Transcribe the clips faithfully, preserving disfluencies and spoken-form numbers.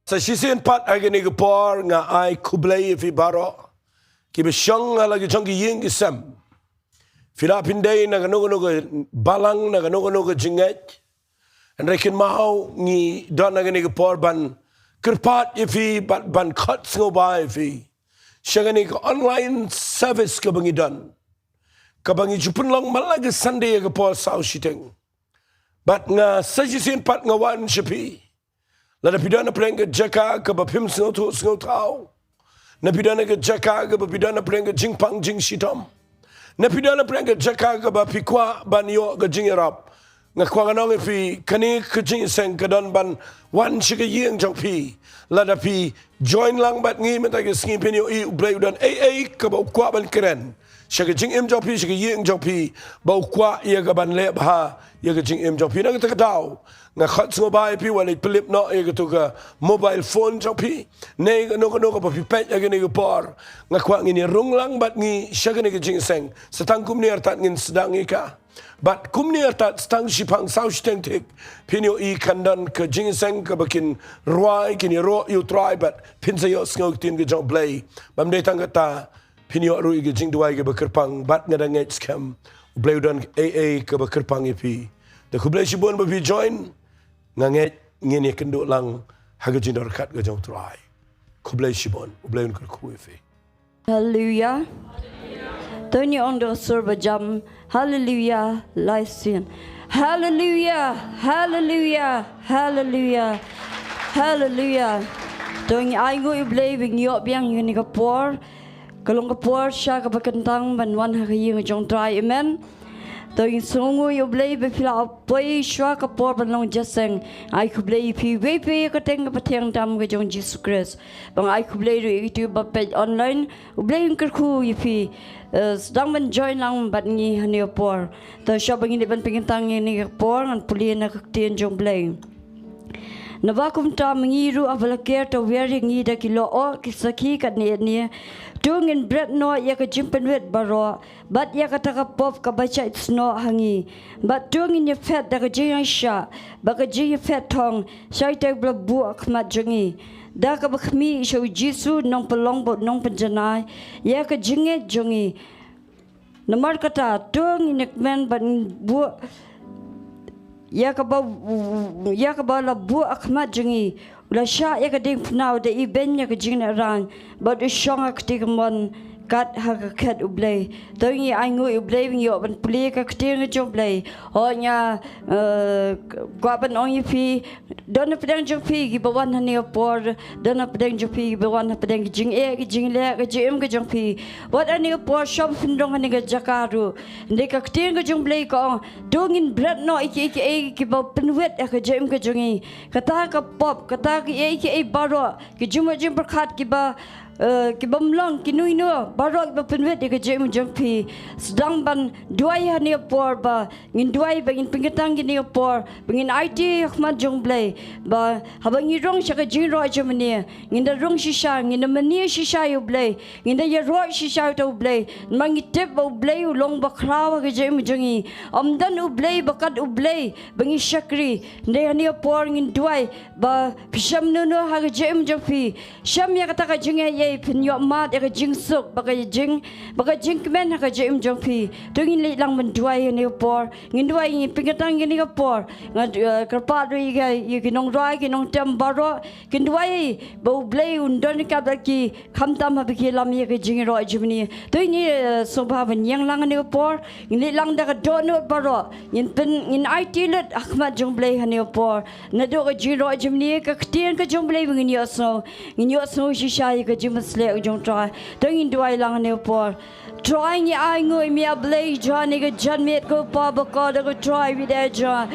Sa shisien pat ha kane ka por nga ai khublei ïa phi baroh kiba shong ha la ki jong ki ïing ki sem. Phi lah phin dei na kano kano ka balang, na kano kano ka jingngeit. Hynrei kynmaw ngi don ha kane ka por ban kyrpad ïa phi, ban, ban khot sngewbha ïa phi sha kane ka online service kaba ngi don, kaba ngi ju pynlong man la ka Sunday ha ka por saw shiteng. Bad nga sa shisien pat nga wan sha phi. Lada phi don hapdeng ka jaka kaba phim sngewthuh sngewthaw, na phi don ka jaka kaba phi don hapdeng ka jingpang jingshitom, na phi don hapdeng ka jaka kaba phi kwah ban ïoh ka jingïarap, nga kwah ngan ong ïa phi, kane ka jingïaseng ka don ban wan sha ka ïing jong phi. Lada phi join lang bad ngi mynta ka sngi, phin ïohi U Blei u don ei ei kaba u kwah ban kren sha ka jingim jong phi, sha ka ïing jong phi, ba u kwah ïa ka ban leh bha ïa ka jingim jong phi. Na kata ka daw nga khot sngewbha ïa phi, wat leit pynlip noh ïa katu ka mobile phone jong phi ne kano kano kaba phi peit ha kane ka por. Nga kwah ngin ïa rung lang bad ngi sha kane ka jingïaseng. Sa tang kumne artat ngin sdang ïa ka. Bad kumne artat sa tang shiphang saw shiteng thik, phin ïohi kan don ka jingïaseng kaba kin rwai, kin ïaroh ïa U Trai bad phin sa ïohsngew ktien ka jong U Blei. Bym dei tang kata, phin ïoh ruh ïa ka jingduwai kaba kyrpang, bad nga dang ngeit skhem U Blei u don ei ei kaba kyrpang ïa phi. Te khublei shibun ba phi join. Nga ngeit ngin ïakynduh lang ha ka jingdonkam ka jong U Trai. Khublei shibun, U Blei un kyrkhu ïa phi. Haleluya. To ngin ong da ka sur ba jam. Haleluya. Lai sien. Haleluya. Haleluya. Haleluya. Haleluya. To ngi ainguh ïa U Blei ba ngi ïoh biang ïa kane ka por. Ka long ka por sha kaba kyntang ban wan ha ka ïing jong U Trai. Amen. To ngi sngewnguh ïa U Blei ba phi la poi shuwa ka por ban long jingïaseng. Ai khublei ïa phi, wei phi ka teng kaba thiang tam ka jong Jisu Khrist. Bad ai khublei ruh ïa kito ba peit online. U Blei un kyrkhu ïa phi. Eh, sdang ban join lang bad ngi ha kane ka por. To shuwa ba ngin dei ban pynkyntang ïa kane ka por, ngan pule na ka ktien jong U Blei. Naba kumta ma ngi ruh haba la ker tawiar ïa ngi da ki lyoh ki sakhi katne katne, to ngin bret noh ïa ka jingpynwit baroh bad ïa kata ka pop kaba shait snoh ha ngi. Bad to ngin ïaphet da ka jingïaishah bad ka jingïaphet thong sha ita kiba la buh ha khmat jong ngi, da kaba khmih sha U Jisu, Nongpynlong bad Nongpynjanai ïa ka jingngeit jong ngi. Namar kata, to ngin ïa kmen bad ngin buh ïa kaba, ïa kaba la buh ha khmat jong ngi. U la shah ïa ka diengphna, u da ibeiñ ïa ka jingnaduh, bad u shong ha ka kti kamon kat ha ka khet U Blei. To ngi ainguh ïa U Blei, ngi ïoh ban pule ka ktien ka jong U Blei. Hooid nga, eh, kwah ban ong ïa phi, don hapdeng jong phi kiba wan ha kane ka por, don hapdeng jong phi kiba wan hapdeng ka jingeh, ka jingleh, ka jingim ka jong phi. Wat ha kane ka por shuwa ba phin rung ha kane ka jaka ruh, hynrei ka ktien ka jong U Blei ka ong, to ngin bret noh ïa kiei kiei kiba pynwit ïa ka jingim ka jong ngi. Kata ka pop, kata kiei kiei baroh, ki jingmut jingpyrkhat kiba, eh, kibym long, kino kino baroh kiba pynwit ïa ka jingim jong phi. Sdang ban duwai ha kane ka por ba ngin duwai, ba ngin pynkyntang ha kane ka por, ba ngin aiti ha khmat jong U Blei, ba haba ngi rung sha ka jingroi jong U Blei, ngin da rung shisha, ngin da mane shisha ïa U Blei, ngin da ïaroh shisha ïa uta U Blei. Namar ngi tip ba U Blei u long ba khraw ha ka jingim jong ngi. Ym don U Blei ba kat U Blei ba ngi shakri. Hynrei ha kane ka por ngin duwai ba phi shem noh noh ha ka jingim jong phi. Shem ïa kata ka jingaiei, phin ïoh mad ïa ka jingsuk bad ka jing, bad ka jingkmen ha ka jingim jong phi. To ngin leit lang ban duwai ha kane ka por. Ngin duwai, ngin pynkyntang ha kane ka por. Nga, eh, kyrpad ruh ïa ki, ïa ki nongrwai, ki nongtem baroh. Kin duwai ba U Blei un don ryngkat bad ki, khamtam haba ki lam ïa ka jingïaroh jong U Blei. To ngin, eh, sngewbha ban ïeng lang ha kane ka por. Ngin leit lang da ka dohnud baroh. Ngin pyn, ngin aiti lut ha khmat jong U Blei ha kane ka por. Naduh ka jingïaroh jong U Blei, ka ktien ka jong U Blei ba ngin ïohsngew. Ngin ïohsngew shisha ïa ka jingpynsleh ka jong U Trai. To ngin duwai lang ha kane ka por. Trai, ngi ainguh ïa me A Blei Jah, ha kane ka janmiet ko Pa bakordor, ko Trai ba ïeit Jah.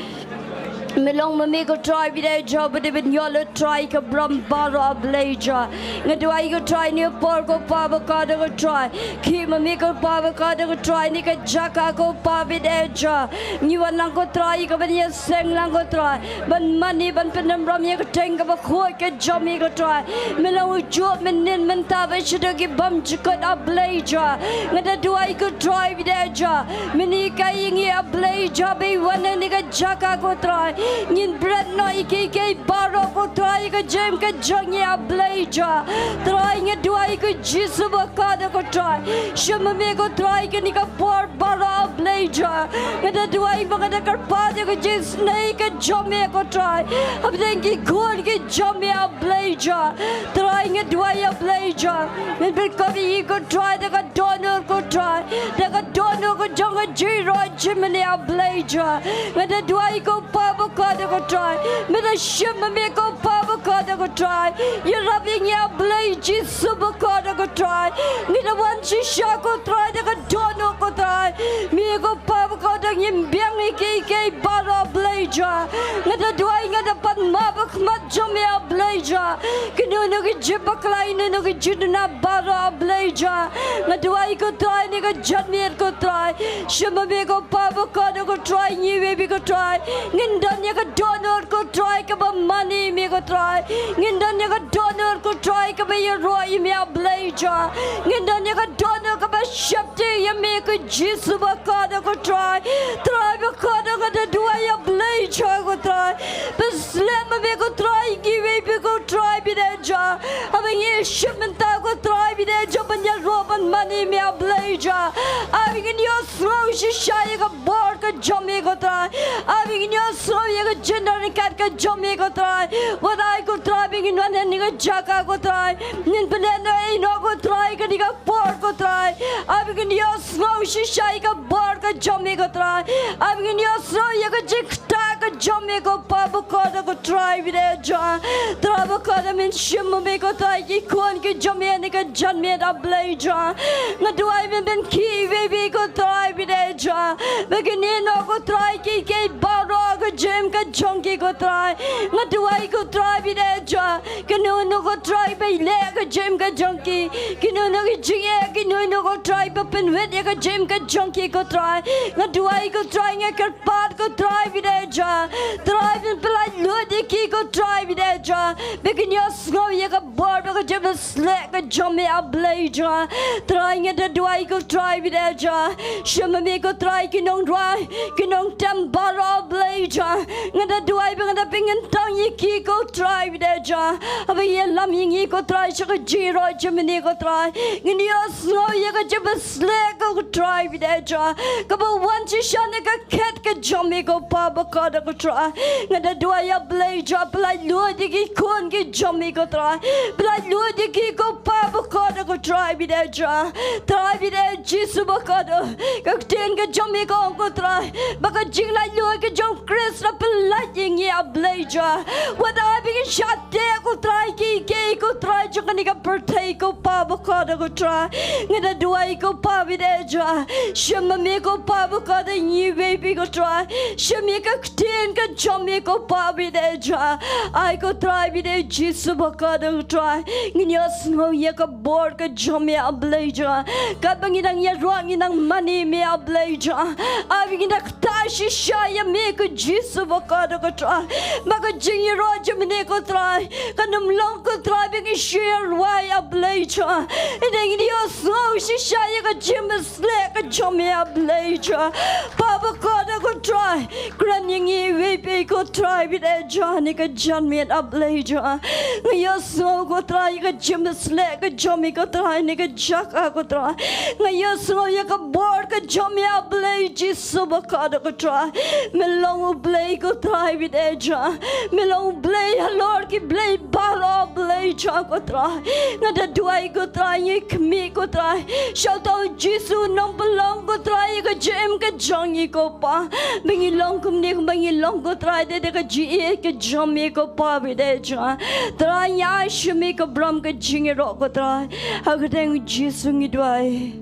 Me long ma me ko Trai ba ïeit Jah, ba dei ban ïoh lut Trai ka burom baroh A Blei Jah. Nga duwai ko Trai ha kane ka por ko Pa bakordor, ko Trai. Khie ma me ko Pa bakordor, ko Trai, ha kane ka jaka ko Pa ba ïeit Jah. Ngi wan lang ko Trai, ka ban ïaseng lang ko Trai. Ban mane, ban pyndonkam ïa ka kyrteng kaba khuid ka jong me ko Trai. Me long u juh mynhynnin mynta bad shaduh ki bymjukut A Blei Jah. Nga da duwai ko Trai ba ïeit Jah. Me hikai ïa ngi A Blei Jah ba ngi wan ha kane ka jaka ko Trai. Ngin bret noh ïa kiei kiei baroh ko Trai ka jingim ka jong ngi, A Blei Jah. Trai nga duwai ko Jisu ba kordor ko Trai. Shim ma me ko Trai kane ka por baroh, A Blei Jah. Nga da duwai ba nga da kyrpad ïa ka jingisynei ka jong me ko Trai. Hapdeng ki khun ki jong me, A Blei Jah. Trai nga duwai, A Blei Jah. Men pynkob ïa ngi ko Trai da ka dohnud ko Trai. Da ka dohnud ka jong ka jingïaroh jingmane, A Blei Jah. Nga da duwai ko Pa ba kordor ko Trai. Men da shim ma me ko Pa ba kordor ko Trai. Ïarap ïa ngi, A Blei Jisu ba kordor ko Trai. Ngi da wan shisha ko Trai da ka dohnud ko Trai. Me ko Pa ba kordor ngim biang ïa kiei kiei baroh, A Blei Jah. Nga da duwai, nga da pan map ha khmat jong me, A Blei Jah. Kino kino ki jingbakla, kino kino ki jingduna baroh, A Blei Jah. Nga duwai ko Trai ïa kane ka janmiet ko Trai. Shim ma me ko Pa ba kordor ko Trai, ngi wei bad ko Trai. Ngin don ïa ka dohnud ko Trai kaba mane ïa me ko Trai. Ngin don ïa ka dohnud ko Trai kaba ïaroh ïa me, A Blei Jah. Ngin don ïa ka dohnud kaba sheptieng ïa me ko Jisu ba kordor ko Trai. Trai ba kordor, nga da duwai, A Blei Jah ko Trai. Pynslem ma me ko Trai, ngi wei bad ko Trai bad eh Jah. Haba ngi shim bynta ko Trai bad eh Jah ban ïaroh ban mane ïa me, A Blei Jah. Haba ngin ïohsngew shisha ïa ka bor ka jong me ko Trai. Haba ngin ïohsngew ïa ka jingdon ryngkat ka jong me ko Trai. Wat ai ko Trai ba ngin wan ha kane ka jaka ko Trai. Ngin pynlehnohei noh ko Trai kane ka por ko Trai. Haba ngin ïohsngew shisha ïa ka bor ka jong me ko Trai. Haba ngin ïohsngew ïa ka jingktah ka jong me ko Pa ba kordor ko Trai bad eh Jah. Trai ba kordor, men shim ma me ko Trai ki khun ki jong me ha kane ka janmiet, A Blei Jah. Nga duwai men pynkhih iwei pa iwei ko Trai bad eh Jah. Ba kin ïehnoh ko Trai kiei kiei baroh ha ka jingim ka jong ki ko Trai. Nga duwai ko Trai bad eh Jah. Kino kino ko Trai ba ïaleh ka jingim ka jong ki. Kino kino ki jingeh, kino kino ko Trai ba pynwit ïa ka jingim ka jong ki ko Trai. Nga duwai ko Trai, nga kyrpad ko Trai bad eh Jah. Trai men pyllait lut ïa ki ko Trai bad eh Jah. Ba kin ïohsngew ïa ka bor bad ka jingpynsleh ka jong me, A Blei Jah. Trai nga da duwai ko Trai bad eh Jah. Shim ma me ko Trai ki nongrwai, ki nongtem baroh, A Blei Jah. Nga da duwai ba nga da pynkyntang ïa ki ko Trai bad eh Jah. Haba ïalam ïa ngi ko Trai sha ka jingïaroh jingmane ko Trai. Ngin ïohsngew ïa ka jingpynsleh ko Trai bad eh Jah. Kaba wan shisha na ka khet ka jong me ko Pa ba kordor ko Trai. Nga da duwai, A Blei Jah, pyllait lut ïa ki khun ki jong me ko Trai. Pyllait lut ïa ki ko Pa ba kordor ko Trai bad eh Jah. Trai bad eh Jisu ba kordor. Ka ktien ka jong me ka ong ko Trai ba ka jinglait luid ka jong u Khrist la pyllait ïa ngi, A Blei Jah. Wat ai ba ngin shah teh ko Trai kiei kiei ko Trai jong kane ka pyrthei ko Pa ba kordor ko Trai. Nga da duwai ko Pa bad eh Jah. Shim ma me ko Pa ba kordor, ngi wei pa iwei ko Trai. Shim ïa ka ktien ka jong me ko Pa bad eh Jah. Ai ko Trai bad eh Jisu ba kordor ko Trai. Ngin ïohsngew ïa ka bor ka jong me, A Blei Jah. Katba ngi dang ïaroh, ngi dang mane ïa me, A Blei Jah. Ai ba ngin da ktah shisha ïa me ko Jisu ba kordor ko Trai. Ba ka jingïaroh jingmane ko Trai kan ym long ko Trai ba ngi shu ïarwai, A Blei Jah. Hynrei ngin ïohsngew shisha ïa ka jingpynsleh ka jong me, A Blei Jah. Pa ba kordor ko Trai. Kren ïa ngi iwei pa iwei ko Trai bad eh Jah ha kane ka janmiet, A Blei Jah. Nga ïohsngew ko Trai ïa ka jingpynsleh ka jong me ko Trai ha kane ka jaka ko Trai. Nga ïohsngew ïa ka bor ka jong me, A Blei Jisu ba kordor ko Trai. Me long U Blei ko Trai bad eh Jah. Me long U Blei halor ki blei baroh, Blei Jah ko Trai. Nga da duwai ko Trai ïa i khmih ko Trai. Sha uta u Jisu u nongpynlong ko Trai ïa ka jingim ka jong ngi ko Pa. Ba ngi long kumne kumba ngi long ko Trai da ka jingïeit ka jong me ko Pa bad eh Jah. Trai ngi ai sha me ka burom ka jingïaroh ko Trai. Ha ka kyrteng u Jisu ngi duwai.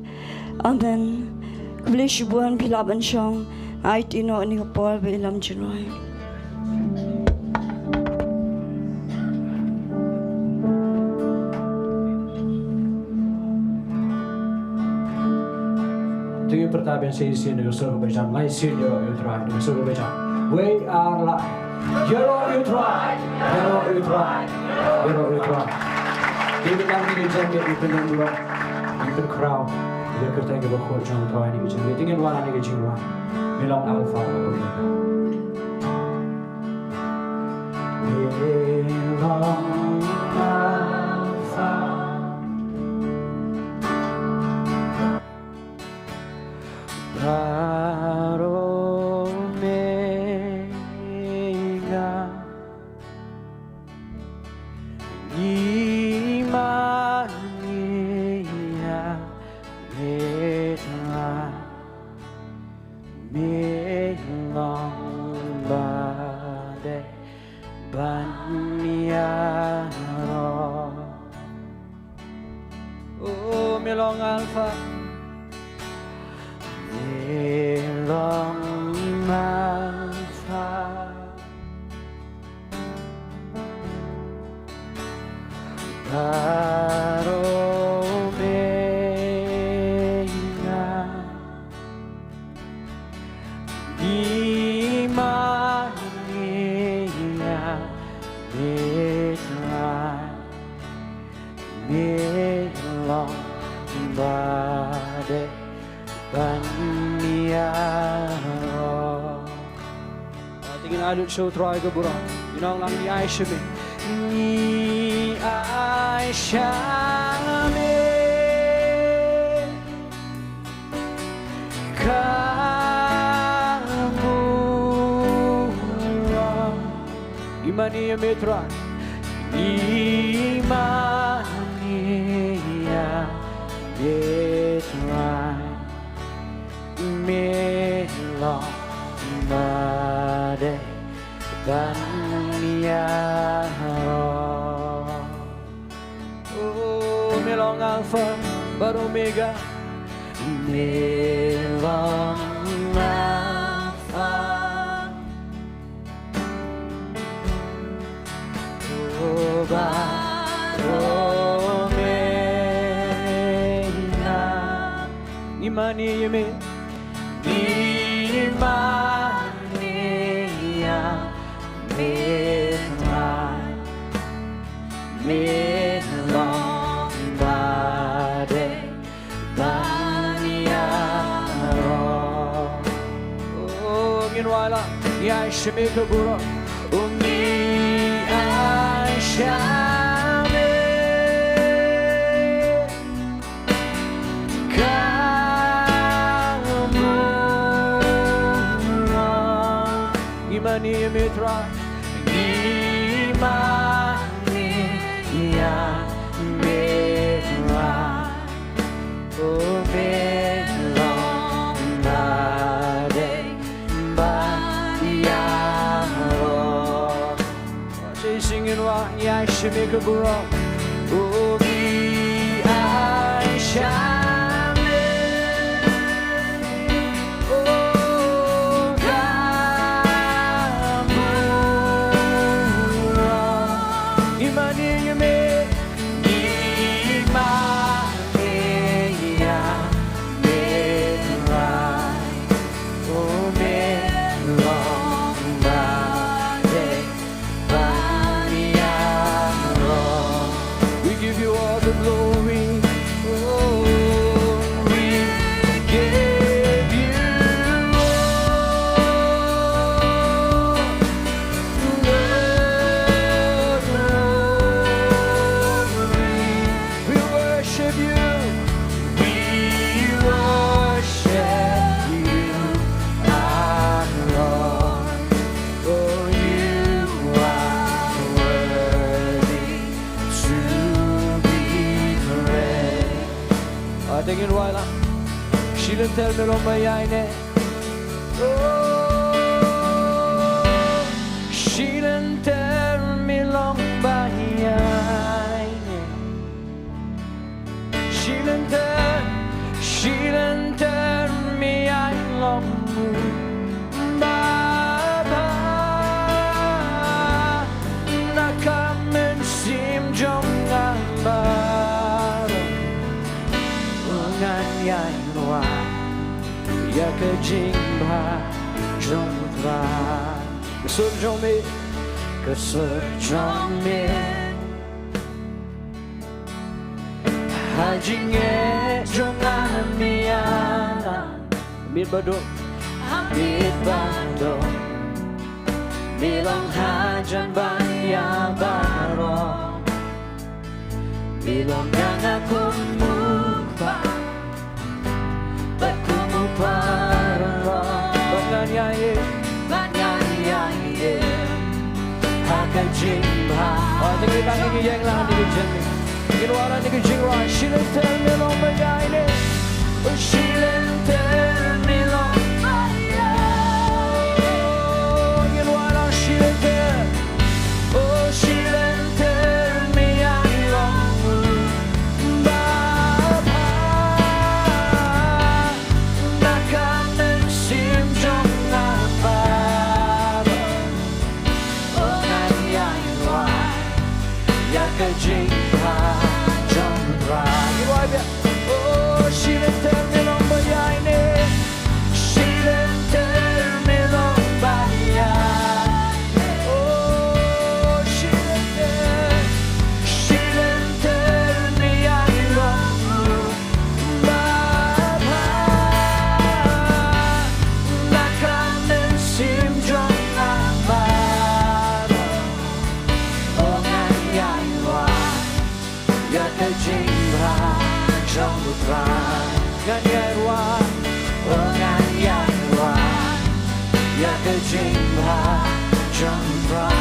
Amen. Khublei shibun, phi lah ban shong. Ai ti noh ni ka por ba ïalam jingrwai. Te ngin pyrta biang sa shisien da ka sur kaba jam, lai sien ïaroh ïa u Trai, da ka sur kaba jam. Wei ar lai. Ïaroh ïa u Trai, ïaroh ïa u Trai, ïaroh ïa u Trai. Te ngin ïa pynlong burom, ngin pynkhraw ïa ka kyrteng kaba khuid jong u Trai ha kane ka jingïaroh. Te ngin wan ha kane ka jingïaroh. Me long Alpha bad Omega. Long Alpha, bad Omega, ngi mane ïa me Trai, me long ba dei ban ïaroh. Oh, me long Alpha, me long Alpha, bad Omega, ngi mane ïa me Trai, me long ba dei ban ïaroh. Ah, te ngin ai lut sha u Trai ka burom. Ngi ong lang, ngi ai sha me. Ngi ai sha me ka burom. Ngi mane ïa me Trai. Ngi mane ïa me Trai, me long ba dei ban ïaroh. Oh, me long Alpha bad Omega. Me long Alpha, oh, bad Omega. Ngi mane ïa me. Ngi mane ïa me Trai, me long ba dei ban ïaroh. Oh, ngin wai la. Ngi ai sha me ka burom. Oh, ngi ai sha me ka burom. Ngi mane ïa me Trai. Ngi mane ïa me Trai, oh, me long ba dei ban ïaroh. Sa shisien ngin wai, ngi ai sha me ka burom. Oh, ngi ai sha me, oh, ka burom. Ngi mane ïa me, ngi mane ïa me Trai, oh, me long ba dei ban ïaroh. We give you all the glory. Oh, we give you all the glory. We worship you. We worship you, our Lord. Oh, you are worthy to be praised. Ah, te ngin wai la. Shi lynter me long ba ïaineh. Oh, shi lynter me long ba ïaineh. Shi lynter, shi lynter me ïai long Baba, na ka mynsiem jong nga baroh. Ngan ïai wad ïa ka jingbha jong U Trai. Ka sur jong me, ka sur jong me. Ha jingeh jong nga, ha miet ba duk, ha miet ba duk, ha miet ba duk. Me long hajan ban ïa baroh. Me long ïa nga kum u kpa bad kum u paralok. Bad ngan ïa im, bad ngan ïa im ha ka jingbha. Oh, tang ïa ka ngi ïeng lang ha ngi jingim. Ngin wad ha ngi jingrwai. Shi lynter me long ba ïaineh. Oh, shi lynter me long ba ïaineh. Oh, ngin wad ha shi lynter. Oh, shi lynter me ïa long u babha na ka mynsiem jong nga baroh. Oh, ngan ïai rwai ïa ka jingbha jong U Trai. Ngi rwai biang. Oh, shi lynter me long ba ïaineh. Shi lynter me long ba ïaineh. Oh, shi lynter, shi lynter me ïai long u babha na ka mynsiem jong nga baroh. Oh, ngan ïai rwai ïa ka jingbha jong U Trai. Ngan ïai rwai. Oh, ngan ïai rwai ïa ka jingbha jong U Trai.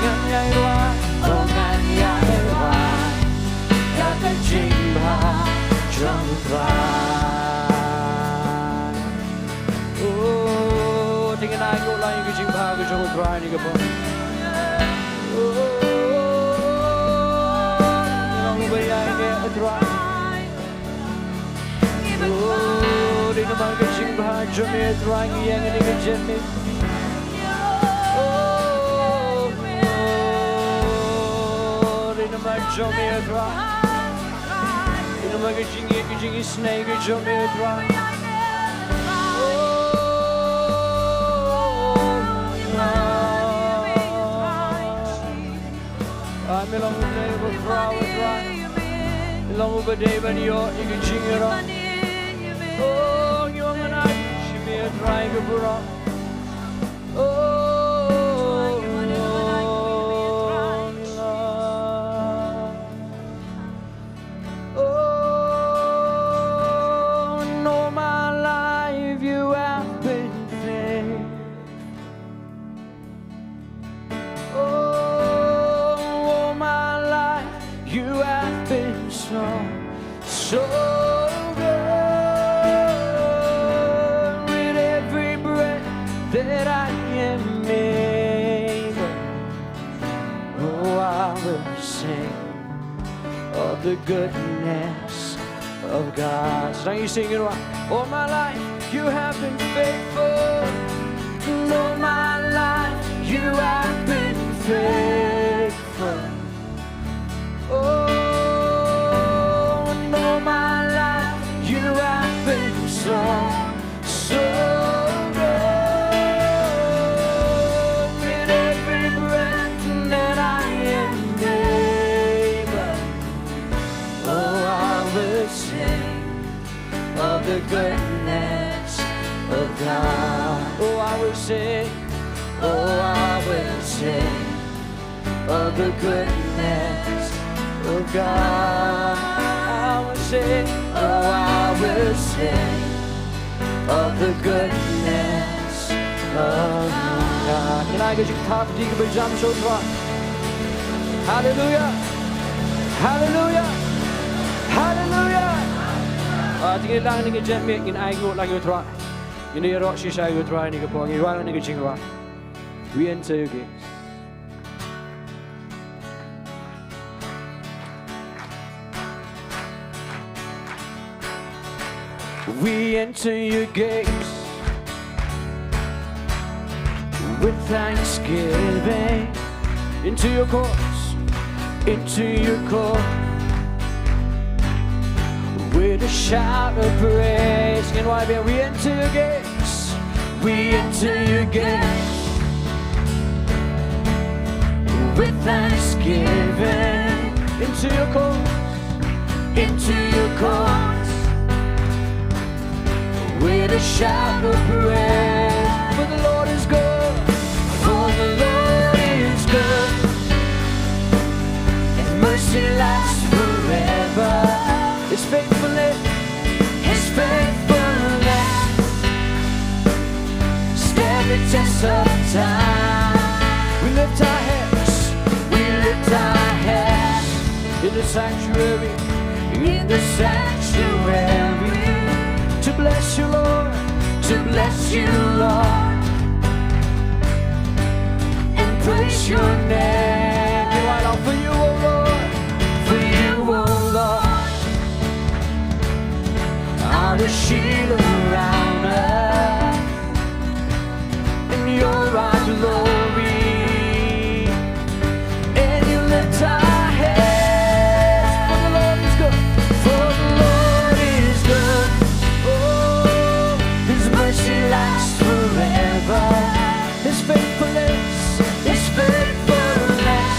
Ngan ïai rwai. Oh, ngan ïai rwai ïa ka jingbha jong U Trai. Oh, te ngin ainguh lang ïa ka jingbha ka jong U Trai ha kane ka por. Oh, ngin ong ba ïaineh, ah Trai. Oh, dei namar ka jingbha jong me, ah Trai, ngi ïeng ha kane ka jingim. Oh, oh, dei namar jong me, ah Trai. Dei namar ka jingïeit, ka jingisynei ka jong me, ah Trai. Oh, ah, me long u Blei uba khraw, ah Trai. Me long uba dei ban ïoh ïa ka jingïaroh. Oh, ngi wan ban ai sha me, ah Trai, ka burom. Oh, oh, oh, oh, and all my life you have been faithful. Oh, all my life you have been so, so good. With every breath that I am able, oh, I will sing of the goodness of God. Sdang ïa sing, you know, all my life you have been faithful. And all my life you have been faithful. Oh, and all my life you have been so, so good. With every breath that I am able, oh, I will sing of the goodness of God. Oh, I will sing, oh, I will sing of the goodness of God. I will sing, oh, I will sing of the goodness of God. Ngin ai ka jingthaw kti kaba jam sha U Trai. Haleluya. Haleluya. Haleluya. Ah, te ngin ïa lang ha ngi jingim, ngin ainguh lang ïa U Trai. Ngin ïaroh shisha ïa U Trai ha kane ka por, ngin wan ha ngi jingrwai. We enter your gates. We enter your gates with thanksgiving. Into your courts, into your courts with a shout of praise. Ngin wai biang, we enter your gates. We enter your gates with thanksgiving. Into your courts, into your courts with a shout of praise. For the Lord is good. For Mercy lasts forever. His faithfulness, His faithfulness stand the test of time. We lift our hands, we lift our hands in the sanctuary, in the sanctuary, to bless you, Lord, to bless you, Lord, and praise your name. You are Lord, for you, O Lord, for you, O Lord, are the shield around us, and you're our glory. And you lift our heads, for the Lord is good, for the Lord is good. Oh, His mercy lasts forever. His faithfulness, His faithfulness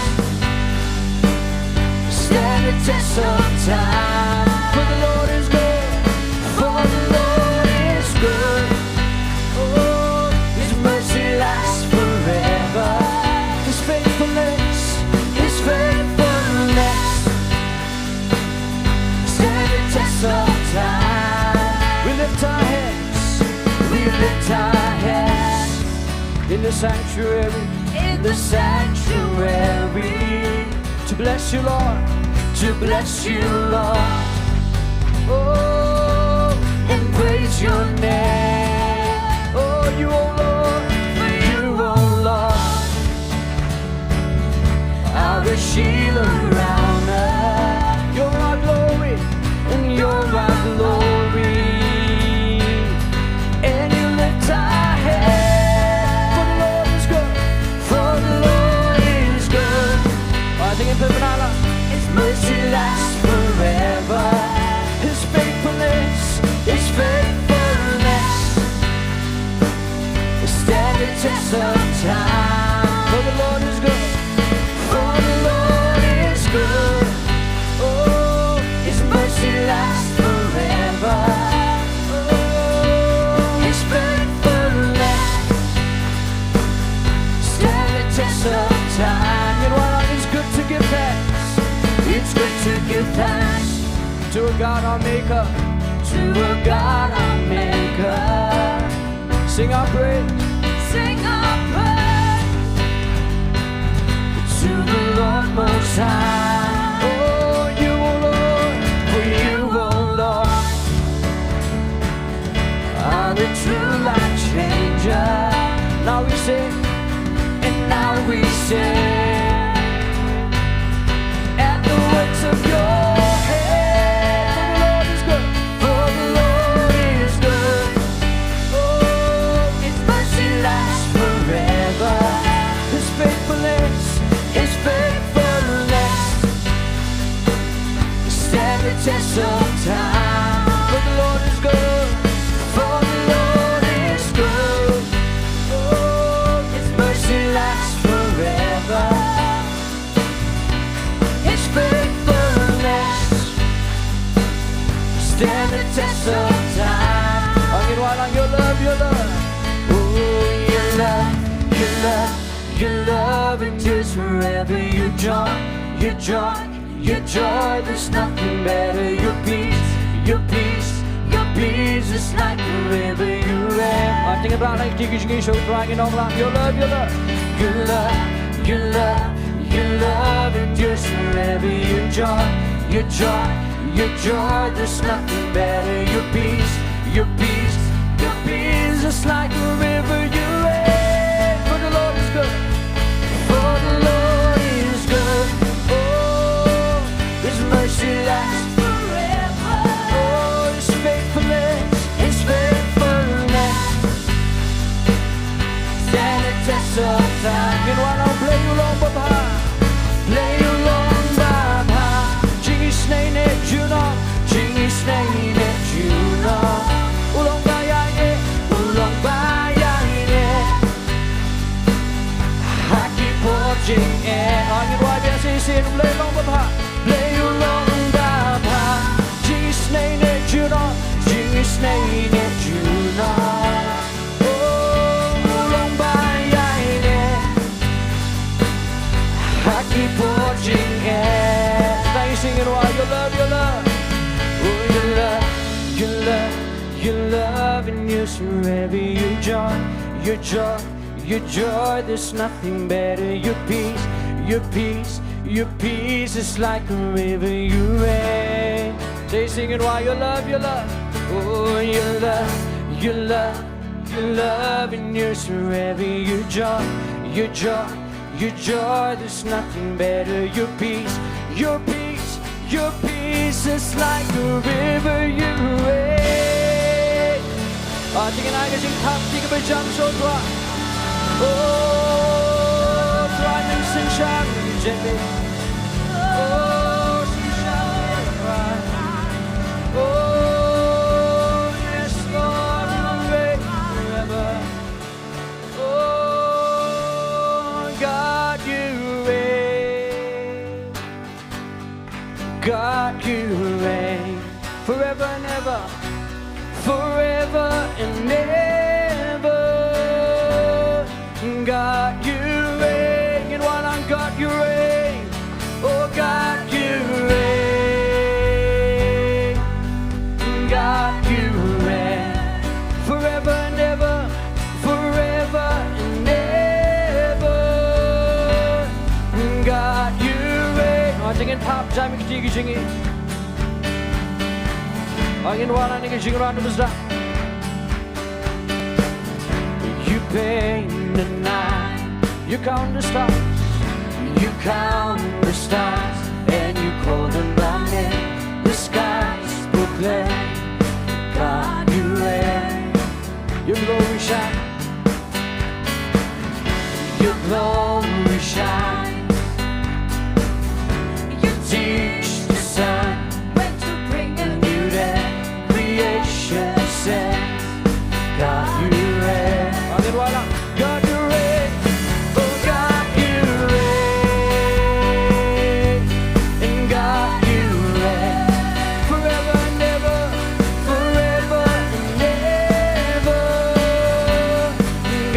stand the test of time. For the Lord is good, for the Lord is good. Oh, His mercy lasts forever. His faithfulness, His faithfulness stand the test of time. We lift our hands, we lift our hands in the sanctuary, in the sanctuary, to bless you, Lord, to bless you, Lord. Oh, and praise your name. Oh, you, oh Lord, for you, oh Lord, are the shield around us. You're our glory, and you're our glory. And you lift our head. For the Lord is good, for the Lord is good. I think in Pimpinala. His mercy lasts forever. His faithfulness, His faithfulness stand the test of time. For the Lord is good, for the Lord is good. Oh, His mercy lasts forever. Oh, His faithfulness stand the test of time. You know what? It's good to give thanks. It's good to give thanks to a God our Maker, to a God our Maker. Sing our praise, sing our praise to the Lord Most High. Oh, you, oh Lord, for you, oh Lord, are the true life changer. Now we say, and now we say, at the works of your hand. For the Lord is good, for the Lord is good. Oh, His mercy lasts forever. His faithfulness, His faithfulness stand the test of time. For the Lord is good, for the Lord is good. Oh, His mercy lasts forever. His faithfulness stand the test of time. Angin walang, your love, your love. Oh, your love, your love, your love endures forever. Your joy, your joy, your joy, there's nothing better. Your peace, your peace, your peace is like the river you ran. Ating ba nang tiki jingi show trying in ong lang. Your love, your love, your love, your love, your love endures forever. Your joy, your joy, your joy, there's nothing better. Your peace, your peace, your peace is like the river you ran. For the Lord is good, for the Lord is good. Oh, His mercy lasts forever. Oh, His faithfulness, His faithfulness stand the test of time. Ngin wan ong Blei u long babha, Blei u long babha. Jingisynei ne junom, jingisynei ne junom. U long ba ïaineh, u long ba ïaineh ha ki por jingeh. Angin wai biang shisien, Blei u long babha, Blei u long babha. Jingisynei ne junom, jingisynei ne junom. Oh, u long ba ïaineh ha ki por jingeh. Singing why your love, your love. Oh, your love, your love, your love, and your surrender, your joy, your joy, your joy. There's nothing better. Your peace, your peace, your peace is like a river. You reign. Say, singing why your love, your love. Oh, your love, your love, your love, and your surrender, your joy, your joy, your joy. There's nothing better. Your peace, your peace, your peace is like a river. You reign. Ah, tingin ai ka jingthap, tingin ba jam sho twa. Oh, twa ning synshar jete. Oh, synshar. Oh, yes, Lord, you reign forever. Oh, God, you reign. God, you reign forever and ever, forever and ever. God, you reign, and one on God, you reign. Oh, God, you reign. God, you reign forever and ever, forever and ever. God, you reign. Oh, tingin thap jam ki jing. Oh, ngin wan na ki jing ran tu besra. You paint the night, you count the stars, you count the stars, and you call them by name. The skies proclaim God, you reign. Your glory shine. Your glory shine. You teach the sun when to bring a new day. Creation says, God, you reign. Amen. Wala. God, you reign. Oh, God, you reign. And God, you reign. Forever and ever. Forever and ever.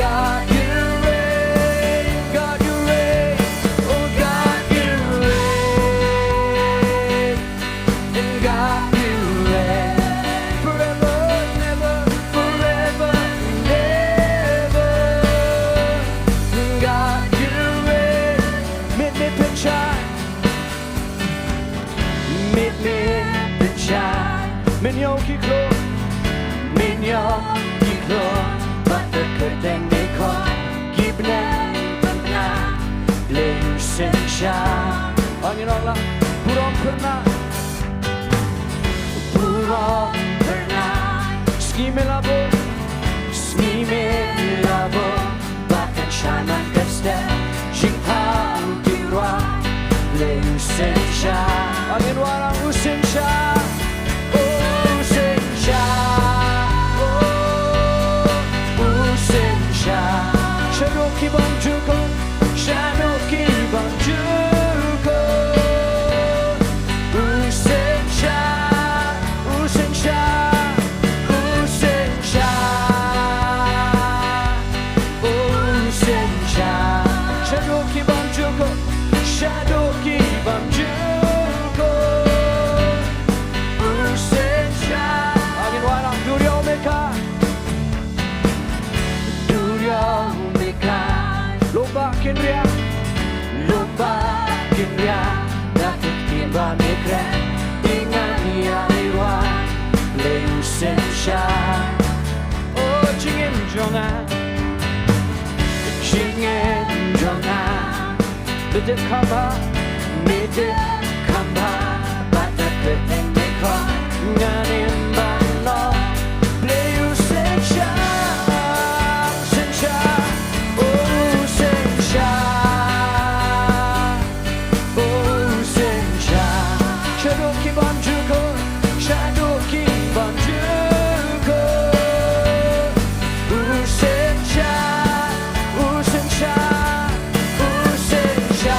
God, you reign. God, you reign. Oh, God, you reign. And God, you reign forever and ever, forever and ever. God, you reign. Miet miet pynshai. Miet miet pynshai. Mynno ki khlur. Mynno ki khlur. Bad ka kyrteng dei khot. Ki bneng bymna. Blei u synshar. Angin ong lang. Burom phyrnai. Burom phyrnai. Sngi miet la buh. Sngi miet la buh. Bad kan shai man ka step. Jingthaw jingrwai. Blei u synshar. Angin wan lang u synshar. U synshar. Oh, u synshar. Shaduh ki bymjukut. Shaduh ki bymjukut. U synshar, u synshar, u synshar, u synshar. Shaduh ki bymjukut, shaduh ki bymjukut. U synshar. Angin wan lang, duriaw me kai. Duriaw me kai. Lok ba kin riang. Lok ba kin riang. Na ka ktien ba me kren. Ïa nga ïa i wan. Blei u synshar. Oh, jingim jong nga. Jingim jong nga. Me dep kham bha, me dep kham bha, bad ka kyrteng me khot. Ngan im ban long, Blei u synshar, synshar, oh synshar, oh synshar. Shaduh ki bymjukut, shaduh ki bymjukut. U synshar, u synshar, u synshar.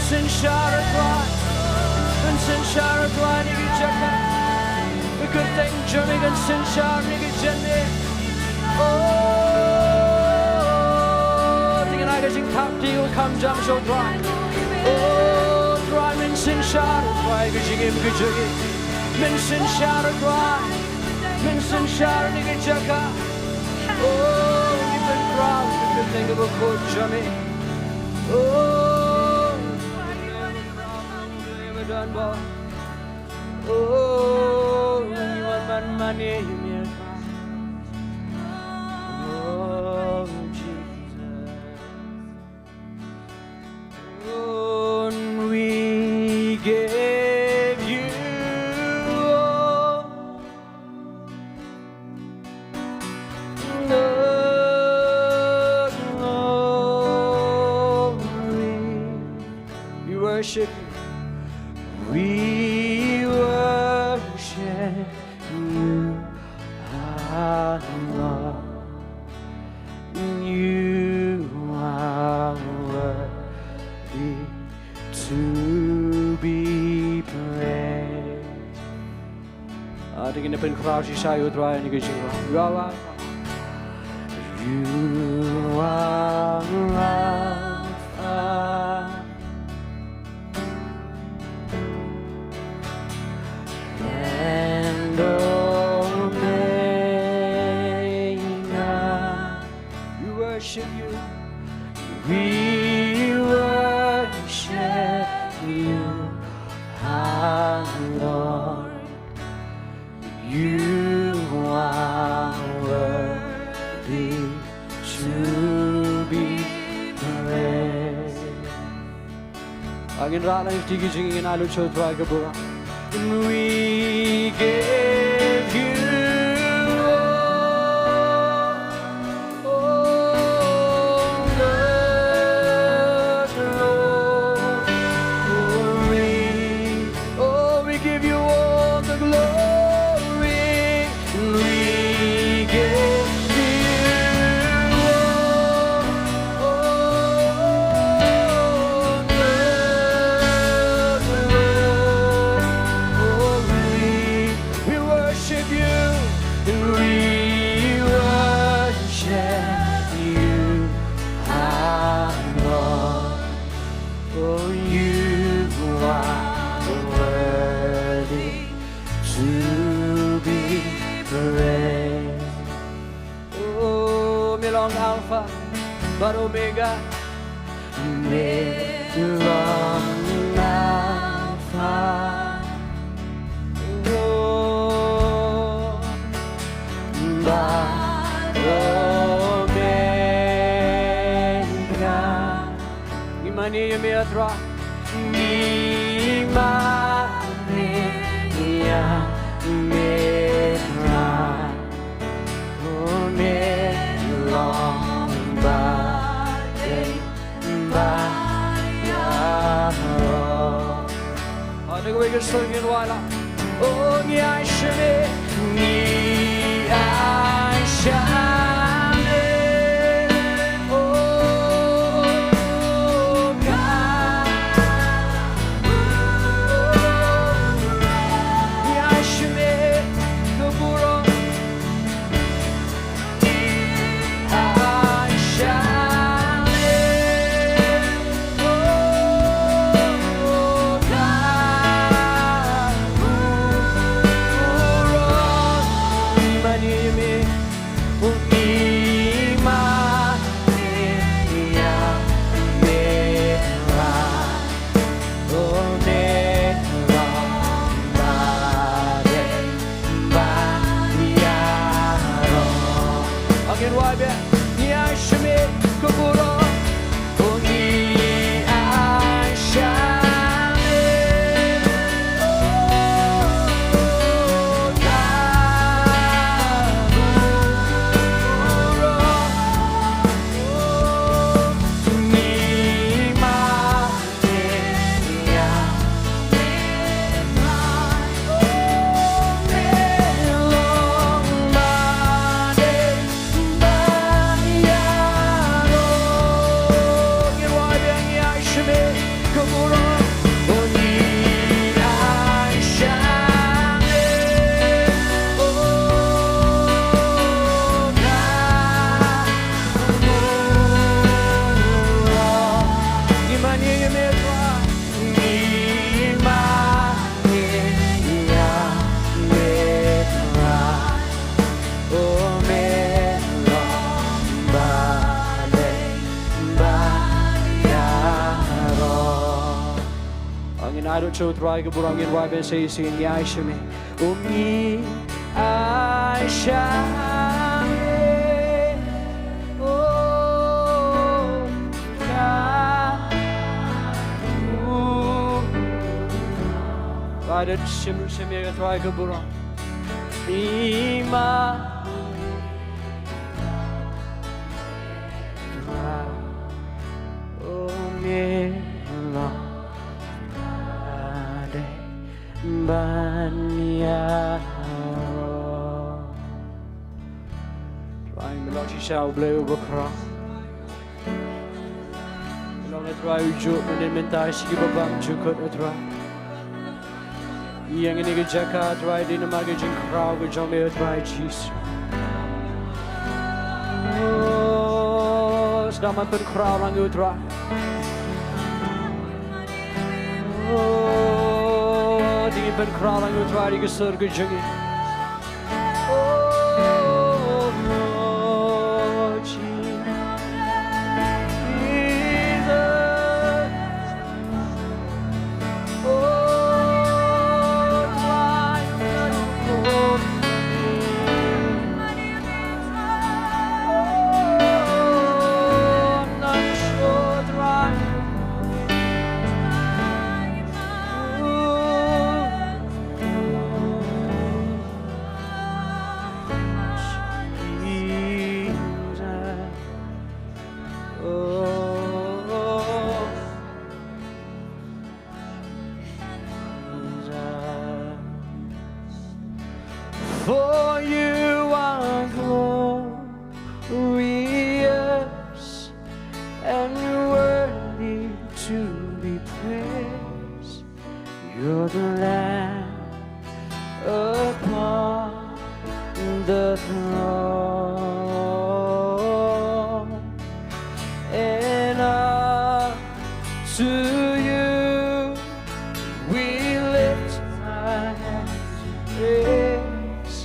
Synshar, Trai. Mynsynshar, Trai, ha kine ki jaka. Ka kyrteng jong me kan synshar ha kine ki jaka. Oh, to ngin ai ka jingthap, to ngin kham jam sha u Trai. Oh, Trai, mynsynshar, Trai, ha ka jingim ka jong ngi. Mynsynshar, Trai. Mynsynshar ha kine ki jaka. Oh, ngi pynkhraw ïa ka kyrteng kaba khuid jong me. Oh, oh, ngi wan ban mane ïa me. Oh, Jesus. Lord, we give you all the glory. We worship you. We worship you, our Lord. You are worthy to be praised. Ah, to ngin pynkhraw shisha ïa u Trai ha kine ki jingwan. You are, you are Alpha and Omega. We worship you. We worship you, our Lord. You are worthy to be praised. Ah, ngin rah lang ïa kine ki jingïaid, ngin ai lut sha u Trai ka burom. And we give you all, all the glory. Oh, we give you all the glory. We give you all, all the glory. We worship you. We worship you, our Lord. Oh, you are worthy to be praised. Oh, me long Alpha bad Omega. Me long Alpha, oh, bad Omega. Ngi mane ïa me, a Trai. Ngi mane ïa me, a Trai. Me long ba dei ba ïaroh. Hynrei ka song ngin wai la. Oh, ngi ai sha me, ngi ai sha me. Oh, ka, ngi ai sha me ka burom. Ngin ai ruh sha U Trai ka burom, ngin wai ban sa shisien, ai sha me. Um, ngi ai sha me. Oh, ka, uh. Ba da shim, shim ïa U Trai ka burom. Ima. Oh, me long ba dei ban ïaroh. Trai, me long shisha U Blei uba khraw. Me long, Trai, u juh mynnin mynta sha kiba bymjukut, Trai. Ïa ngin ïa ka jaka, Trai, dei namar ka jingkhraw ka jong me, Trai Jisu. Oh, sdang ban pynkhraw lang ïa U Trai. Oh, dei ban pynkhraw lang ïa U Trai da ka sur ka jong ngi. Oh, Jesus. For you are glorious and worthy to be praised. You're the Lamb upon the throne, and up to you we lift our hands in praise.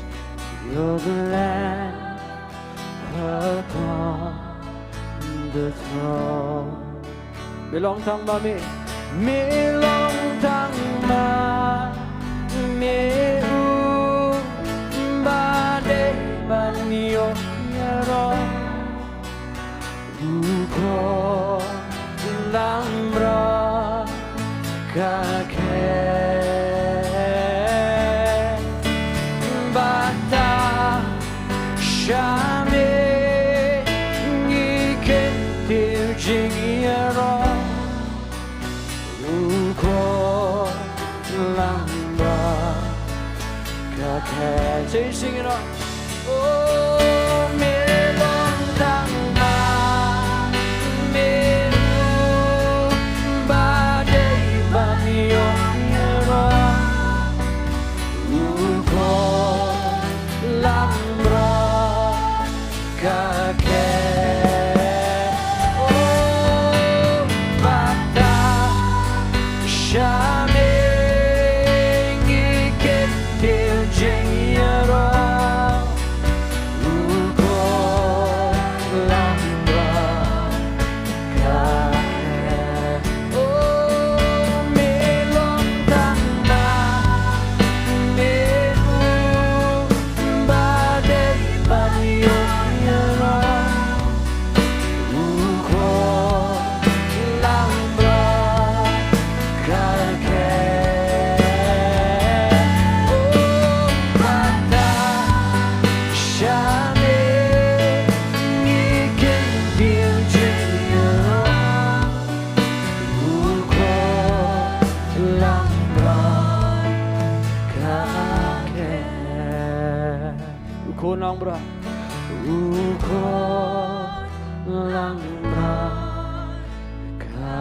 You're the Lamb upon the throne. Me long tang ma me, me long tang ma me, u ba dei ban ïoh ïaroh. U khot langbrot ka khet, bad tang sha me ngi kyntiew jingïaroh. U khot langbrot ka khet. Say, sing it out. Oh, me long tang ma me, u ba dei ban ïoh ïaroh. U khot langbrot ka khet. Oh, bad tang sha me ngi kyntiew jingïaroh. U khot langbrot ka khet. Oh, me long tang ma me, u ba dei ban ïoh ïaroh. U khot langbrot ka khet. Oh, bad tang sha me ngi kyntiew jingïaroh. U khot langbrot ka khet. U khot langbrot. U khot langbrot ka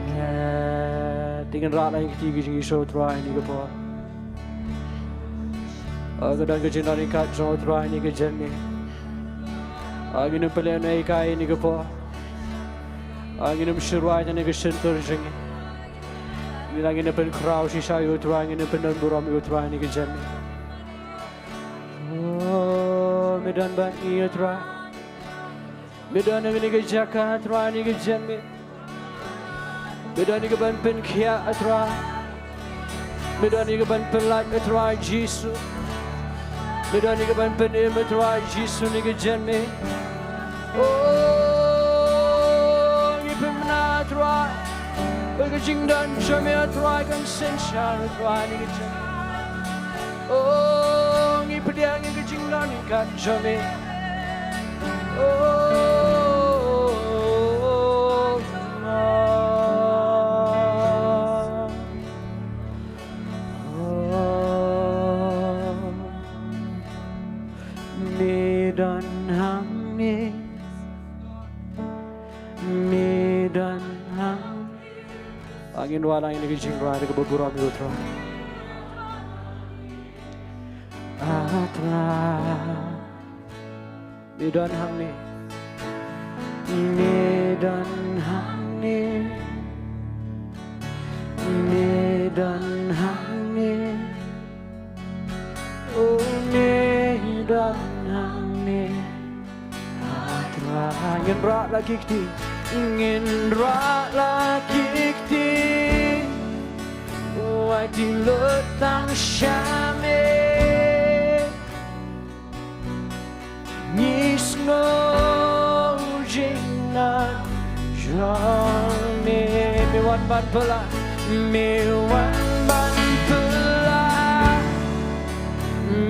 khet. Te ngin rah lang ki kti ki jong ngi sha U Trai ha kane ka por. Ah, ka don ka jingdon ryngkat jong U Trai ha kane ka janmiet. Ah, ngin ym pynlehnohei ïa kane ka por. Ah, ngin ym shyrwai na ka shyntur jong ngi. Ngi la ngin pynkhraw shisha ïa u Trai, ngin pyndon burom ïa u Trai na ka jingim. Oh, me don bad ngi ïa u Trai. Me don na ka jaka Trai na ka jingim. Me don ïa ka ban pynkhiah Trai. Me don ïa ka ban pynlait Trai Jisu. Me don ïa ka ban pynim Trai Jisu na ka jingim. Oh, ngi pynbna Trai. Ka jingdon jong me Trai kan synshar Trai na ka jingim. Oh, ngi pdiang ïa ka jingdon ka jong me. Oh, me don hangne, me don hangne. Ngin wallam ïa ka jingrwai kaba burom ïa u Trai. Ah Trai, me don hangne. Me don hangne. Me don hangne. Oh, me don hangne. Ah Trai, ngin rah la ki kti. Ngin rah la ki kti. Wat ïa lut tang sha me. Ngi sngew jingngeit jong me. Me wan ban pynlait, me wan ban pynlait,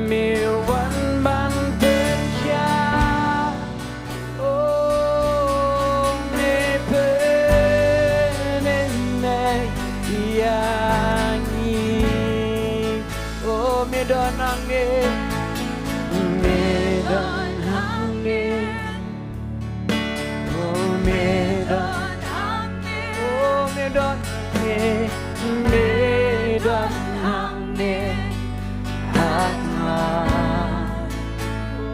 me wan ban pynkhiah. Oh, me pynim ïa ngi. Oh, me don hangne. Me don hangne. Oh, me don hangne. Oh, me don hangne. Me don hangne. Atma.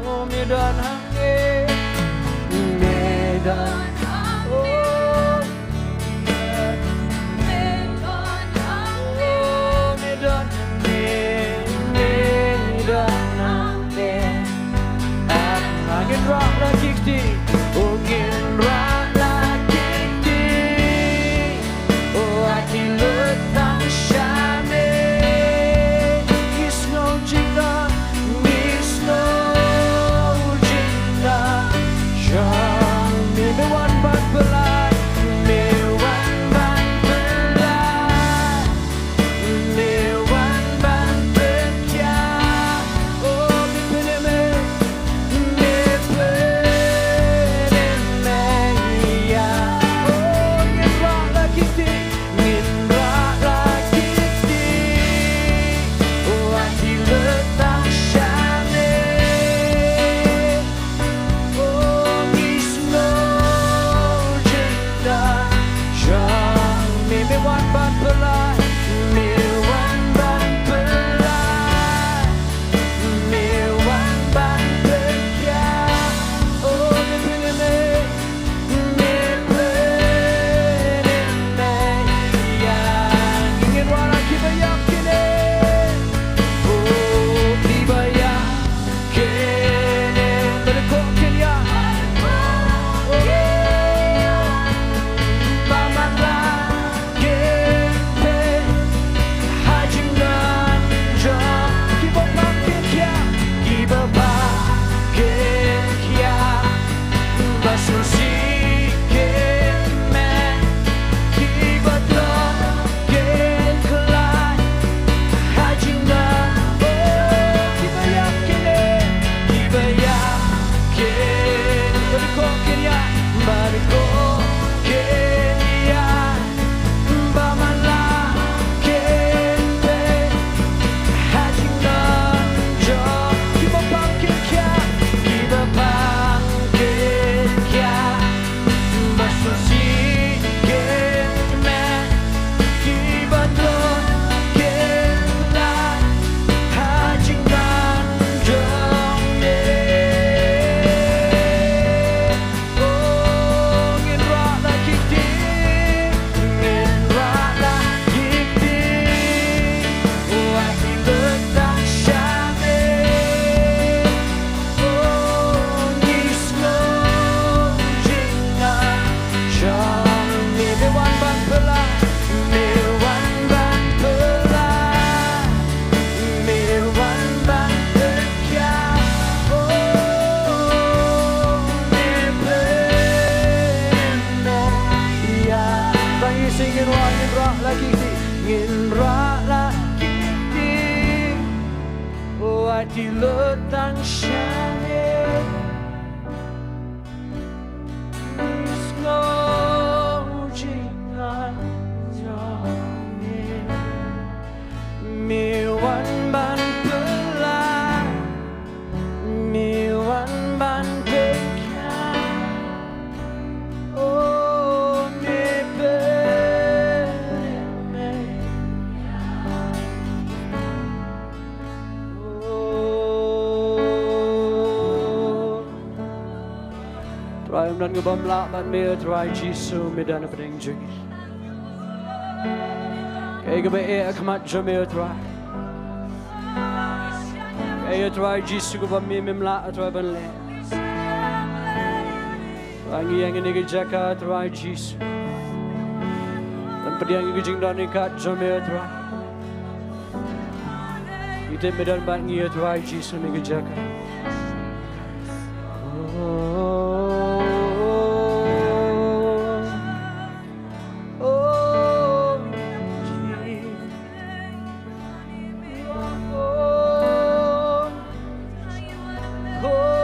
Oh, me don hangne. Me don hangne. Oh, me don hangne. Oh, me don hangne. Me don hangne. Atma, ngin rah la ki kti. Oh, ngin rah la ki kti. Oh, wat ïa lut tang sha me. Ngi sngew jingngeit, ngi sngew jingngeit jong me. Me wan ban pynlait, me wan ban pynlait, me wan ban pynkhiah. Oh, me pynim, me pynim ïa. Oh, ngin rah la ki kti. Ngin rah la ki kti. Wat ïa lut tang sha me. Oh, ngi sngew jingngeit jong me. Me wan ban pynlait, me wan ban pynlait. Me wan ban pynkhiah. Oh, me pynim, me pynim ïa. Ngin wan la kiba ïap kine. Oh, kiba ïap kine. Bad ko kin ïap. Oh, ba man la kin pyn Sing ngin rah, ngin rah la ki kti. Ngin rah la ki kti. Wat ïa lut tang sha me. Sngew jingïaid jong me. Me wan ban pynlait. Me wan ban pynkhang. Oh, me pynlait me. Oh. Trai, ym don kaba ym lah bad me, Trai Jisu, me don hapdeng jong ngi. Kaei kaba eh ha khmat jong me, Trai? Kaei, Trai Jisu, kaba me mem lah, Trai, ban leh? Trai, ngi ïeng ha kane ka jaka, Trai Jisu, ban pdiang ïa ka jingdon ryngkat jong me, Trai. Ngi tip me don bad ngi, Trai Jisu, ha kane ka jaka. Oh, oh, oh, oh, oh.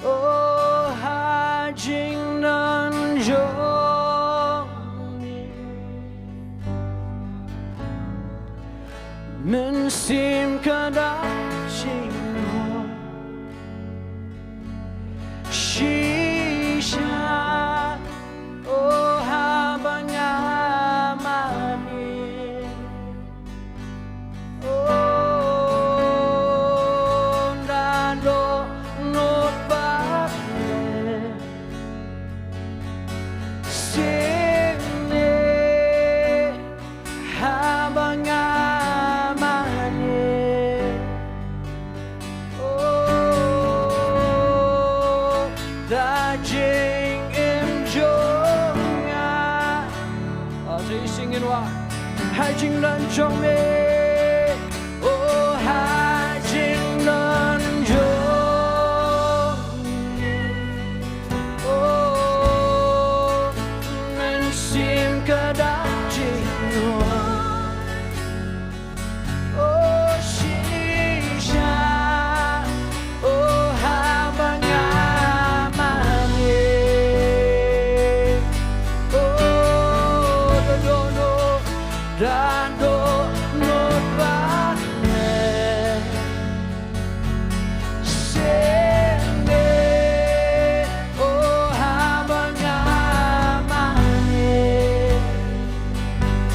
Oh, ha jingdon jong me, mynsiem ka da jinghoi shisha. Oh, haba nga mane. Oh, nga dohnud bad me. Sien ne haba nga mane. Oh, da jingim jong nga. Oh, sa shisien ngin wad. Ha jingdon jong me. Oh, ha jingdon jong me. Oh, mynsiem ka da jinghoi. Oh, shisha. Oh, haba nga mane. Oh, da dohnud, da dohnud bad me. Sien ne, oh, haba nga mane.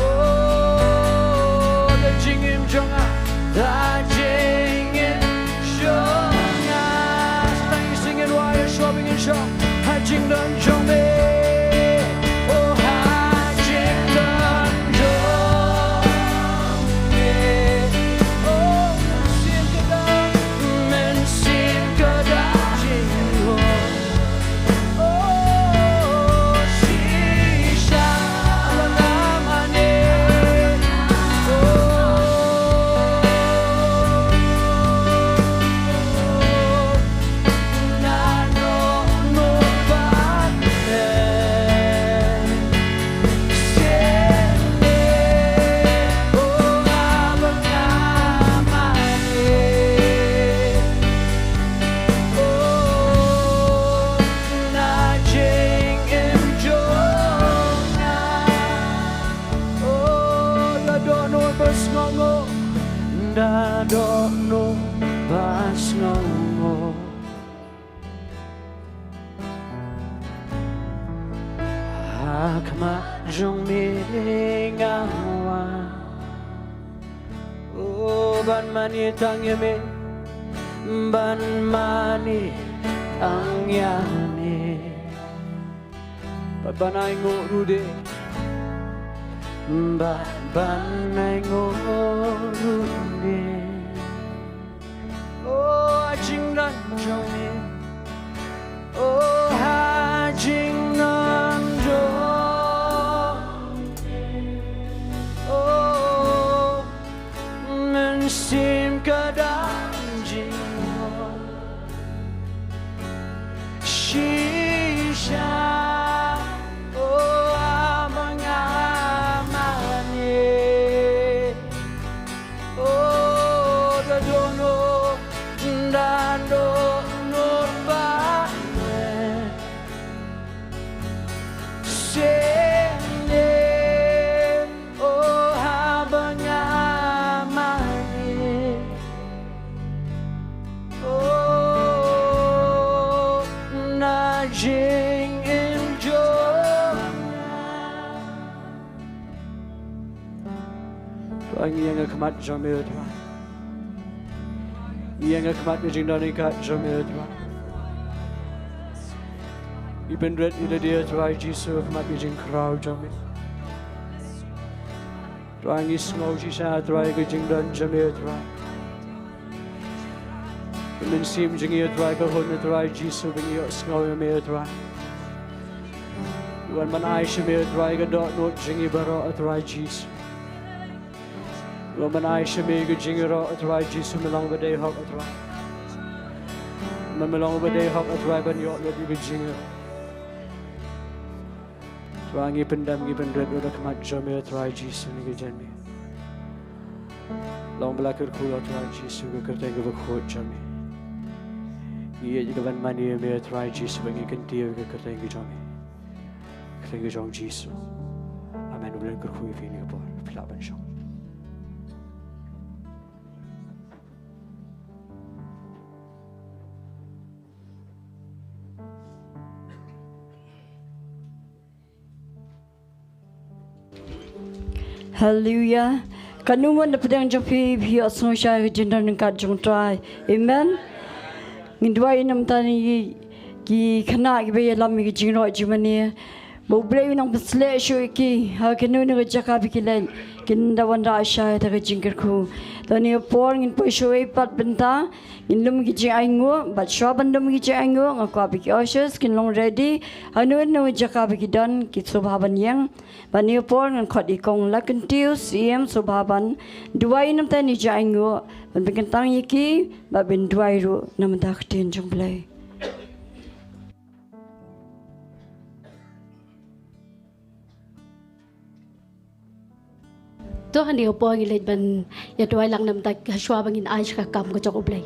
Oh, da jingim jong nga, da jingim jong nga. Sa tang shisien ngin wad, ïa shuwa ba ngin shong. Ha jingdon jong me. Oh, ha jingdon jong me. Oh, mynsiem ka da, mynsiem ka da jinghoi. Oh, shisha, haba nga mane. Oh, nga dohnud bad me. Sien ne, oh, haba nga mane. Oh, na jingim jong nga. Oh, da dohnud ba sngewnguh, da dohnud ba sngewnguh. Ha khmat jong me nga wan. Oh, ban mane tang ïa me, ban mane tang ïa me. Bad ban ainguh ruh de, bad ban ainguh ruh de. Oh, ha jingdon jong me. Oh, ha jingdon jong me. Oh, mynsiem ka da jing Shisha, oh, haba nga mane. Oh, da dohnud, da dohnud ba me. Shisha, oh, haba nga mane. Oh, na jingim jong nga. Trai, ngi ïeng ha khmat jong me, Trai. Ngi ïeng ha khmat ka jingdon ryngkat jong me, Trai. Ngi pynrit ïa lade, Trai Jisu, ha khmat ka jingkhraw jong me. Trai, ngi sngew shisha, Trai, ka jingdon jong me, Trai. Ka mynsiem jong ngi, Trai, ka hun, Trai Jisu, ba ngi ïohsngew ïa me, Trai. Ngi wan ban ai sha me, Trai, ka dohnud jong ngi baroh, Trai Jisu. Ngi wan ban ai sha me ka jingïaroh, Trai Jisu, me long ba dei hok, Trai. Me long ba dei hok, Trai, ban ïoh lut ïa ka jingïaroh. Trai, ngi pyndem, ngi pynrit lut ha khmat jong me, Trai Jisu, na ka jingim. Long ba la kyrkhu, Trai Jisu, ka kyrteng kaba khuid jong me. Ngi ïeit ïa ka ban mane ïa me, Trai Jisu, ba ngi kyntiew ïa ka kyrteng ka jong me. Kyrteng ka jong Jisu. Amen. U Blei un kyrkhu ïa phi ha kane ka por. Phi lah ban shong. Haleluia. Katno ngut na pdeng jong phi, phi ïohsngew shisha ïa ka jingdon ryngkat jong u Trai? Amen. Ngin duwai na ka bynta ki khynnah kiba ïalam ïa ka jingroi jingmane. Ba U Blei un nang pynsleh shuh ïa ki, ha kano kano ka jaka ba ki leit, kin da wanrah shisha ïa ka jingkyrkhu. Te ha kane ka por ngin poi shuwa pat bynta, ngin lum ki jingainguh, bad shuwa ban lum ki jingainguh, nga kwah ba ki ushers kin long ready, ha kano kano ka jaka ba ki don, ki sngewbha ban ïeng. Bad ha kane ka por ngan khot ïa i Kong Lakyntiew Syiem, sngewbha ban duwai na ka bynta kine ki jingainguh, ban pynkyntang ïa ki, bad ban duwai ruh na ka bynta ka ktien jong U Blei. To ha kane ka por ngi leit ban ïa duwai lang na ka bynta, shuwa ba ngin ai sha ka kam ka jong U Blei.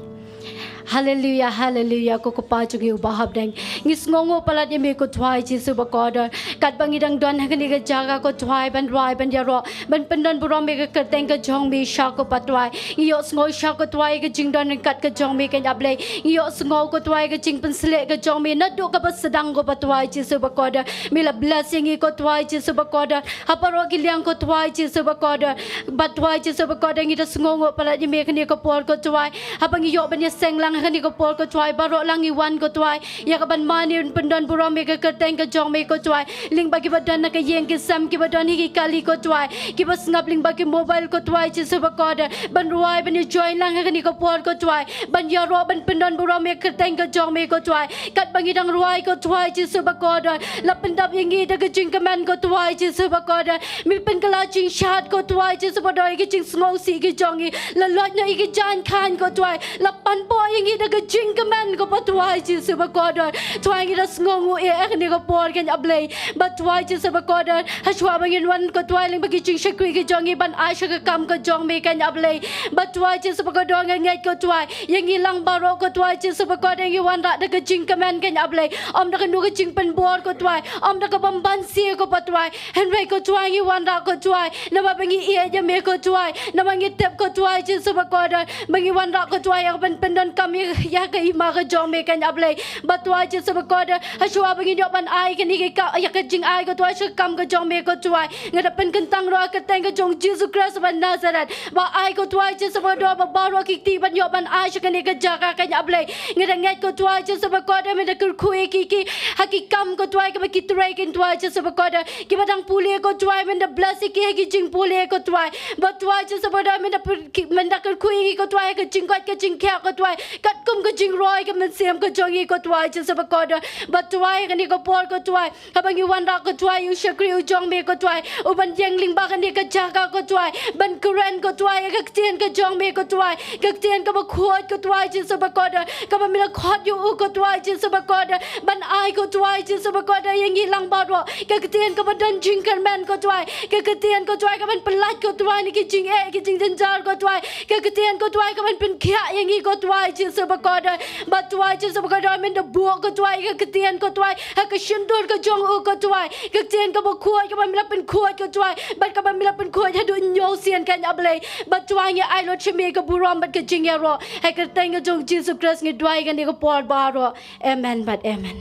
Haleluia, haleluia, ko Kpa jong ngi uba ha bneng. Ngi sngewnguh palat ïa me ko Trai Jisu bakordor. Katba ngi dang don ha kane ka jaka ko Trai ban rwai ban ïaroh, ban pyndon burom ïa ka kyrteng ka jong me shisha ko Pa Trai. Ngi ïohsngew shisha ko Trai ïa ka jingdon ryngkat ka jong me kane A Blei. Ngi ïohsngew ko Trai ïa ka jingpynsleh ka jong me naduh kaba sdang ko Pa Trai Jisu bakordor. Me la bless ïa ngi ko Trai Jisu bakordor. Ha baroh ki liang ko Trai Jisu bakordor. Bad Trai Jisu bakordor ngi da sngewnguh palat ïa me ha kane ka por ko Trai. Haba ngi ïoh ban ïaseng lang ha kane ka por ko Trai, baroh lang ngi wan ko Trai ïa ka ban mane ban pyndon burom ïa ka kyrteng ka jong me ko Trai. Lyngba kiba don na ka ïing ki sem, kiba don ha ki kali ko Trai, kiba sngap lyngba ki mobile ko Trai Jisu bakordor, ban rwai ban ïa join lang ha kane ka por ko Trai, ban ïaroh ban pyndon burom ïa ka kyrteng ka jong me ko Trai. Katba ngi dang rwai ko Trai Jisu bakordor, la pyndap ïa ngi da ka jingkmen ko Trai Jisu bakordor. Me pynkylla jingshad ko Trai Jisu bakordor ïa ki jingsngewsih ki jong ngi. La loit noh ïa ki jaiñ khaiñ ko Trai. La panpoh ïa ngi da ka jingkmen ko Pa Trai Jisu bakordor. Trai ngi da sngewnguh ïa ha kane ka por kane A Blei. Bad Trai Jisu bakordor, ha shuwa ba ngin wan ko Trai lyngba ki jingshakri ki jong ngi ban ai sha ka kam ka jong me kane A Blei. Bad Trai Jisu bakordor nga ngeit ko Trai ïa ngi lang baroh ko Trai Jisu bakordor ngi wanrah da ka jingkmen kane A Blei. Ym da kano ka jingpynbor ko Trai, ym da ka bym banse ko Pa Trai. Hynrei ko Trai ngi wanrah ko Trai namar ba ngi ïeit ïa me ko Trai, namar ngi tip ko Trai Jisu bakordor ba ngi wanrah ko Trai ïa ka ban pyndonkam ïa, ïa ka hima ka jong me kane A Blei. Bad Trai Jisu bakordor, ha shuwa ba ngin ïoh ban ai kane ka, ïa ka jingai ko Trai sha ka kam ka jong me ko Trai, nga da pynkyntang ruh ha ka kyrteng ka jong Jisu Khrist ba Nasaret. Ba ai ko Trai Jisu bakordor ba baroh ki kti ban ïoh ban ai sha kane ka jaka kane A Blei. Nga da ngeit ko Trai Jisu bakordor me da kyrkhu ïa ki, ki ha ki kam ko Trai kaba ki trei ko Trai Jisu bakordor. Kiba dang pule ko Trai men da bless ïa ki ha ki jingpule ko Trai. Bad Trai Jisu bakordor men da pur-, ki, men da kyrkhu ïa ngi ko Trai ha ka jingkoit ka jingkhiah ko Trai. katkum ka jingroi ka mynsiem ka jong ngi ko Trai Jisu bakordor. Bad Trai kane ka por ko Trai, haba ngi wanrah ko Trai ïa u shakri u jong me ko Trai, u ban ïeng lyngba kane ka jaka ko Trai, ban kren ko Trai ïa ka ktien ka jong me ko Trai, ka ktien kaba khuid ko Trai Jisu bakordor, kaba me la khot ïa u ko Trai Jisu bakordor ban ai ko Trai Jisu bakordor ïa ngi lang baroh. Ka ktien kaba don jingkyrmen ko Trai, ka ktien ko Trai kaban pyllait ko Trai na ki jingeh ki jingjynjar ko Trai, ka ktien ko Trai kaban pynkhiah ïa ngi ko Trai Jisu bakordor. Bad Trai Jisu bakordor, men da buh ko Trai ka ktien ko Trai ha ka shyntur ka jong u ko Trai, ka ktien kaba khuid kaba me la pynkhuid ko Trai, bad kaba me la pynkhuid haduh hynñiew sien, ko Blei. Bad Trai ngi ai lut sha me ka burom bad ka jingïaroh. Ha ka kyrteng ka jong Jisu Khrist ngi duwai kane ka por baroh. Amen bad amen.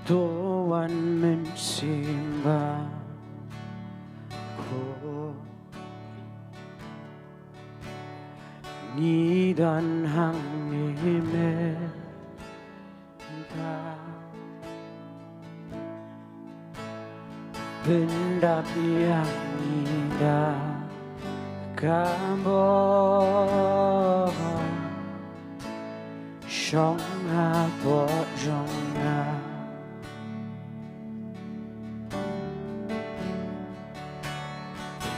To wan mynsiem bakhuid, ngi don hangne mynta. Pyndap ïa ngi da ka bor, shong hapoh jong nga.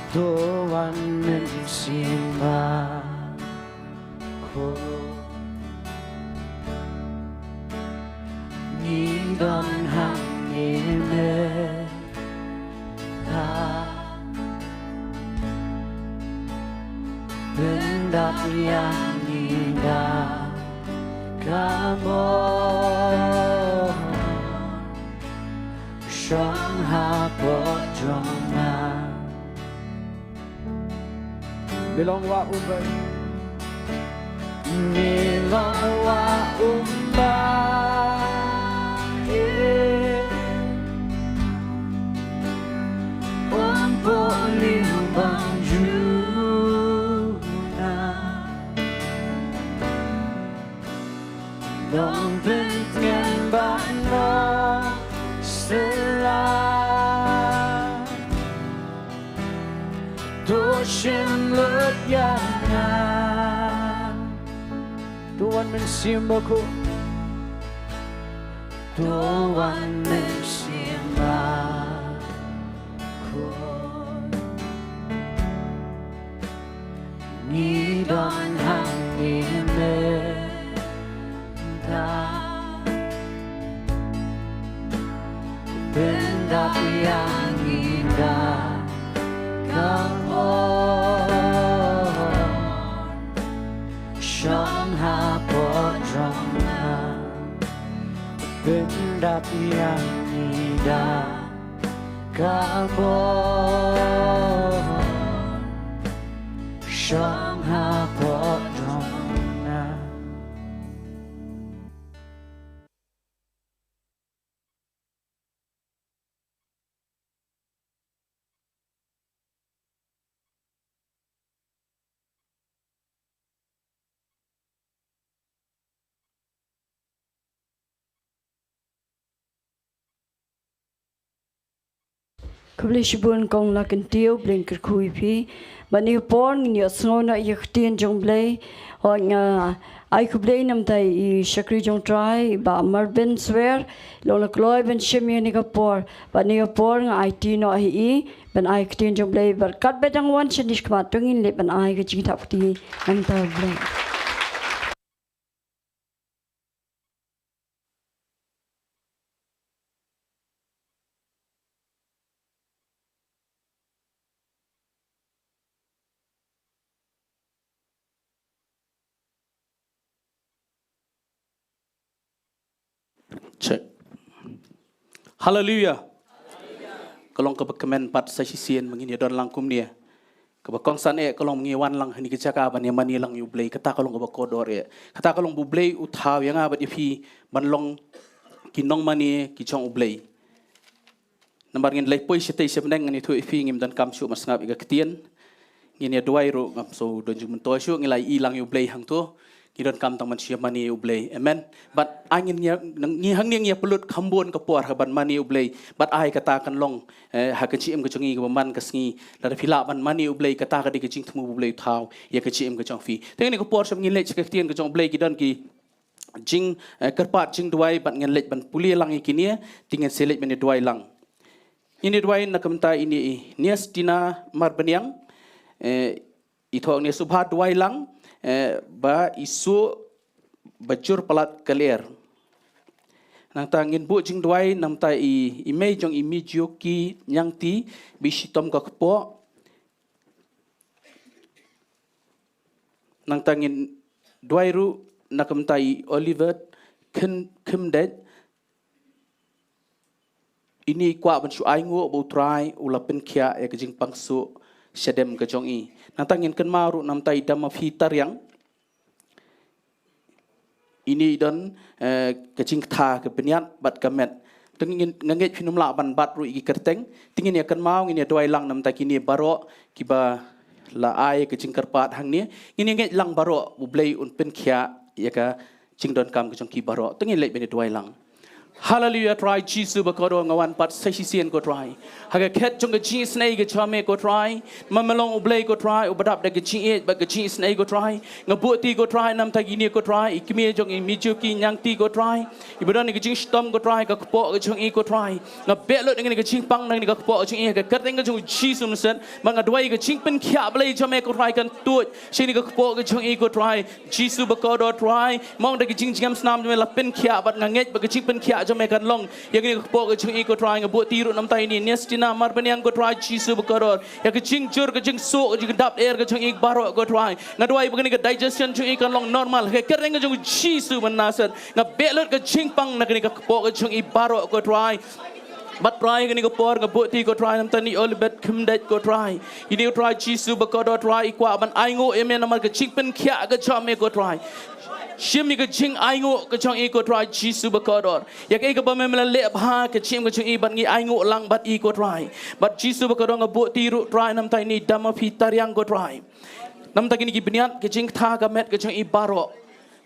To wan mynsiem bakhuid, ngi don hangne mynta. Pyndap ïa ngi da ka bor, shong hapoh jong nga. Me long Wah Umbai. Me long Wah Umbai. Umpoh limbang juna. Nongpyntngen bad nongsylla. To shim lut ïa nga. To wan mynsiem bakhuid. To wan mynsiem bakhuid. Ngi don hangne mynta. Pyndap ïa ngi da ka bor, shong hapoh jong nga. Pyndap ïa ngi da ka bor, shong hapoh jong nga. Khublei shibun kong Lakyntiew, Blei un kyrkhu ïa phi. Bad ha kane ka por ngin ïohsngew noh ïa ka ktien jong U Blei. Hooid, nga ai khublei na u shakri jong U Trai, Bah Marvin Swer, long la kloi ban shim ïa kane ka por. Bad ha kane ka por nga aiti noh ha i ban ai ka ktien jong U Blei. Bad katba dang wan shane shakhmat to ngin leit ban ai ka jingthap kti na ka bynta U Blei. Check. Haleluia. Ka long kaba kmen pat sa shisien ba ngin ïa don lang kumne. Kaba kongsan eh ka long ba ngi wan lang ha kane ka jaka ban ïa mane lang ïa U Blei, kata ka long kaba kordor eh. Kata ka long ba U Blei u thaw ïa nga bad ïa phi ban long ki nongmane ki jong U Blei. Namar ngin leit poi shatei sha bneng, ngan ïathuh ïa phi, ngim donkam shuh ban sngap ïa ka ktien. Ngin ïa duwai ruh, ngam shu don jingmyntoi shuh, ngi la ïohi lang ïa U Blei hangto. i donkam tang ban shu ïa mane ïa U Blei. Amen. Bad ai ngin ïa, ngi hangne ngi ïa pynlut kham bun ka por ha ban mane ïa U Blei. Bad ai kata kan long, eh, ha ka jingim ka jong ngi kaba man ka sngi. Lada phi lah ban mane ïa U Blei, kata ka dei ka jingthmu ba U Blei u thaw ïa ka jingim ka jong phi. Te kane ka por sha ba ngin leit sha ka ktien ka jong U Blei, ki don ki jing, eh, kyrpad jingduwai bad ngin leit ban pule lang ïa kine, te ngin sa leit ban ïa duwai lang. Ngin ïa duwai na ka bynta ine i Niastina Marbaniang, eh, i thoh ine, sngewbha duwai lang, eh, ba i suh ba jur palat ka lyer. Nangta ngin buh jingduwai na ka bynta i, i mei jong i Mijuki Ñiangti, ba i shitom ka kpoh. Nangta ngin duwai ruh na ka bynta i Oliver Khym, Khymdeit. Ine i kwah ban shu ainguh ba U Trai u la pynkhiah ïa ka jingpang suh shadem ka jong i. Nangta ngin kynmaw ruh na ka bynta i Damafi Tariang. Ine i don, eh, ka jingktha ka bniat bad ka met. Te ngin, nga ngeit phin ym lah ban bat ruh ïa ki kyrteng. Te ngin ïa kynmaw, ngin ïa duwai lang na ka bynta kine baroh kiba la ai ka jingkyrpad hangne. Ngin ïa ngeit lang baroh, U Blei un pynkhiah ïa ka jingdonkam ka jong ki baroh. Te ngin leit ban ïa duwai lang. Haleluia, Trai Jisu ba kordor, nga wan pat sa shisien, ko Trai, ha ka khet jong ka jingisynei ka jong me, ko Trai. Ma me long U Blei, ko Trai, uba dap da ka jingïeit bad ka jingisynei, ko Trai. Nga buh ti, ko Trai, na ka bynta kine, ko Trai, i kmie jong i Mijuki Ñiangti, ko Trai, iba don ïa ka jingshitom, ko Trai, ka kpoh ka jong i, ko Trai. Nga beh lut ïa kane ka jingpang na kane ka kpoh ka jong i ha ka kyrteng ka jong U Jisu Mynstep. Bad nga duwai ka jingpynkhiah Blei jong me, ko Trai, kan tuid sha kane ka kpoh ka jong i, ko Trai. Jisu ba kordor, Trai, ma ong da ka jingjngem snam jong me la pynkhiah, bad nga ngeit ba ka jingpynkhiah jong me kan long ïa kane ka kpoh ka jong i, ko Trai. Nga buh ti ruh na ka bynta ine i Niastina Marbaniang, ko Trai, Jisu ba kordor, ïa ka jingjur, ka jingsuh, ka jingdap lyer ka jong i baroh, ko Trai. Nga duwai ba kane ka digestion jong i kan long normal ha ka kyrteng ka jong U Jisu ba Nasaret. Nga beh lut ka jingpang na kane ka kpoh ka jong i baroh, ko Trai. Bad Trai, kane ka por nga buh ti, ko Trai, na ka bynta ine i Oliver Khymdeit, ko Trai. Ine, ko Trai Jisu ba kordor, Trai, i kwah ban ainguh ïa me namar ka jingpynkhiah ka jong me, ko Trai. Shim ïa ka jingainguh ka jong i, ko Trai Jisu ba kordor, ïa kaei kaba me, me la leh bha ha ka jingim ka jong i, bad ngi ainguh lang bad i, ko Trai. Bad Jisu ba kordor, nga buh ti ruh, Trai, na ka bynta ine i Damafi Tariang, ko Trai, na ka bynta kine ki bniat, ka jingktha ka met ka jong i baroh.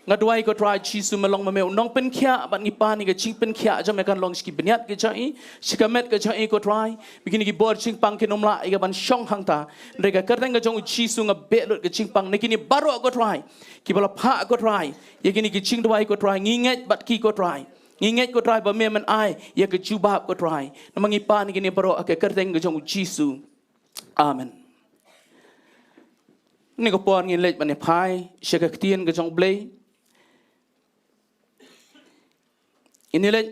Nga duwai, ko Trai Jisu, me long ma me u nongpynkhiah, bad ngi pan ïa ka jingpynkhiah jong me kan long sha ki bniat ka jong i, sha ka met ka jong i, ko Trai. Ba kine ki bor jingpang kin ym lah ïa ka ban shong hangta. Hynrei ha ka kyrteng ka jong U Jisu nga beh lut ka jingpang na kine baroh, ko Trai, kiba la phah, ko Trai, ïa kine ki jingduwai, ko Trai. Ngi ngeit bad ki, ko Trai. Ngi ngeit, ko Trai, ba me men ai ïa ka jubab, ko Trai. Namar ngi pan ïa kine baroh ha ka kyrteng ka jong U Jisu. Amen. Kane ka por ngin leit ban ïa phai sha ka ktien ka jong U Blei. Ngin ïa leit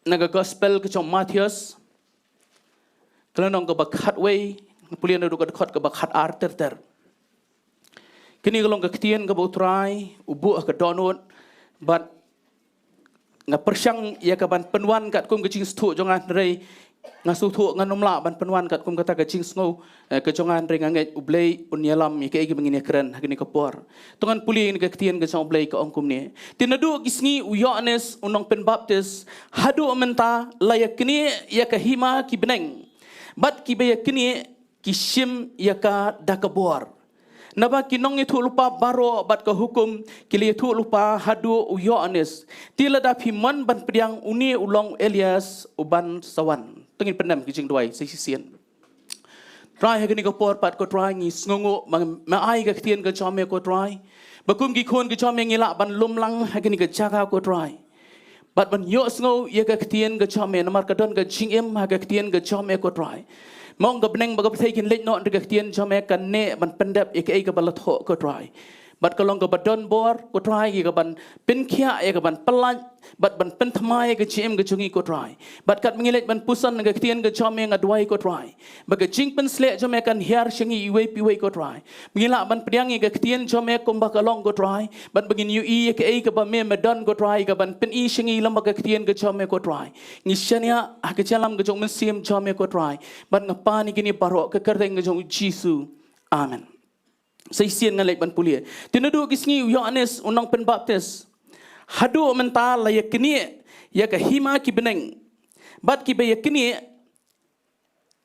na ka gospel ka jong u Mathaios, ka lynnong kaba khatwei, pule naduh ka dkhot kaba khatar ter ter. Kane ka long ka ktien kaba U Trai u buh ha ka dohnud, bad nga pyrshang ïa ka ban pynwan katkum ka jingsngewthuh jong nga, hynrei nga sngewthuh ngan ym lah ban pynwan katkum kata ka jingsngew, eh, ka jong nga, hynrei nga ngeit U Blei un ïalam ïa kaei kaba ngin ïakren ha kane ka por. To ngan pule ïa kane ka ktien ka jong U Blei, ka ong kumne: Te naduh ki sngi u Ïoannis u nongpynbaptis haduh mynta la ïaknieh ïa ka hima ki bneng, bad kiba ïaknieh ki shim ïa ka da ka bor. Naba ki nongïathuhlypa baroh bad ka hukum ki la ïathuhlypa haduh u Ïoannis. Te lada phi mon ban pdiang, une u long u Elias uban sa wan. To ngin pyndem ki jingduwai sa shisien. Trai, ha kane ka por pat, ko Trai, ngi sngewnguh ba me ai ka ktien ka jong me, ko Trai, ba kum ki khun ka jong me ngi lah ban lum lang ha kane ka jaka, ko Trai, bad ban ïohsngew ïa ka ktien ka jong me, namar ka don ka jingim ha ka ktien ka jong me, ko Trai. Ma ong ka bneng bad ka pyrthei kin leit noh, hynrei ka ktien jong me kan neh ban pyndep ïa kaei kaba la thoh, ko Trai. Bad ka long kaba don bor, ko Trai, ïa ka ban pynkhiah, ïa ka ban pyllait, bad ban pynthymmai ïa ka jingim ka jong ngi, ko Trai. Bad katba ngi leit ban puson na ka ktien ka jong me, nga duwai, ko Trai, ba ka jingpynshlur jong me kan hiar sha ngi iwei pa iwei, ko Trai. Ba ngin lah ban pdiang ïa ka ktien jong me kumba ka long, ko Trai. Bad ba ngin ïohi ïa kaei kaba me me don, ko Trai, ka ban pyni sha ngi lyngba ka ktien ka jong me, ko Trai. Ngi shaniah ha ka jingïalam ka jong u Mynsiem jong me, ko Trai. Bad nga pan ïa kine baroh ha ka kyrteng ka jong u Jisu. Amen. Sa shisien ngan leit ban pule. Te naduh ki sngi u Ïoannis u nongpynbaptis haduh mynta la ïaknieh ïa ka hima ki bneng, bad kiba ïaknieh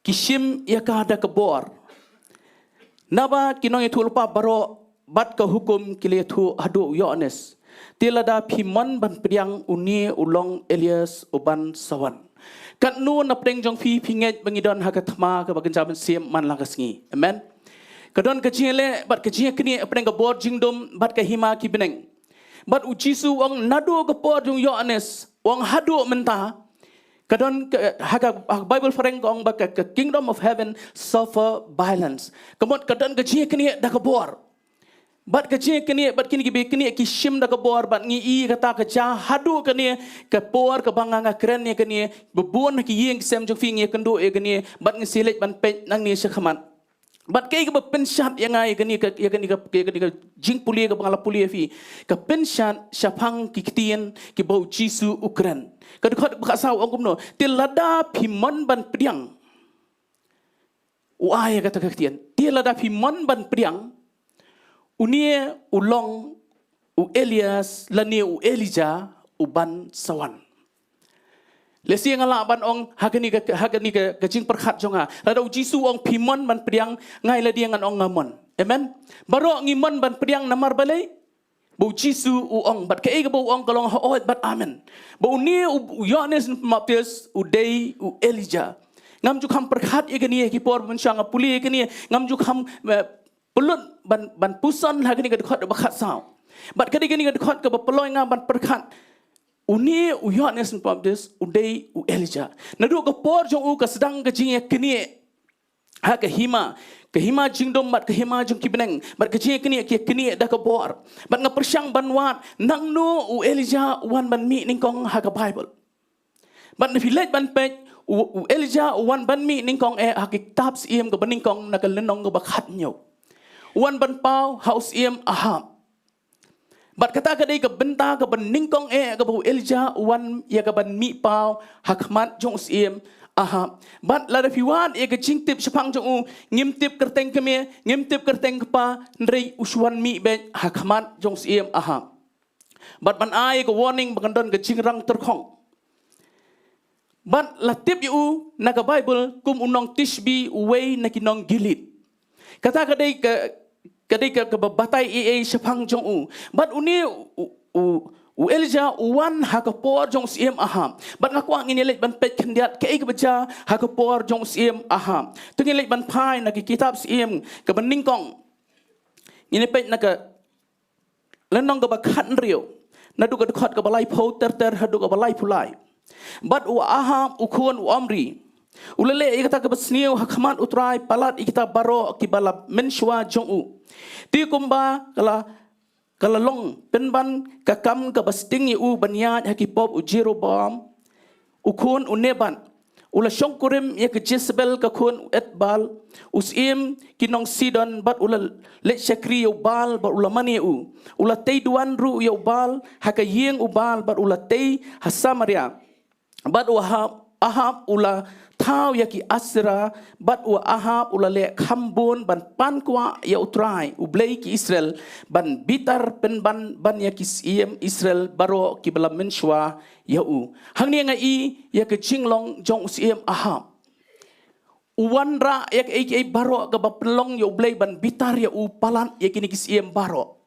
ki shim ïa ka da ka bor. Naba ki nongïathuhlypa baroh bad ka hukum ki la ïathuh haduh u Ïoannis. Te lada phi mon ban pdiang, une u long Elias uban sa wan. Katno na pdeng jong phi phi ngeit ba ngi don ha ka thma kaba kynja mynsiem man la ka sngi? Amen. Ka don ka jingïaleh bad ka jingïaknieh hapdeng ka bor jingdum bad ka hima ki bneng. Bad u Jisu u ong naduh ka por jong u Ïoannis, u ong haduh mynta. Ka don ka, ha ka, ha ka Bible phareng ka ong ba ka, ka kingdom of heaven suffer violence. Ka mut ka don ka jingïaknieh da ka bor. Bad ka jingïaknieh, bad kine kiba ïaknieh ki shim da ka bor, bad ngi i kata ka jia haduh kane ka por kaba nga nga kren ïa kane, ba bun ha ki ïing ki sem jong phi ngi ïakynduh ïa kane, bad ngi sa leit ban peit nangne shakhmat. Bad kaei kaba pynshad ïa nga ïa kane ka, ïa kane ka, ïa kane ka jingpule kaba nga la pule ïa phi. Ka pynshad shaphang ki ktien kiba u Jisu u kren. Ka dkhot ba khatsaw u ong kumno? Te lada phi mon ban pdiang. U ai ïa kata ka ktien. Te lada phi mon ban pdiang, une u long u Elias lane u Elijah uban sa wan. Lehse nga lah ban ong ha kane ka, ha kane ka, ka jingpyrkhat jong nga. Lada u Jisu u ong phi mon ban pdiang, nga ïa lade ngan ong nga mon. Amen. Baroh ngi mon ban pdiang namar balei? Ba u Jisu u ong, bad kaei kaba u ong ka long hooid bad amen. Ba une u, u Ïoannis Pynbaptis u dei u Elijah. Ngam ju kham pyrkhat ïa kane ha ki por mynshuwa, nga pule ïa kane, ngam ju kham, eh, pynlut ban, ban puson ha kane ka dkhot ba khatsaw. Bad ka dei kane ka dkhot kaba pynlong ïa nga ban pyrkhat. Une u Ïoannis Pynbaptis u dei u Elijah. Naduh ka por jong u ka sdang ka jingïaknieh ha ka hima, ka hima jingdum bad ka hima jong ki bneng, bad ka jingïaknieh ki ïaknieh da ka bor. Bad nga pyrshang ban wad nangno u Elijah u wan ban mih nyngkong ha ka Bible. Bad na phi leit ban peit, u, u Elijah u wan ban mih nyngkong eh ha ki kitab Syiem kaba nyngkong na ka lynnong kaba khathynñiew. U wan ban paw ha u Syiem Ahab. Bad kata ka dei ka bynta kaba nyngkong eh kaba u Elijah u wan ïa ka ban mih paw ha khmat jong u Syiem Ahab. Bad lada phi wad ïa ka jingtip shaphang jong u, ngim tip kyrteng kmie, ngim tip kyrteng kpa, hynrei u shu wan mih beit ha khmat jong u Syiem Ahab. Bad ban ai ka warning ba kan don ka jingrang tyrkhong. Bad la tip ïa u na ka Bible kum u nong Tishbi, uwei na ki nong Gilead. Kata ka dei ka, ka dei ka, kaba batai ei ei shaphang jong u. Bad une u, u, u Elijah u wan ha ka por jong u Syiem Ahab. Bad nga kwah ngin ïa leit ban peit khyndiat kaei kaba jia ha ka por jong u Syiem Ahab. To ngin leit ban phai na ki kitab Syiem kaba nyngkong. Ngin ïa peit na ka lynnong kaba khathynriew, naduh ka dkhot kaba laiphew ter ter haduh kaba laiphew lai. Bad u Ahab u khun u Omri u la leh ïa kata kaba sniew ha khmat u Trai palat ïa kita baroh kiba la mynshuwa jong u. Te kumba ka la, ka la long pynban ka kam kaba sting ïa u ban ïaid ha ki pop u Jeroboam u khun u Nebat. U la shongkurim ïa ka Jezebel ka khun u Etbaal, u syiem ki nong Sidon, bad u la leit shakri ïa u Baal bad u la mane ïa u. U la tei duwan ruh ïa u Baal ha ka ïing u Baal bad u la tei ha Samaria. Bad u Ahab, Ahab u la thaw ïa ki Asera, bad u Ahab u la leh kham bun ban pan kwah ïa u Trai, u Blei ki Israel, ban bitar pynban ban ïa ki syiem Israel baroh kiba la mynshuwa ïa u. Hangne nga i ïa ka jinglong jong u Syiem Ahab. U wanrah ïa kaei kaei baroh kaba pynlong ïa u Blei ban bitar ïa u palat ïa kine ki syiem baroh.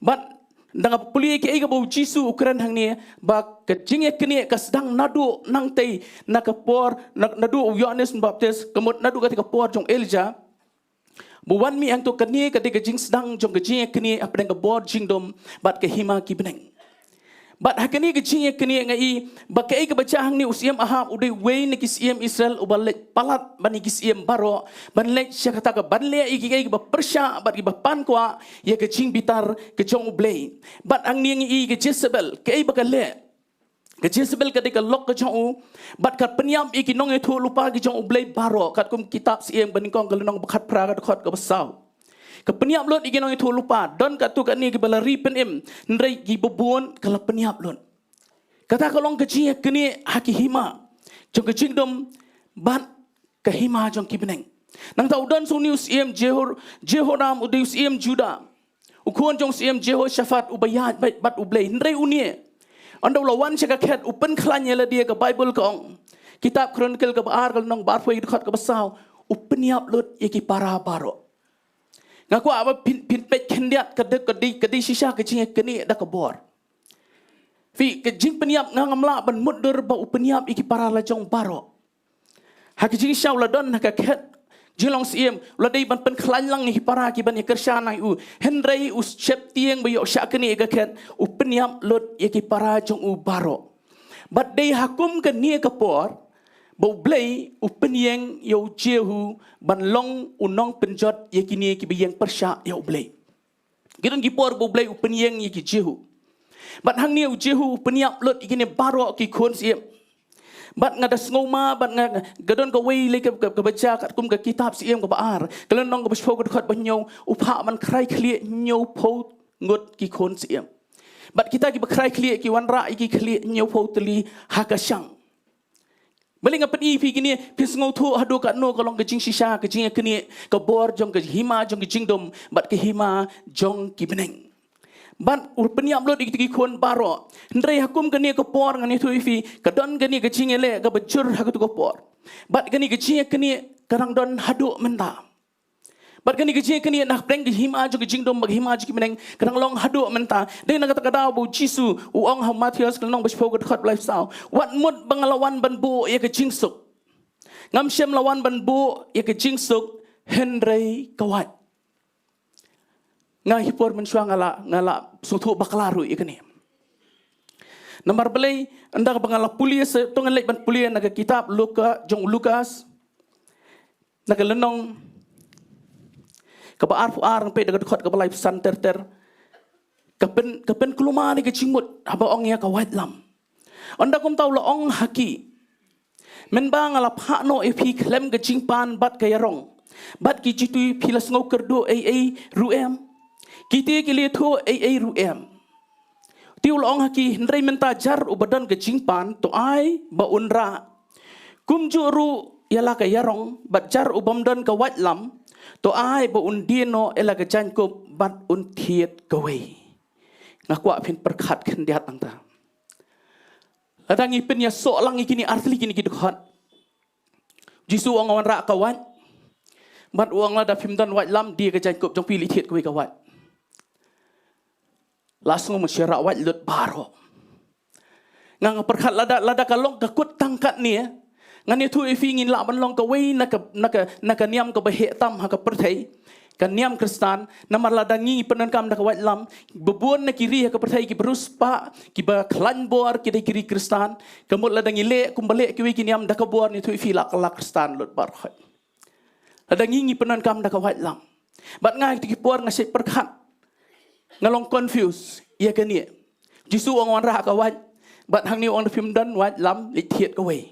Bad da nga pule ïa kaei kaba u Jisu u kren hangne ba ka jingïaknieh ka sdang naduh nangtei na ka por, na, naduh u Ïohannes Pynbaptis, ka mut naduh kata ka por jong Elijah. Ba wan mih hangto, kane ka dei ka jingsdang jong ka jingïaknieh hapdeng ka bor jingdum bad ka hima ki bneng. Bad ha kane ka jingïaknieh nga i ba kaei kaba jia hangne, u Syiem Ahab u dei uwei na ki syiem Israel uba leit palat ban ïa ki syiem baroh, ban leit sha kata ka ban leh ïa kiei kiba pyrshah bad kiba pan kwah ïa ka jingbitar ka jong u Blei. Bad hangne nga i ka Jezebel, kaei ba ka leh? Ka Jezebel ka dei ka lok ka jong u, bad ka pynïap ïa ki nongïathuhlypa ki jong u Blei baroh, katkum kitab Syiem banyngkong ka lynnong ba khatphra ka dkhot kaba saw. Ka pynïap lut ïa ki nongïathuhlypa, don katto katne kiba la ri pynim, hynrei kiba bun ka la pynïap lut. Kata ka long ka jingïaknieh ha ki hima jong ka jingdum bad ka hima jong ki bneng. Nangta u don sa une u syiem Jehor-, Jehoram, u dei u syiem Judah. U khun jong u syiem Jehoshaphat uba ïaid bad, bad u Blei. Hynrei une, ynda u la wan sha ka khet, u pynkhlaiñ ïa lade, ka Baibl ka ong. Kitab Chronicle kaba ar ka lynnong ba arphew wei ka dkhot kaba saw. U pynïap lut ïa ki para baroh. Nga kwah ba phin, phin peit khyndiat ka dei, ka dei, ka dei shisha ka jingïaknieh da ka bor. Phi, ka jingpynïap, nga ngam lah ban mutdur ba u pynïap ïa ki para la jong baroh. Ha ka jingshisha u la don ha ka khet jinglong syiem, u la dei ban pynkhlaiñ lang ïa ki para kiban ïakyrshan ïa u. Hynrei u sheptieng ba ïoh shah knieh ïa ka khet, u pynïap lut ïa ki para jong u baroh. Bad dei ha kum kane ka por ba U Blei u pynïeng ïa u Jehu ban long u nongpynjot ïa kine kiba ïeng pyrshah ïa U Blei. Ki don ki por ba U Blei u pynïeng ïa ki Jehu. Bad hangne u Jehu u pynïap lut ïa kine baroh ki khun syiem. Bad nga da sngew ma, bad nga, nga don kawei lei ka, ka, kaba jia katkum ka kitab Syiem kaba ar, ka lynnong kaba shiphew ka dkhot ba hynñiew, u phah ban khrai khlieh hynñiewphew ngut ki khun syiem. Bad kita kiba khrai khlieh ki wanrah ïa ki khlieh hynñiewphew tylli ha ka shang. Balei nga pyni ïa phi kine, phi sngewthuh haduh katno ka long ka jingshisha ka jingïaknieh, ka bor jong ka hima jong ka jingdum bad ka hima jong ki bneng. Bad u pynïap lut ïa ki khun baroh. Hynrei ha kum kane ka por ngan ïathuh ïa phi, ka don kane ka jingïaleh kaba jur ha katu ka por. Bad kane ka jingïaknieh ka dang don haduh mynta. Bad kane ka jingïaknieh na pdeng ka hima jong ka jingdum bad ka hima jong ki bneng ka dang long haduh mynta. Dei na kata ka daw ba u Jisu u ong ha u Mathaios ka lynnong ba shiphew ka dkhot ba laiphew saw, wat mut ba nga la wan ban buh ïa ka jingsuk. Ngam shym la wan ban buh ïa ka jingsuk, hynrei ka wait. Nga hi por mynshuwa nga la, nga la sngewthuh bakla ruh ïa kane. Namar balei, ynda ba nga la pule sa, to ngan leit ban pule na ka kitab Luka, jong u Lukas, na ka lynnong kaba arphew ar, ngan peit da ka dkhot kaba laiphew san ter ter. Ka pyn, ka pynkulmar ïa ka jingmut haba ong ïa ka waitlam. Ynda kumta u la ong ha ki, mynba nga la phah noh ïa phi khlem ka jingpan bad ka ïarong bad ki jingtui, phi la sngew kyrduh ei ei ruh em? Kite ki la ïathuh ei ei ruh em. Te u la ong ha ki, hynrei mynta jar uba don ka jingpan to ai ba un rah. Kumjuh ruh ïa la ka ïarong, bad jar u bym don ka waitlam to ai ba un die noh ïa la ka jaiñkup bad un thied kawei. Nga kwah phin pyrkhat khyndiat hangta. Lada ngi pynïasoh lang ïa kine artylli kine ki dkhot, Jisu u ong, wanrah ka wait. Bad u ong, lada phim don waitlam, die ka jaiñkup jong phi, leit thied kawei ka wait. La sngew mynshuwa rah wait lut baroh. Nga, nga pyrkhat lada, lada ka long ka kut tang katne, ngan ïathuh ïa phi, ngin lah ban long kawei na ka, na ka, na ka niam kaba heh tam ha ka pyrthei, ka niam Khristan. Namar lada ngi pyndonkam da ka waitlam, ba bun na ki ri ha ka pyrthei kiba riewspah, kiba khlaiñ bor, ki dei ki ri Khristan. Ka mut lada ngi leh kumba leh kiwei ki niam da ka bor, ngan ïathuh ïa phi, la ka la Khristan lut baroh. Lada ngi, ngi pyndonkam da ka waitlam. Bad nga ha kito ki por nga shait pyrkhat, nga long confuse ïa kane. Jisu u ong, wanrah ka wait, bad hangne u ong, da phim don waitlam, leit thied kawei.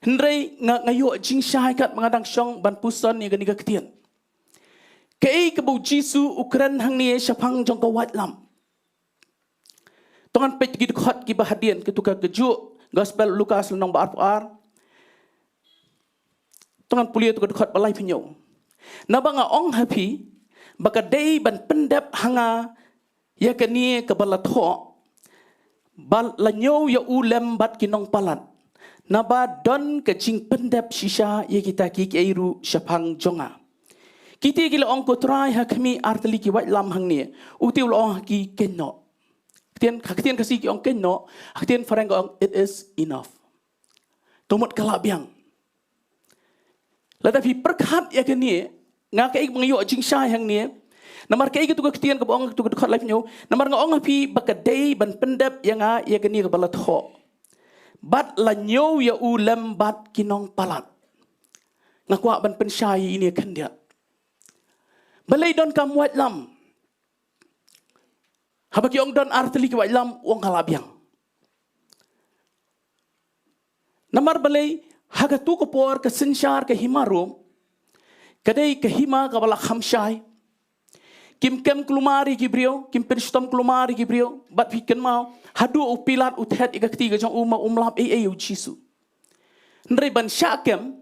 Hynrei nga, nga ïoh jingshai katba nga dang shong ban puson ïa kane ka ktien. Kaei kaba u Jisu u kren hangne shaphang jong ka waitlam? To ngan peit ki dkhot kiba hadien, katu ka kajuh Gospel Lukas lynnong ba arphew ar. To ngan pule tu ka dkhot ba laiphew hynñiew. Naba nga ong ha phi ba ka dei ban pyndep ha nga ïa kane kaba la thoh, ba la ñiew ïa u lem bad ki nongpalat. Naba don ka jingpyndep shisha ïa kita kiei kiei ruh shaphang jong nga. Kite ki la ong, ko Trai, ha khmih artylli ki waitlam hangne. U te u la ong ha ki, kynnoh. Ktien, ha ktien Khasi ki ong kynnoh, ha ktien phareng ka ong, it is enough. To mut ka la biang. Lada phi pyrkhat ïa kane, nga kaei ba nga ïoh jingshai hangne. Namar kaei katu ka ktien kaba ong katu ka dkhot laiphew hynñiew. Namar nga ong ha phi ba ka dei ban pyndep ïa nga ïa kane kaba la thoh, bad la ñiew ïa u lem bad ki nongpalat. Nga kwah ban pynshai ïa ine khyndiat. Balei donkam waitlam? Haba ki ong don artylli ki waitlam, u ong ka la biang. Namar balei, ha katu ka por ka synshar ka hima Rom ka dei ka hima kaba la kham shai. Kim kem kulmar ïa ki briew, kim pynshitom kulmar ïa ki briew, bad phi kynmaw, haduh u Pilat u thet ïa ka kti ka jong u, ma um lap ei ei ïa u Jisu. Hynrei ban shah kem,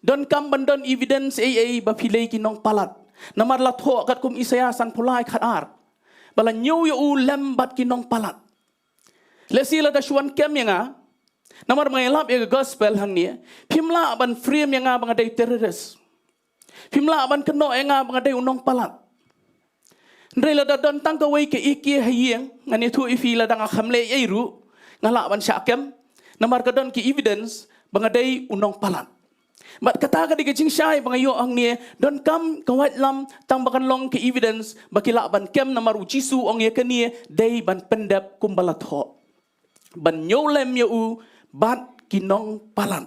donkam ban don evidence ei ei ba phi leh ki nongpalat. Namar la thoh katkum Isaïah sanphew lai khat ar, ba la ñiew ïa u lem bad ki nongpalat. Lehse lada shu wan kem ïa nga, namar ba nga ïalap ïa ka gospel hangne, phim lah ban frame ïa nga ba nga dei terrorist. Phim lah ban kynnoh ïa nga ba nga dei u nongpalat. Hynrei lada don tang kawei ka ïa ki ha ïing, ngan ïathuh ïa phi lada nga kham leh ei ruh, nga lah ban shah kem, namar ka don ki evidence ba nga dei u nongpalat. Bad kata ka dei ka jingshai ba nga ïoh hangne, donkam ka waitlam tang ba kan long ka evidence ba ki lah ban kem, namar u Jisu u ong ïa kane dei ban pyndep kumba la thoh, ban ñiewlem ïa u bad ki nongpalat.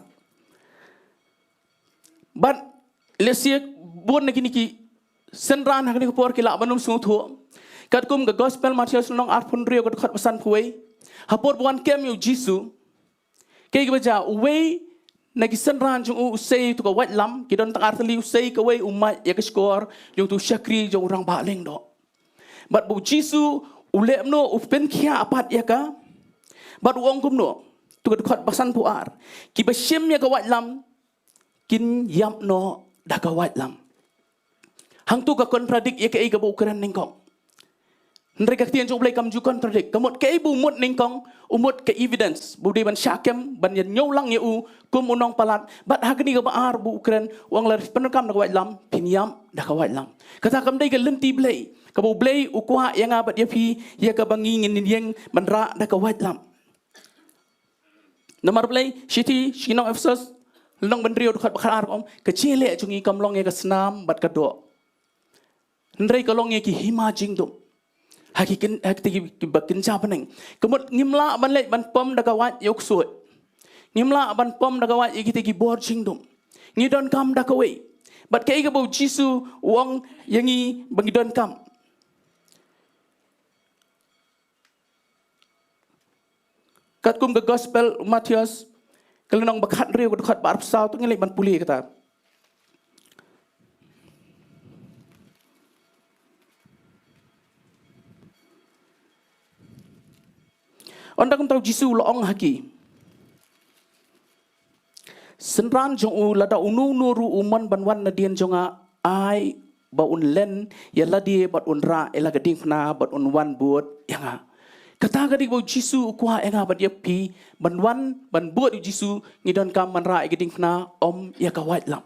Bad lehse bun na kine ki synran ha kane ka por ki lah ban ym sngewthuh. Katkum ka Gospel Mathaios lynnong arphew hynriew ka dkhot ba sanphew wei. Ha por ba wan kem ïa u Jisu, kaei kaba jia, uwei na ki synran jong u u sei uto ka waitlam, ki don tang artylli, u sei kawei u mait ïa ka shkor jong uto u shakri jong u rangbah lyngdoh. Bad ba u Jisu u leh kumno, u pynkhiah pat ïa ka. Bad u ong kumno, uto ka dkhot ba sanphew ar. Kiba shim ïa ka waitlam kin ïap noh da ka waitlam. Hangto ka contradict ïa kaei kaba u kren nyngkong. Hynrei ka ktien jong U Blei kam ju contradict. Ka mut kaei ba u mut nyngkong, u mut ka evidence ba u dei ban shah kem, ban ïa ñiewlang ïa u kum u nongpalat. Bad ha kane kaba ar ba u kren, u ong lada phi pyndonkam da ka waitlam, phin ïap da ka waitlam. Kata kam dei ka lynti Blei kaba U Blei u kwah ïa nga bad ïa phi, ïa kaba ngi ngin ïeng ban rah da ka waitlam. Namar balei? Shithi sha ki nong Ephesos lynnong ba hynriew dkhot ba khatar ka ong, ka jingïaleh jong ngi kam long ïa ka snam bad ka doh. Hynrei ka long ïa ki hima jingdum. Ha ki kyn-, ha kita ki, kiba kynja bneng. Ka mut ngim lah ban leit ban pom da ka wait ïa u ksuid. Ngim lah ban pom da ka wait ïa kita ki bor jingdum. Ngi donkam da kawei. Bad kaei kaba u Jisu u ong ïa ngi ba ngi donkam. Katkum ka Gospel Mathaios, ka lynnong ba khathynriew ka dkhot ba arphew saw, to ngin leit ban pule kata. Ynda kumta u Jisu u la ong ha ki synran jong u, lada uno uno ruh u mon ban wan nadien jong nga, ai ba un len ïa lade bad un rah ïa la ka diengphna bad un wan bud ïa nga. Kata ka dei ba u Jisu u kwah ïa nga bad ïa phi ban wan ban bud ïa u Jisu, ngi donkam ban rah ïa ka diengphna, ym ïa ka waitlam.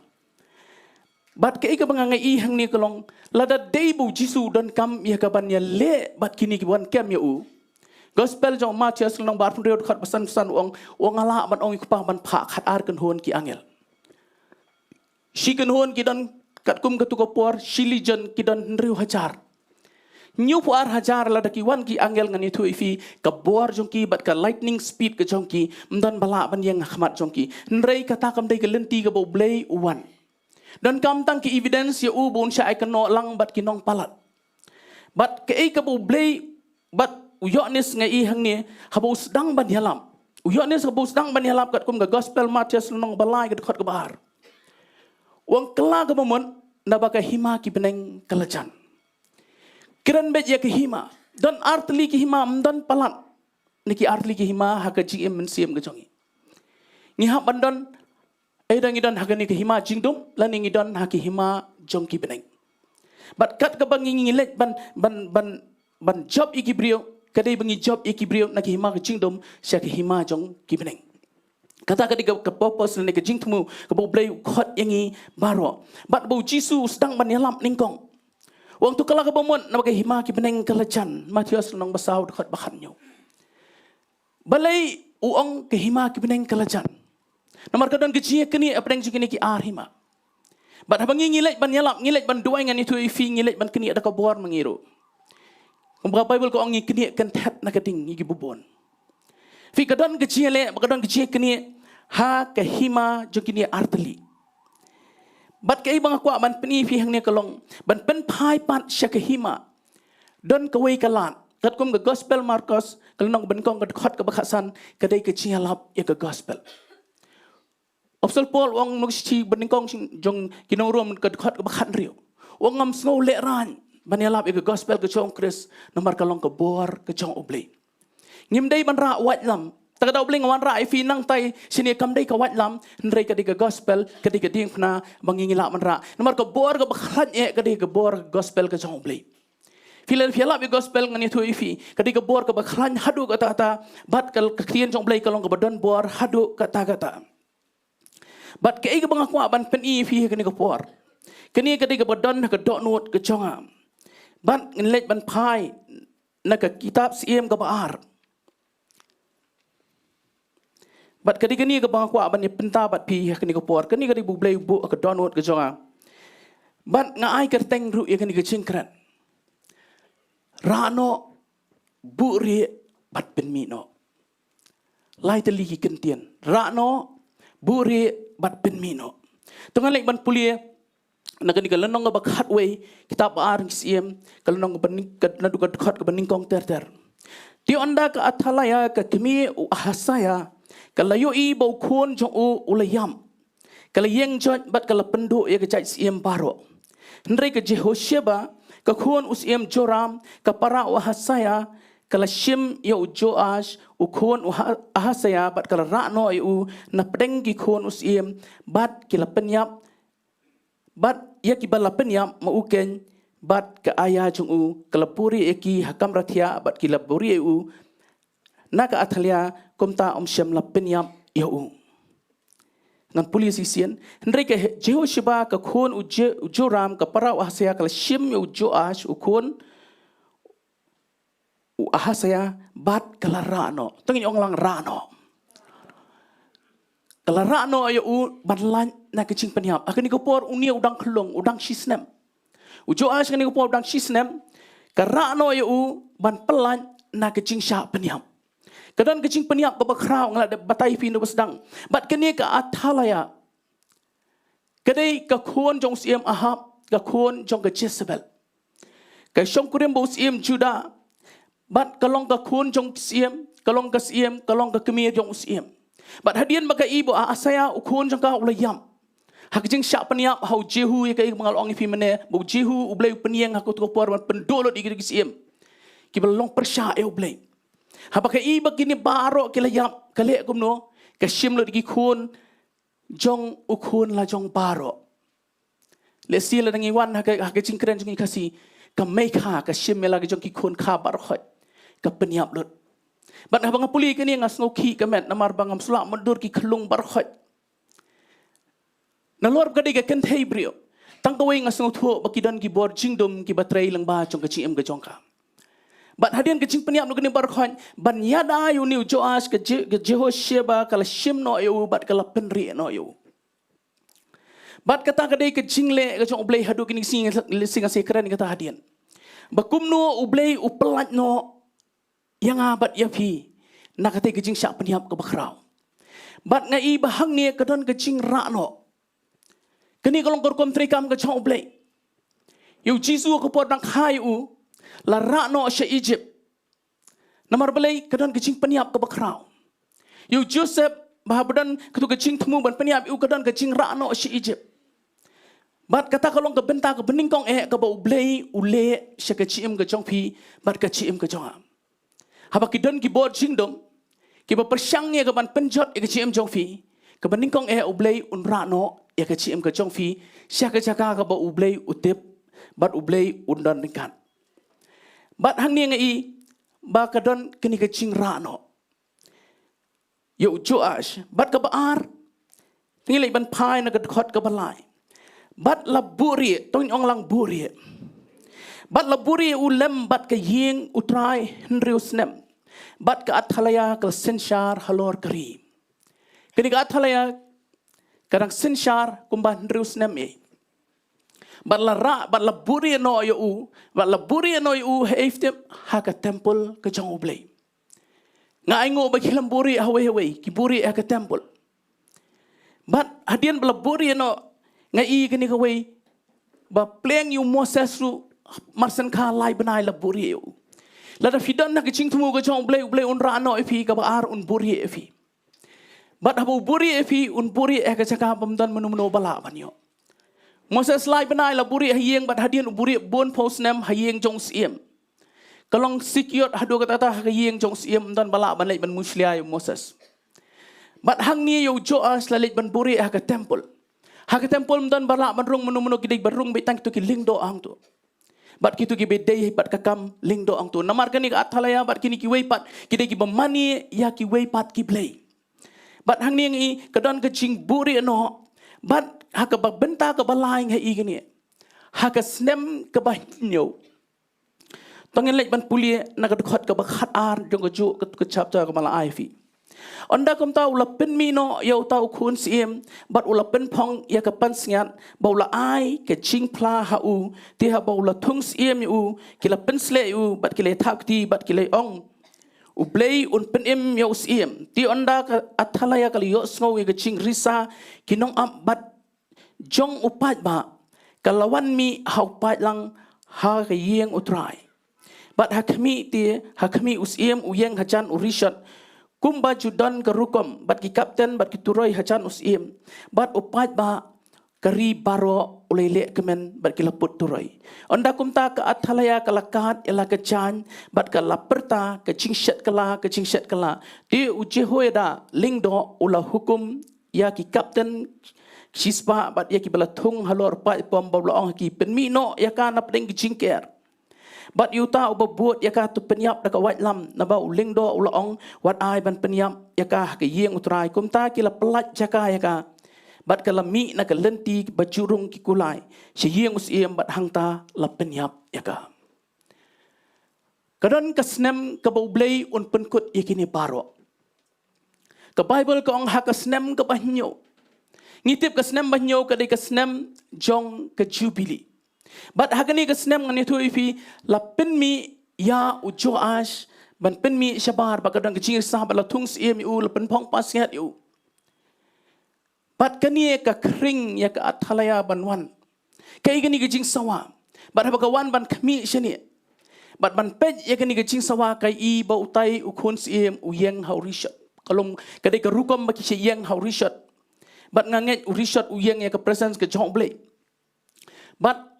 Bad kaei kaba nga ïohi hangne ka long, lada dei ba u Jisu u donkam ïa ka ban ïaleh bad kine kiba wan kem ïa u. Gospel jong u Mathaios lynnong ba arphew hynriew dkhot ba san, san u ong, u ong nga lah ban ong ïa u Kpa ban phah khatar kynhun ki angel. Shi kynhun ki don katkum kato ka por, shi legion ki don hynriew hajar. Hynñiewphew ar hajar lada ki wan ki angel, ngan ïathuh ïa phi, ka bor jong ki bad ka lightning speed ka jong ki ym don ba lah ban ïeng ha khmat jong ki. Hynrei kata kam dei ka lynti kaba U Blei u wan. Donkam tang ki evidence ïa u ba un shah ai kynnoh lang bad ki nongpalat. Bad kaei kaba U Blei, bad u Ïoannis nga ïohi hangne, haba u sdang ban ïalap. U Ïoannis haba u sdang ban ïalap katkum ka Gospel Mathaios lynnong ba lai ka dkhot kaba ar, u ong kylla kaba mut naba ka hima ki bneng ka la jan. Kren beit ïa ka hima. Don artylli ki hima, ym don palat na ki artylli ki hima ha ka jingim mynsiem ka jong ngi. Ngi hap ban don, ynda ngi don ha kane ka hima jingdum lane ngi don ha ka hima jong ki bneng. Bad kat kaba ngi, ngi leit ban, ban, ban, ban jop ïa ki briew, ka dei ba ngi jop ïa ki briew na ka hima ka jingdum sha ka hima jong ki bneng. Kata ka dei ka, ka purpose lane ka jingthmu kaba U Blei u khot ïa ngi baroh. Bad ba u Jisu u sdang ban ïalap nyngkong, u ong to kylla kaba mut naba ka hima ki bneng ka la jan. Mathaios lynnong ba saw dkhot ba khathynñiew. Balei u ong ka hima ki bneng ka la jan? Namar ka don ka jingïaknieh hapdeng jong kine ki ar hima. Bad haba ngi, ngi leit ban ïalap, ngi leit ban duwai, ngan ïathuh ïa phi, ngi leit ban knieh da ka bor ma ngi ruh. Kumba ka Baibl ka ong, ngi knieh kynthet na ka ding, ngi kiba bun. Phi, ka don ka jingïaleh bad ka don ka jingïaknieh ha ka hima jong kine artylli. Bad kaei ba nga kwah ban pyni ïa phi hangne ka long ban pynphai pat sha ka hima. Don kawei ka lad katkum ka Gospel Markos, ka lynnong ba nyngkong ka dkhot kaba khatsan, ka dei ka jingïalap ïa ka gospel. Apostol Paul u ong na ka shithi ba nyngkong jong ki nong Rom ka dkhot kaba khathynriew, u ong ngam sngew lehraiñ ban ïalap ïa ka gospel ka jong u Khrist, namar ka long ka bor ka jong U Blei. Ngim dei ban rah waitlam. Te ka daw Blei nga wanrah ïa phi nangtai shane, kam dei ka waitlam, hynrei ka dei ka gospel, ka dei ka diengphna ba ngi, ngi lah ban rah. Namar ka bor kaba khlaiñ eh ka dei ka bor ka gospel ka jong U Blei. Phi, lada phi ïalap ïa ka gospel, ngan ïathuh ïa phi, ka dei ka bor kaba khlaiñ haduh katta katta. Bad ka, ka ktien jong U Blei ka long kaba don bor haduh katta katta. Bad kaei kaba nga kwah ban pyni ïa phi ha kane ka por, Kane ka dei kaba don ha ka dohnud ka jong nga. Bad ngan leit ban phai na ka kitab Syiem kaba ar. Bad ka dei kane kaba nga kwah ban ïa pynta bad phi ha kane ka por. Kane ka dei ba U Blei u buh ha ka dohnud ka jong nga. Bad nga ai kyrteng ruh ïa kane ka jingkren. Rah noh, buhrieh bad pynmih noh. Lai tylli ki kyntien. Rah noh, buhrieh bad pynmih noh. To ngan leit ban pule na kane ka lynnong kaba khatwei, kitab Ar Syiem, ka lynnong kaba nyng-, ka, naduh ka dkhot kaba nyngkong ter ter. Te ynda ka Athalia ka kmie u Ahasaia ka la ïohi ba u khun jong u u la ïap, ka la ïeng joit bad ka la pynduh ïa ka jait syiem baroh. Hynrei ka Jehosheba, ka khun u syiem Joram, ka para u Ahasaia, ka la shim ïa u Joash, u khun u Ha-, Ahasaia, bad ka la rah noh ïa u na pdeng ki khun u syiem, bad ki la pynïap, bad ïa kiba la pynïap ma u keiñ, bad ka aya jong u, ka la buhrieh ïa ki ha kamra thiah, bad ki la buhrieh ïa u na ka Athalia, kumta um shym la pynïap ïa u. Ngan pule shisien. Hynrei ka Jehosheba, ka khun u Je-, u Joram, ka para u Ahasaia, ka la shim ïa u Joash, u khun u Ahasaia, bad ka la rah noh. To ngin ong lang, rah noh. Ka la rah noh ïa u ban lait na ka jingpynïap. Ha kane ka por une u dang khyllung, u dang shisnem. U Joash kane ka por u dang shisnem, ka rah noh ïa u ban pynlait na ka jingshah pynïap. Ka don ka jingpynïap kaba khraw, nga la dep batai phi na ba sdang. Bad kane ka Athalia, ka dei ka khun jong u syiem Ahab, ka khun jong ka Jezebel. Ka shongkurim bad u syiem Judah, bad ka long ka khun jong u syiem, ka long ka syiem, ka long ka kmie jong u syiem. Bad hadien ba ka i ba u Ahasaia u khun jong ka u la ïap, ha ka jingshah pynïap ha u Jehu, ïa kaei ba nga la ong ïa phi mynne, ba u Jehu U Blei u pynïeng ha kato ka por ban pynduh lut ïa ki syiem kiba la long pyrshah ïa U Blei. Haba ka i ba kine baroh ki la ïap, ka leh kumno? Ka shim lut ïa ki khun jong u khun la jong baroh. Lehse lada ngi wan ha ka, ha ka jingkren jong ngi Khasi, ka mei kha, ka shim ïa la ki jong ki khun kha baroh khoit, ka pynïap lut. Bad haba nga pule kane nga sngew khih ka met, namar ba ngam shu lah mutdur ki khyllung baroh khoit. Nalor ba ka dei ka kynthei briew, tang kawei nga sngewthuh ba ki don ki bor jingdum kiba trei lyngba jong ka jingim ka jong ka. Bad hadien ka jingpynïap na kane baroh khoit, ban ïada ïa une u Joash, ka Je-, ka Jehosheba ka la shim noh ïa u bad ka la pynrieh noh ïa u. Bad kata ka dei ka jingleh ka jong U Blei haduh kine ki sngi, lehse nga sa kren kata hadien, ba kumno U Blei u pynlait noh ïa nga bad ïa phi na katei ka jingshah pynïap kaba khraw. Bad nga i ba hangne ka don ka jingrah noh. Kane ka long ka rukom treikam ka jong U Blei. Ïa u Jisu ha ka por dang kha ïa u, la rah noh sha Egypt. Namar balei? Ka don ka jingpynïap kaba khraw. Ïa u Joseph, ba haba don kato ka jingthmu ban pynïap ïa u, ka don ka jingrah noh sha Egypt. Bad kata ka long ka bynta kaba nyngkong eh kaba U Blei u leh sha ka jingim ka jong phi bad ka jingim ka jong nga. Haba ki don ki bor jingdum kiba pyrshang ïa ka ban pynjot ïa ka jingim jong phi, kaba nyngkong eh U Blei un rah noh ïa ka jingim ka jong phi sha ka jaka kaba U Blei u tip bad U Blei un don ryngkat. Bad hangne nga i ba ka don kane ka jingrah noh ïa u Joash. Bad kaba ar, ngi leit ban phai na ka dkhot kaba lai. Bad la buhrieh, to ngin ong lang buhrieh. Bad la buhrieh u lem bad ka ïing U Trai hynriew snem. Bad ka Athalia ka la synshar halor ka ri. Kane ka Athalia ka dang synshar kumba hynriew snem ei. Bad la rah, bad la buhrieh noh ïa u, bad la buhrieh noh ïa u ha ei, tip, ha ka templ ka jong U Blei. Nga ainguh ba ki lam buhrieh hawei hawei, ki buhrieh ha ka templ. Bad hadien ba la buhrieh noh, nga i kane kawei, ba pleng ïa u Moses ruh, mar shen kha lai bnai la buhrieh ïa u. Lada phi don ha ka jingthmu ka jong U Blei, U Blei un rah noh ïa phi, kaba ar un buhrieh ïa phi. Bad haba u buhrieh ïa phi, un buhrieh ha ka jaka bym don mano mano ba lah ban ïoh. Moses lai bnai la buhrieh ha ïing, bad hadien u buhrieh bun phew snem ha ïing jong u syiem. Ka long secret haduh katta katta ha ka ïing jong u syiem, ym don ba lah ban leit ban mushlia ïa u Moses. Bad hangne ïa u Joash la leit ban buhrieh ha ka templ. Ha ka templ ym don ba lah ban rung mano mano, ki dei ban rung beit tang kito ki lyngdoh hangto. Bad kito kiba dei bad ka kam lyngdoh hangto. Namar kane ka Athalia bad kine kiwei pat ki dei kiba mane ïa kiwei pat ki blei. Bad hangne nga i ka don ka jingbuhrieh noh Bad ha kaba bynta kaba lai nga ïohi kane, ha ka snem kaba hynñiew. To ngin leit ban pule na ka dkhot kaba khatar jong kajuh ka chapter kaba la ai phi. Ynda kumta u la pynmih noh ïa uta u khun syiem, bad u la pynphong ïa ka pansngiat, ba u la ai ka jingphla ha u, te haba u la thung syiem ïa u, ki la pynsleh ïa u, bad ki la thap kti, bad ki la ong, U Blei un pynim ïa u syiem. Te ynda ka Athalia ka la ïohsngew ïa ka jingrisa ki nongap bad jong u paidbah, ka la wan mih ha u paidlang ha ka ïing U Trai. Bad ha khmih te, ha khmih u syiem u ïeng hajan u rishot, kumba ju don ka rukom, bad ki kapten bad ki turoi hajan u syiem, bad u paidbah ka ri baroh u la ïaleh kmen bad ki la put turoi. Ynda kumta ka Athalia ka la kad ïa la ka jaiñ, bad ka la pyrta ka jingshet kylla, ka jingshet kylla. Te u Jehoiada lyngdoh u la hukum ïa ki kapten shispah bad ïa kiba la thung halor paidbah, ba u la ong ha ki, Pynmih noh ïa ka napdeng ki jingker. Bad ïa uta uba bud ïa ka to pynïap da ka waitlam, naba u lyngdoh u la ong, Wat ai ban pynïap ïa ka ha ka ïing U Trai. Kumta ki la pyllait jaka ïa ka, bad ka la mih na ka lynti ba ju rung ki kulai sha ïing u syiem, bad hangta la pynïap ïa ka. Ka don ka snem kaba U Blei un pynkut ïa kine baroh. Ka Baibl ka ong ha ka snem kaba hynñiew. Ngi tip ka snem ba hynñiew ka dei ka snem jong ka Jubili. Bad ha kane ka snem, ngan ïathuh ïa phi, la pynmih ïa u Joash ban pynmih shabar, bad ka don ka jingrisa, bad la thung syiem ïa u, la pynphong pansngiat ïa u. Bad kane ka khring ïa ka Athalia ban wan. Kaei kane ka jingsawa? Bad haba ka wan ban khmih shane, bad ban peit ïa kane ka jingsawa, ka i ba utai u khun syiem u ïeng ha u rishot. Ka long, ka dei ka rukom ba ki shu ïeng ha u rishot. Bad nga ngeit u rishot u ïeng ïa ka presence ka jong U Blei. Bad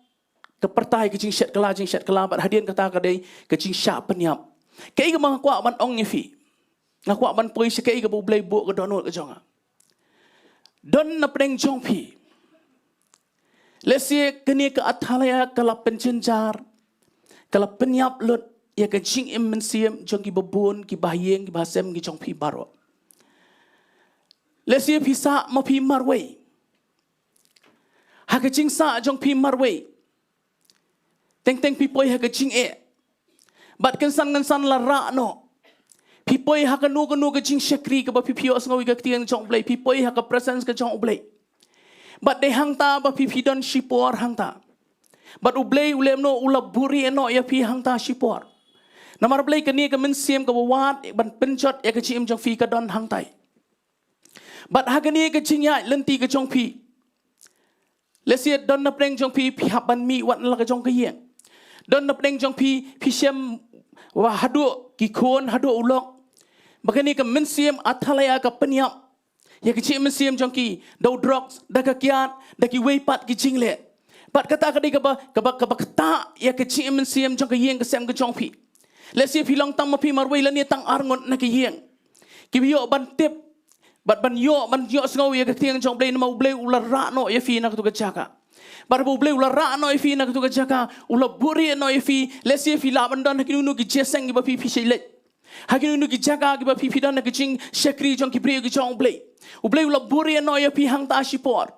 ka pyrta ïa ka jingshet kylla, jingshet kylla, bad hadien kata ka dei ka jingshah pynïap. Kaei kaba nga kwah ban ong ïa phi? Nga kwah ban poi sha kaei kaba U Blei buh ka dohnud ka jong nga. Don napdeng jong phi, lehse kane ka Athalia ka la pynjynjar, ka la pynïap lut ïa ka jingim mynsiem jong kiba bun, kiba ha ïing, kiba ha sem ki jong phi baroh. Lehse phi sah ma phi marwei. Ha ka jingsah jong phi marwei, teng teng phi poi ha ka jingeh. Bad kynsan kynsan la rah noh. Phi poi ha kano kano ka jingshakri kaba phi, phi ïohsngew ïa ka ktien jong U Blei, phi poi ha ka presence ka jong U Blei. Bad dei hangta ba phi, phi don shipor hangta. Bad U Blei u leh kumno? U la buhrieh noh ïa phi hangta shipor. Namar balei? Kane ka mynsiem kaba wad ban pynjot ïa ka jingim jong phi ka don hangtai. Bad ha kane ka jingïaid lynti ka jong phi, lehse don napdeng jong phi, phi hap ban mih wat na la ka jong ka ïing. Don napdeng jong phi, phi shem, wa, haduh ki khun, haduh u lok. Ba kane ka mynsiem Athalia ka pynïap ïa ka jingim mynsiem jong ki da u drugs, da ka kiad, da kiwei pat ki jingleh. Bad kata ka dei kaba, kaba, kaba ktah ïa ka jingim mynsiem jong ka ïing ka sem ka jong phi. Lehse phi long tang ma phi marwei lane tang arngut na ka ïing. Kiba ïoh ban tip bad ban ïoh, ban ïohsngew ïa ka ktien jong U Blei, namar U Blei u la rah noh ïa phi na katu ka jaka. Bad haba U Blei u la rah noh ïa phi na katu ka jaka, u la buhrieh noh ïa phi, lehse phi lah ban don ha kino kino ki jingïaseng kiba phi, phi shait leit. Ha kino kino ki jaka kiba phi, phi don ha ka jingshakri jong ki briew ki jong U Blei. U Blei u la buhrieh noh ïa phi hangta shipor.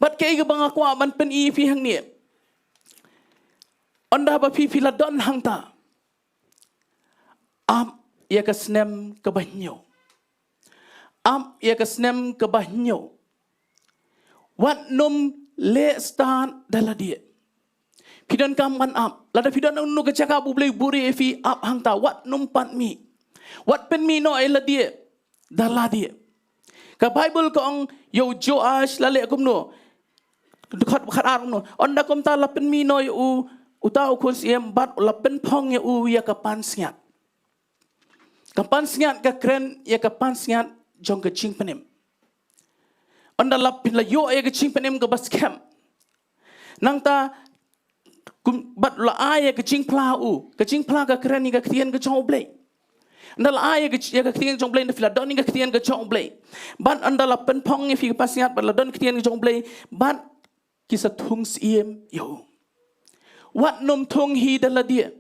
Bad kaei kaba nga kwah ban pyni ïa phi hangne, ynda ba phi, phi la don hangta, ap ïa ka snem kaba hynñiew. Ap ïa ka snem kaba hynñiew. Wat nym leh stad da lade. Phi donkam ban ap. Lada phi don ha kano ka jaka ba U Blei u buhrieh ïa phi, ap hangta, wat nym pat mih. Wat pynmih noh ïa lade da lade. Ka Baibl ka ong ïa u Joash la leh kumno? Dkhot ba khatar kumno? Ynda kumta la pynmih noh ïa u, uta u khun syiem, bad la pynphong ïa u ïa ka pansngiat. Ka pansngiat ka kren ïa ka pansngiat jong ka jingpynim. Ynda la pyn, la ïoh ïa ka jingpynim kaba skhem, nangta kum, bad la ai ïa ka jingphla ha u. Ka jingphla ka kren ïa ka ktien ka jong U Blei. Ynda la ai ïa ka, ïa ka ktien jong U Blei, ynda phi la don ïa ka ktien ka jong U Blei, bad ynda la pynphong ïa phi ka pansngiat, bad la don ktien ka jong U Blei, bad ki sa thung syiem ïa u. Wat nym thung hi da lade.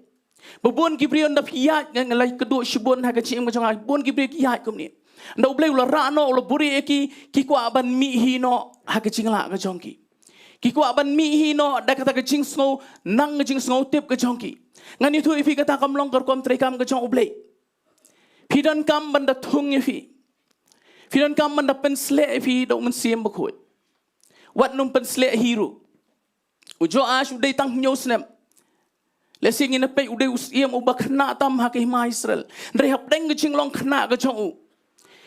Ba bun ki briew, ynda phi ïaid, nga, nga la kdew shibun ha ka jingim ka jong nga, bun ki briew ki ïaid kumne. Nda U Blei u la rah noh, u la buhrieh ïa ki, ki kwah ban mih hi noh ha ka jinglah ka jong ki. Ki kwah ban mih hi noh da kata ka jingsngew, nang ka jingsngew tip ka jong ki. Ngan ïathuh ïa phi, kata kam long ka rukom treikam ka jong U Blei. Phi donkam ban da thung ïa phi. Phi donkam ban da pynsleh ïa phi da U Mynsiem Bakhuid. Wat nym pynsleh hi ruh. U Joash u dei tang hynñiew snem. Lehse ngin ïa peit u dei u syiem uba khynnah tam ha ka hima Israel. Hynrei hapdeng ka jinglong khynnah ka jong u,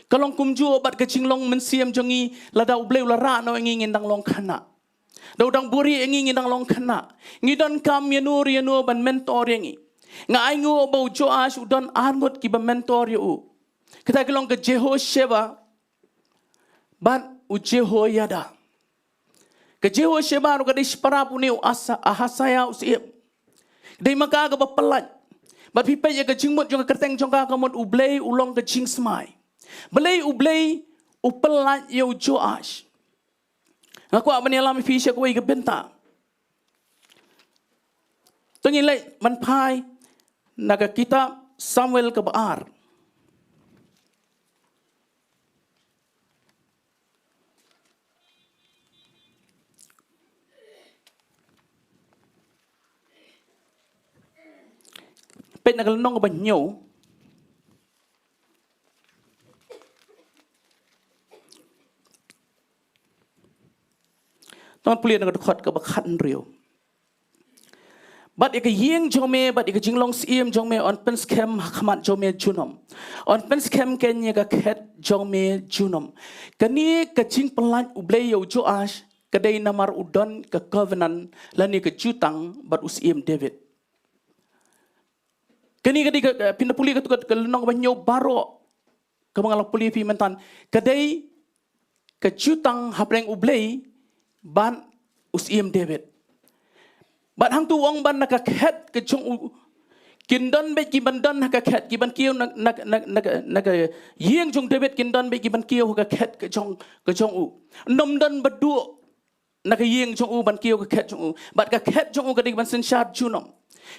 ka long kumjuh bad ka jinglong mynsiem jong ngi, lada U Blei u la rah noh ïa ngi, ngin dang long khynnah. Da u dang buhrieh ïa ngi, ngin dang long khynnah. Ngi donkam ïano re ïano ban mentor ïa ngi. Nga ainguh ba u Joash u don arngut kiba mentor ïa u. Kita ki long ka Jehosheba bad u Jehoiada. Ka Jehosheba ruh ka dei shipara pune u Asa, Ahasaia u syiem. Dei ma ka kaba pyllait. Bad phi peit ïa ka jingmut jong ka kyrteng jong ka, ka mut U Blei u long ka jingsmai. Balei U Blei u pyllait ïa u Joash? Nga kwah ban ïalam ïa phi sha kawei ka bynta. To ngin leit ban phai na ka kitab Samuel kaba ar. Peit na ka lynnong kaba hynñiew. Tang pule na ka dkhot kaba khathynriew. Bad ïa ka ïing jong me, bad ïa ka jinglong syiem jong me, yn pynskhem ha khmat jong me junom. Yn pynskhem keiñ ïa ka khet jong me junom. Kane ka jingpyllait U Blei ïa u Joash, ka dei namar u don ka covenant lane ka jutang bad u syiem David. Kane ka dei ka, ka, phin da pule ka, ka, ka lynnong kaba hynñiew baroh, kaba nga la pule ïa phi mynta, ka dei ka jutang hapdeng U Blei bad u syiem David. Bad hangto u ong ba na ka khet ka jong u, kin don beit kiban don ha ka khet, kiban kiew na, na, na, na, na ka ïing jong David, kin don beit kiban kiew ha ka khet ka jong, ka jong u. Ym don ba duh na ka ïing jong u ban kiew ka khet jong u. Bad ka khet jong u ka dei ban synshar junom.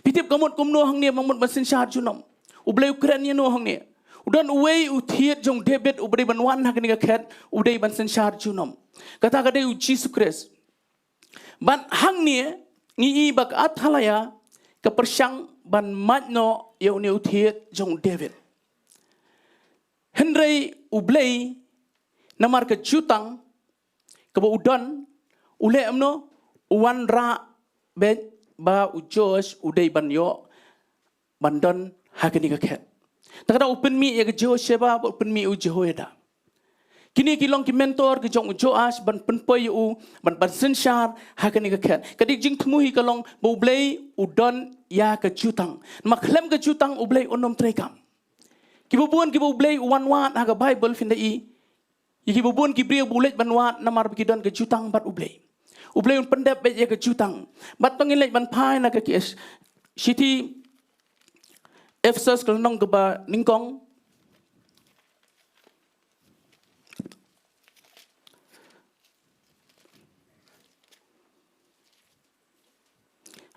Phi tip ka mut kumno hangne, ba mut ban synshar junom? U Blei u kren ïano hangne? U don uwei u thied jong David uba dei ban wan ha kane ka khet, u dei ban synshar junom. Kata ka dei u Jisu Khrist. Bad hangne ngi i ba ka Athalaya ka pyrshang ban mad noh ïa une u thied jong David. Hynrei U Blei, namar ka jutang kaba u don, u leh kumno? U wanrah beit ba u Joash u dei ban ïoh ban don ha kane ka khet. Te kata u pynmih ïa ka Jehosheba bad u pynmih ïa u Jehoiada. Kine ki long ki mentor ki jong u Joash ban pynpoi ïa u, ban, ban synshar ha kane ka khet. Ka dei jingthmu hi ka long ba U Blei u don ïa ka jutang. Namar khlem ka jutang U Blei un ym treikam. Kiba bun kiba U Blei u wan wad ha ka Baibl phin da i, ïa kiba bun ki briew ba u leit ban wad namar ba ki don ka jutang bad U Blei. U Blei un pyndep beit ïa ka jutang. Bad to ngin leit ban phai na ka ki Eph-, shithi Ephesos ka lynnong kaba nyngkong.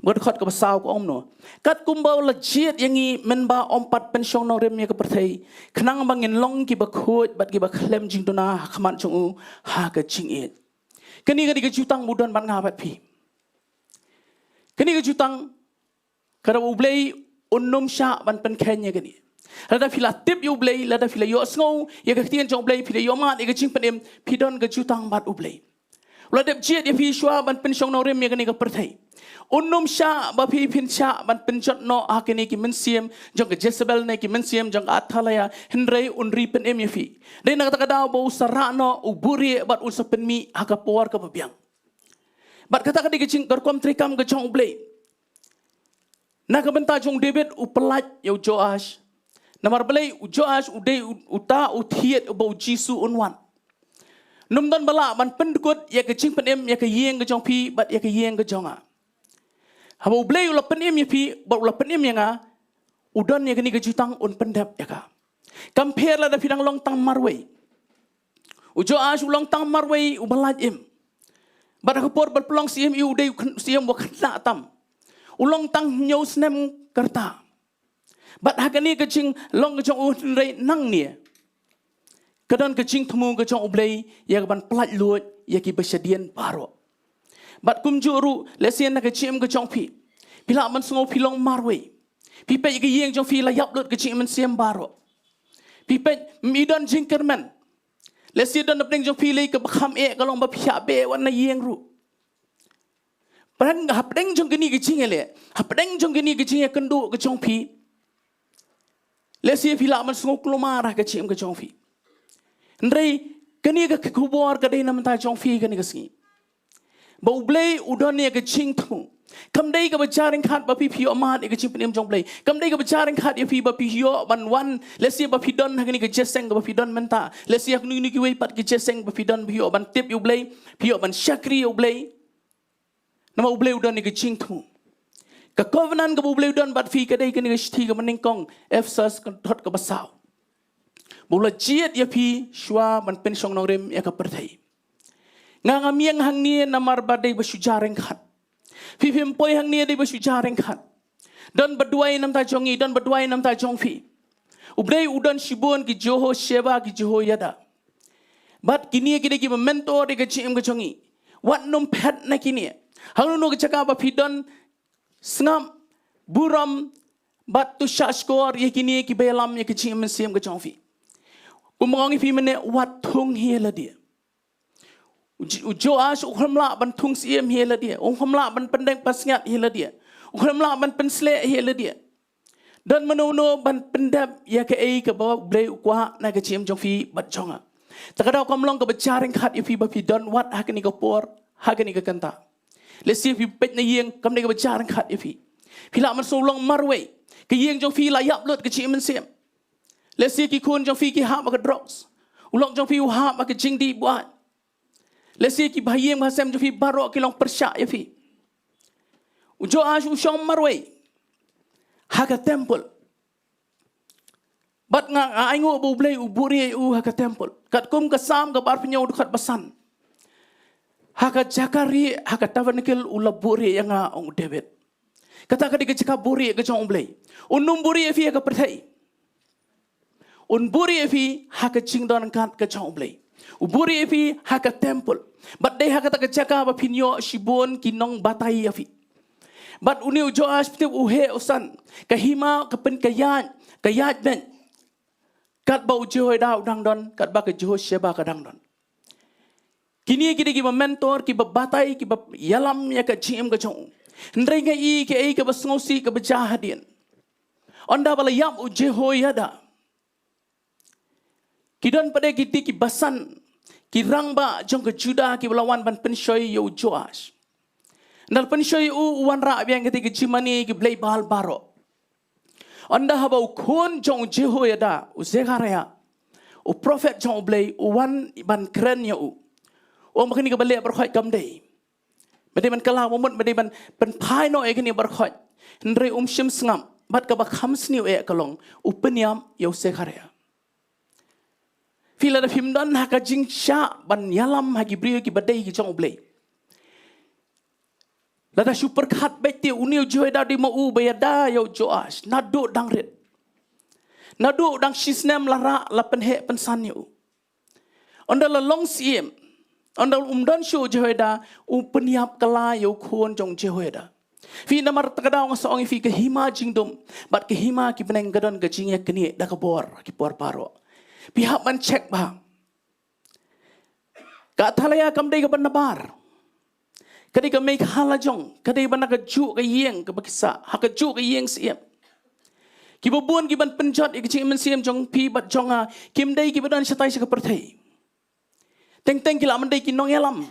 Bad ka dkhot kaba saw ka ong kumno: Katkum ba u la jied ïa ngi mynba ym pat pynshong nongrim ïa ka pyrthei, khnang ba ngin long kiba khuid bad kiba khlem jingduna ha khmat jong u ha ka jingïeit. Kane ka dei ka jutang ba u don bad nga bad phi. Kane ka jutang, kata ba U Blei un ym shah ban pynkheiñ ïa kane. Lada phi la tip ïa U Blei, lada phi la ïohsngew ïa ka ktien jong U Blei, phi la ïohmad ïa ka jingpynim, phi don ka jutang bad U Blei. U la dep jied ïa phi shuwa ban pynshong nongrim ïa kane ka pyrthei. Un ym shah ba phi phin shah ban pynjot noh ha kine ki mynsiem jong ka Jezebel ne ki mynsiem jong ka Athalaya, hynrei un ri pynim ïa phi. Dei na kata ka daw ba u sa rah noh, u buhrieh bad un sa pynmih ha ka por kaba biang. Bad kata ka dei ka jing, ka rukom treikam ka jong U Blei. Na ka bynta jong u David u pyllait ïa u Joash. Namar balei? U Joash u dei u, uta u thied uba u Jisu un wan. Ym don ba lah ban pyndkut ïa ka jingpynim ïa ka ïing ka jong phi bad ïa ka ïing ka jong nga. Haba U Blei u la pynim ïa phi bad u la pynim ïa nga, u don ïa kane ka jutang un pyndep ïa ka. Kam pher lada phi dang long tang marwei. U Joash u long tang marwei uba lait im. Bad ha ka por ba la pynlong syiem ïa u, u dei u khyn-, syiem uba khynnah tam. U long tang hynñiew snem ka rta. Bad ha kane ka jinglong ka jong u, hynrei nangne, ka don ka jingthmu ka jong U Blei ïa ka ban pyllait luid ïa ki ba shadien baroh. Bad kumjuh ruh, lehse na ka jingim ka jong phi, phi lah ban sngew phi long marwei. Phi peit ïa ka ïing jong phi la ïap lut ka jingim mynsiem baroh. Phi peit, ym i don jingkyrmen. Lehse don hapdeng jong phi lei ka ba kham eh ka long ba phi hap beh wan na ïing ruh. Pyrshang hapdeng jong kane ka jingïaleh, hapdeng jong kane ka jingïakynduh ka jong phi, lehse phi lah ban sngew kulmar ha ka jingim ka jong phi. Hynrei kane ka khubor ka dei na bynta jong phi kane ka sngi, ba U Blei u don ïa ka jingthmu. Kam dei ka ba jingryngkat ba phi phi ïoh mad ïa ka jingpynim jong U Blei. Kam dei ka ba jingryngkat ïa phi ba phi ïoh ban wan, lehse ba phi don ha kane ka jingïaseng ka ba phi don mynta, lehse ha kine kiwei pat ki jingïaseng ba phi don, phi ïoh ban tip ïa U Blei, phi ïoh ban shakri ïa U Blei. Namar U Blei u don ïa ka jingthmu. Ka covenant ka ba U Blei u don bad phi ka dei kane ka shithi ka ba nyngkong, Ephesus ka dkhot ka ba saw, ba u la jied ïa phi shuwa ban pynshong nongrim ïa ka pyrthei. Nga ngam ïeng hangne namar ba dei ba shu jingryngkat. Phi phim poi hangne dei ba shu jingryngkat. Don ba duwai na bynta jong ngi, don ba duwai na bynta jong phi. U Blei u don shibun ki Jehosheba, ki Jehoiada. Bad kine ki dei ki ba mentor ïa ka jingim ka jong ngi. Wat nym phet na kine. Hangno hangno ka jaka ba phi don, sngap, burom, bad to shahshkor ïa kine ki ba ïalam ïa ka jingim mynsiem ka jong phi. Kumba nga ong ïa phi mynne, wat thung hi lade. U J-, u Joash u khlem lah ban thung siem hi lade. U khlem lah ban pyndeng pansngiat hi lade. U khlem lah ban pynsleh hi lade. Don mano mano ban pyndep ïa kaei ka ba U Blei u kwah na ka jingim jong phi bad jong nga. Ta ka daw kam long ka ba jingryngkat ïa phi ba phi don wat ha kane ka por, ha kane ka kynta. Lehse phi peit na ïing, kam dei ka ba jingryngkat ïa phi. Phi lah ban sngew long marwei. Ka ïing jong phi la ïap lut ka jingim mynsiem. Lehse ki khun jong phi ki hap ha ka drugs. U lok jong phi u hap ha ka jingdih buaid. Lehse ki bahaïing bahasem jong phi baroh ki long pyrshah ïa phi. U Joash u shong marwei ha ka temple. Bad nga, nga ainguh ba U Blei u buhrieh ïa u ha ka temple. Katkum ka Salm ka ba arphew hynñiew dkhot ba san. Ha ka jaka rieh, ha ka tabernacle u la buhrieh ïa nga, ong u David. Kata ka dei ka jaka buhrieh ka jong U Blei. Un ym buhrieh ïa phi ha ka pyrthei. Un buhrieh ïa phi ha ka jingdon ryngkat ka jong U Blei. U buhrieh ïa phi ha ka temple. Bad dei ha kata ka jaka ba phin ïoh shibun ki nongbatai ïa phi. Bad une u Joash, phi tip, u heh u san, ka hima ka pyn, ka ïaid, ka ïaid beit. Katba u Jehoiada u dang don, katba ka Jehosheba ka dang don. Kine ki dei ki ba mentor, ki ba batai, ki ba ïalam ïa ka jingim ka jong u. Hynrei nga i kaei ka ba sngewsih ka ba jia hadien. Ynda ba la ïap u Jehoiada, ki don pat de kitei ki basan, ki rangbah jong ka Judah ki ba la wan ban pynshoi ïa u Joash. Ynda la pynshoi ïa u, u wanrah biang kitei ki jingmane ki blei Baal baroh. Ynda haba u khun jong u Jehoiada, u Zechariah, u prophet jong U Blei, u wan ban kren ïa u, u ong ba kane ka ba leh baroh khoit kam dei. Me dei ban kylla ba mut, me dei ban pynphai noh ïa kane baroh khoit. Hynrei um shym sngap, bad ka ba kham sniew eh ka long, u pynïap ïa u Zechariah. Phi, lada phim don ha ka jingshah ban ïalam ha ki briew ki ba dei ki jong U Blei, lada shu pyrkhat beit te une u Jehoiada dei ma u ba ïada ïa u Joash, naduh dang rit. Naduh dang shisnem la rah, la pynheh pynsan ïa u. Ynda la long siem, ynda um don shuh u Jehoiada, u pynïap kylla ïa u khun jong u Jehoiada. Phi, namar ta ka daw nga sa ong ïa phi, ka hima jingdum bad ka hima ki bneng ka don ka jingïaknieh da ka bor ki por baroh. Phi hap ban check bha. Ka Athalya kam dei ka ba nabar. Ka dei ka mei ka ha la jong, ka dei ba na kajuh ka ïing ka ba ki sah, ha kajuh ka ïing siem. Ki ba bun ki ban pynjot ïa ka jingim mynsiem jong phi bad jong nga, kim dei ki ba don shatai sha ka pyrthei. Teng teng ki lah ban dei ki nongïalam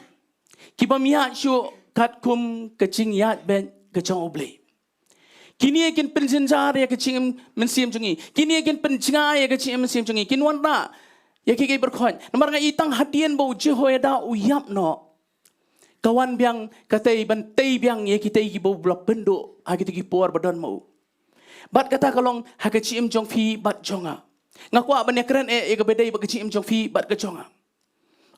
ki bym ïaid shuh katkum ka jingïaid beit ka jong U Blei. Kine kin pynjynjar ïa ka jingim mynsiem jong ngi. Kine kin pynjngai ïa ka jingim mynsiem jong ngi. Kin wanrah ïa kiei kiei baroh khoit. Namar nga i tang hadien ba u Jehoiada u ïap noh, ka wan biang katei ban tei biang ïa kitei ki ba u la pynduh ha kitei ki por ba don ma u. Bad kata ka long ha ka jingim jong phi bad jong nga. Nga kwah ban ïakren eh ïa ka ba dei bad ka jingim jong phi bad ka jong nga.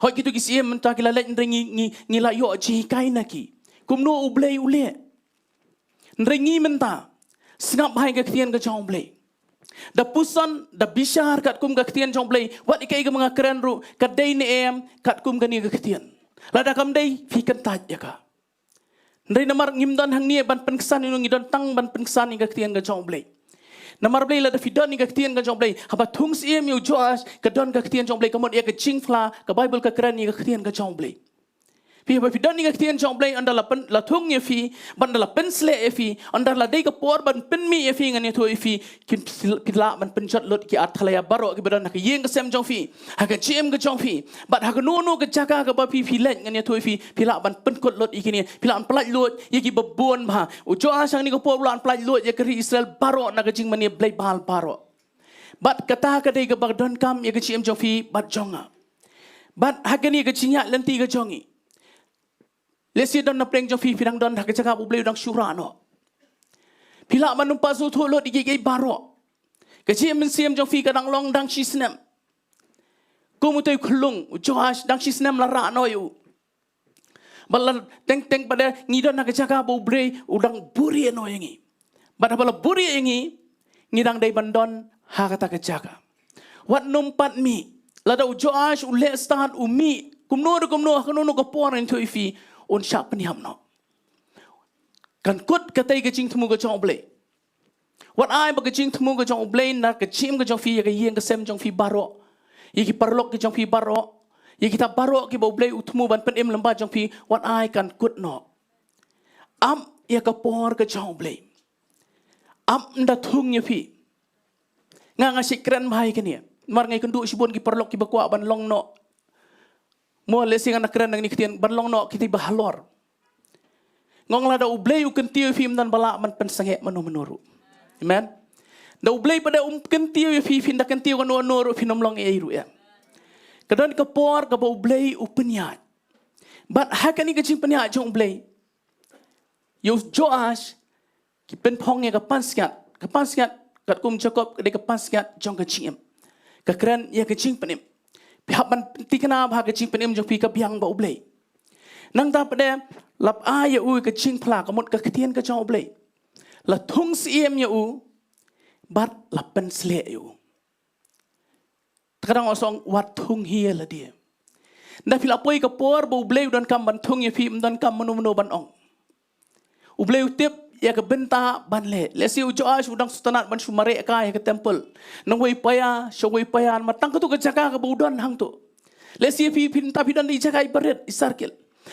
Hooid, kito ki siem mynta ki la leit, hynrei ngi, ngi, ngi la ïoh jinghikai na ki. Kumno U Blei u leh. Hynrei ngi mynta, sngap bha ïa ka ktien ka jong U Blei. Da puson, da bishar katkum ka ktien jong U Blei, wat ïa kaei kaba nga kren ruh, ka dei ne em katkum kane ka ktien. Lada kam dei, phi kyntait ïa ka. Hynrei namar ngim don hangne ban pynksan ïa u, ngi don tang ban pynksan ïa ka ktien ka jong U Blei. Namar balei? Lada phi don ïa ka ktien ka jong U Blei, haba thung syiem ïa u Joash, ka don ka ktien jong U Blei, ka mut ïa ka jingphla, ka Baibl ka kren ïa ka ktien ka jong U Blei. Phi, haba phi don ïa ka ktien jong U Blei, ynda la pyn, la thung ïa phi, bad ynda la pynshlei ïa phi, ynda la dei ka por ban pynmih ïa phi, ngan ïathuh ïa phi, kin, phi lah ban pynjot lut ki arthlaïa baroh kiba don ha ka ïing ka sem jong phi, ha ka jingim ka jong phi, bad ha kano kano ka jaka kaba phi, phi leit, ngan ïathuh ïa phi, phi lah ban pynkut lut ïa kine, phi lah ban pyllait luid ïa kiba bun bha. U Joash hangne ka por u lah ban pyllait luid ïa ka ri Israel baroh na ka jingmane blei Baal baroh. Bad kata ka dei kaba donkam ïa ka jingim jong phi bad jong nga. Bad ha kane ka jingïaid lynti ka jong ngi, lehse don na pdeng jong phi, phi dang don ha ka jaka ba U Blei u dang shu rah noh. Phi lah ban ym pat sngewthuh lut ïa kiei kiei baroh. Ka jingim mynsiem jong phi ka dang long dang shisnem. Kum utei u khyllung, u Joash, dang shisnem la rah noh ïa u. Bad la teng teng pat de ngi don ha ka jaka ba U Blei u dang buhrieh noh ïa ngi. Bad haba la buhrieh ïa ngi, ngi dang dei ban don ha kata ka jaka. Wat nym pat mih. Lada u Joash u leh stad, u mih kumno de kumno, ha kano kano ka por, ngan ïathuh ïa phi, un shah pynïap noh. Kan kut katei ka jingthmu ka jong U Blei. Wat ai ba ka jingthmu ka jong U Blei na ka jingim ka jong phi, ïa ka ïing ka sem jong phi baroh, ïa ki paralok ki jong phi baroh, ïa kita baroh kiba U Blei u thmu ban pynim lyngba jong phi, wat ai kan kut noh. Ap ïa ka por ka jong U Blei. Ap ynda thung ïa phi. Nga, nga shait kren bha ïa kane, namar nga ïakynduh shibun ki paralok kiba kwah ban long noh. Mo, lehse ngan kren nangne ktien, ban long noh kita ba halor. Nga ong, lada U Blei u kyntiew ïa phi, ym don ba lah ban pynsangeh mano mano ruh. Amen. Da U Blei pat de um kyntiew ïa phi, phin da kyntiew kano kano ruh, phin ym long ei ei ruh ïa. Ka don ka por kaba U Blei u pynïaid. Bad ha kane ka jingpynïaid jong U Blei, ïa u Joash, ki pynphong ïa ka pansngiat. Ka pansngiat, katkum Jakob, ka dei ka pansngiat jong ka jingim. Ka kren ïa ka jingpynim. Phi hap ban thikna ba ha ka jingpynim jong phi ka biang bad U Blei. Nangta pat de, la ai ïa u ka jingphla, ka mut ka ktien ka jong U Blei. La thung syiem ïa u, bad la pynshlei ïa u. Te ka dang ong, wat thung hi ïa lade. Ynda phi la poi ka por ba U Blei u donkam ban thung ïa phi, ym donkam mano mano ban ong. U Blei u tip ïa ka bynta ban leh. Lehse u Joash u dang sngewtynnat ban shu mareh kai ha ka temple, nangwei paia sha wei paia, namar tang kato ka jaka kaba u don hangto. Lehse phi, phi, mynta phi don i jaka iba rit, i circle.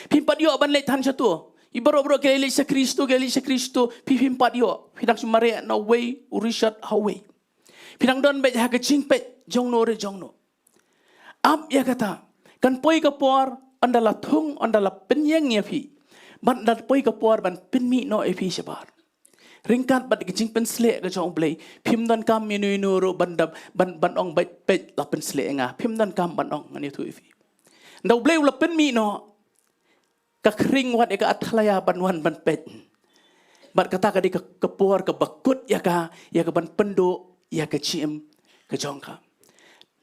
Phim pat ïoh ban leit than shato. I baroh baroh ki leit sha Khristo, ki leit sha Khristo, phi phim pat ïoh. Phi dang shu mareh na uwei u rishot ha uwei. Phi dang don beit ha ka jingpeit jongno re jongno. Ap ïa kata. Kan poi ka por, ynda la thung, ynda la pynïeng ïa phi, bad ynda poi ka por ban pynmih noh ïa phi shabar. Ryngkat bad ka jingpynshlei ka jong U Blei, phim donkam ïano ïano ruh ban da, ban, ban ong beit, peit, la pynshlei ïa nga. Phim donkam ban ong, ngan ïathuh ïa phi. Ynda U Blei u la pynmih noh, ka khring wat ïa ka arthlaïa ban wan ban peit. Bad kata ka dei ka, ka por kaba kut ïa ka, ïa ka ban pynduh ïa ka jingim ka jong ka.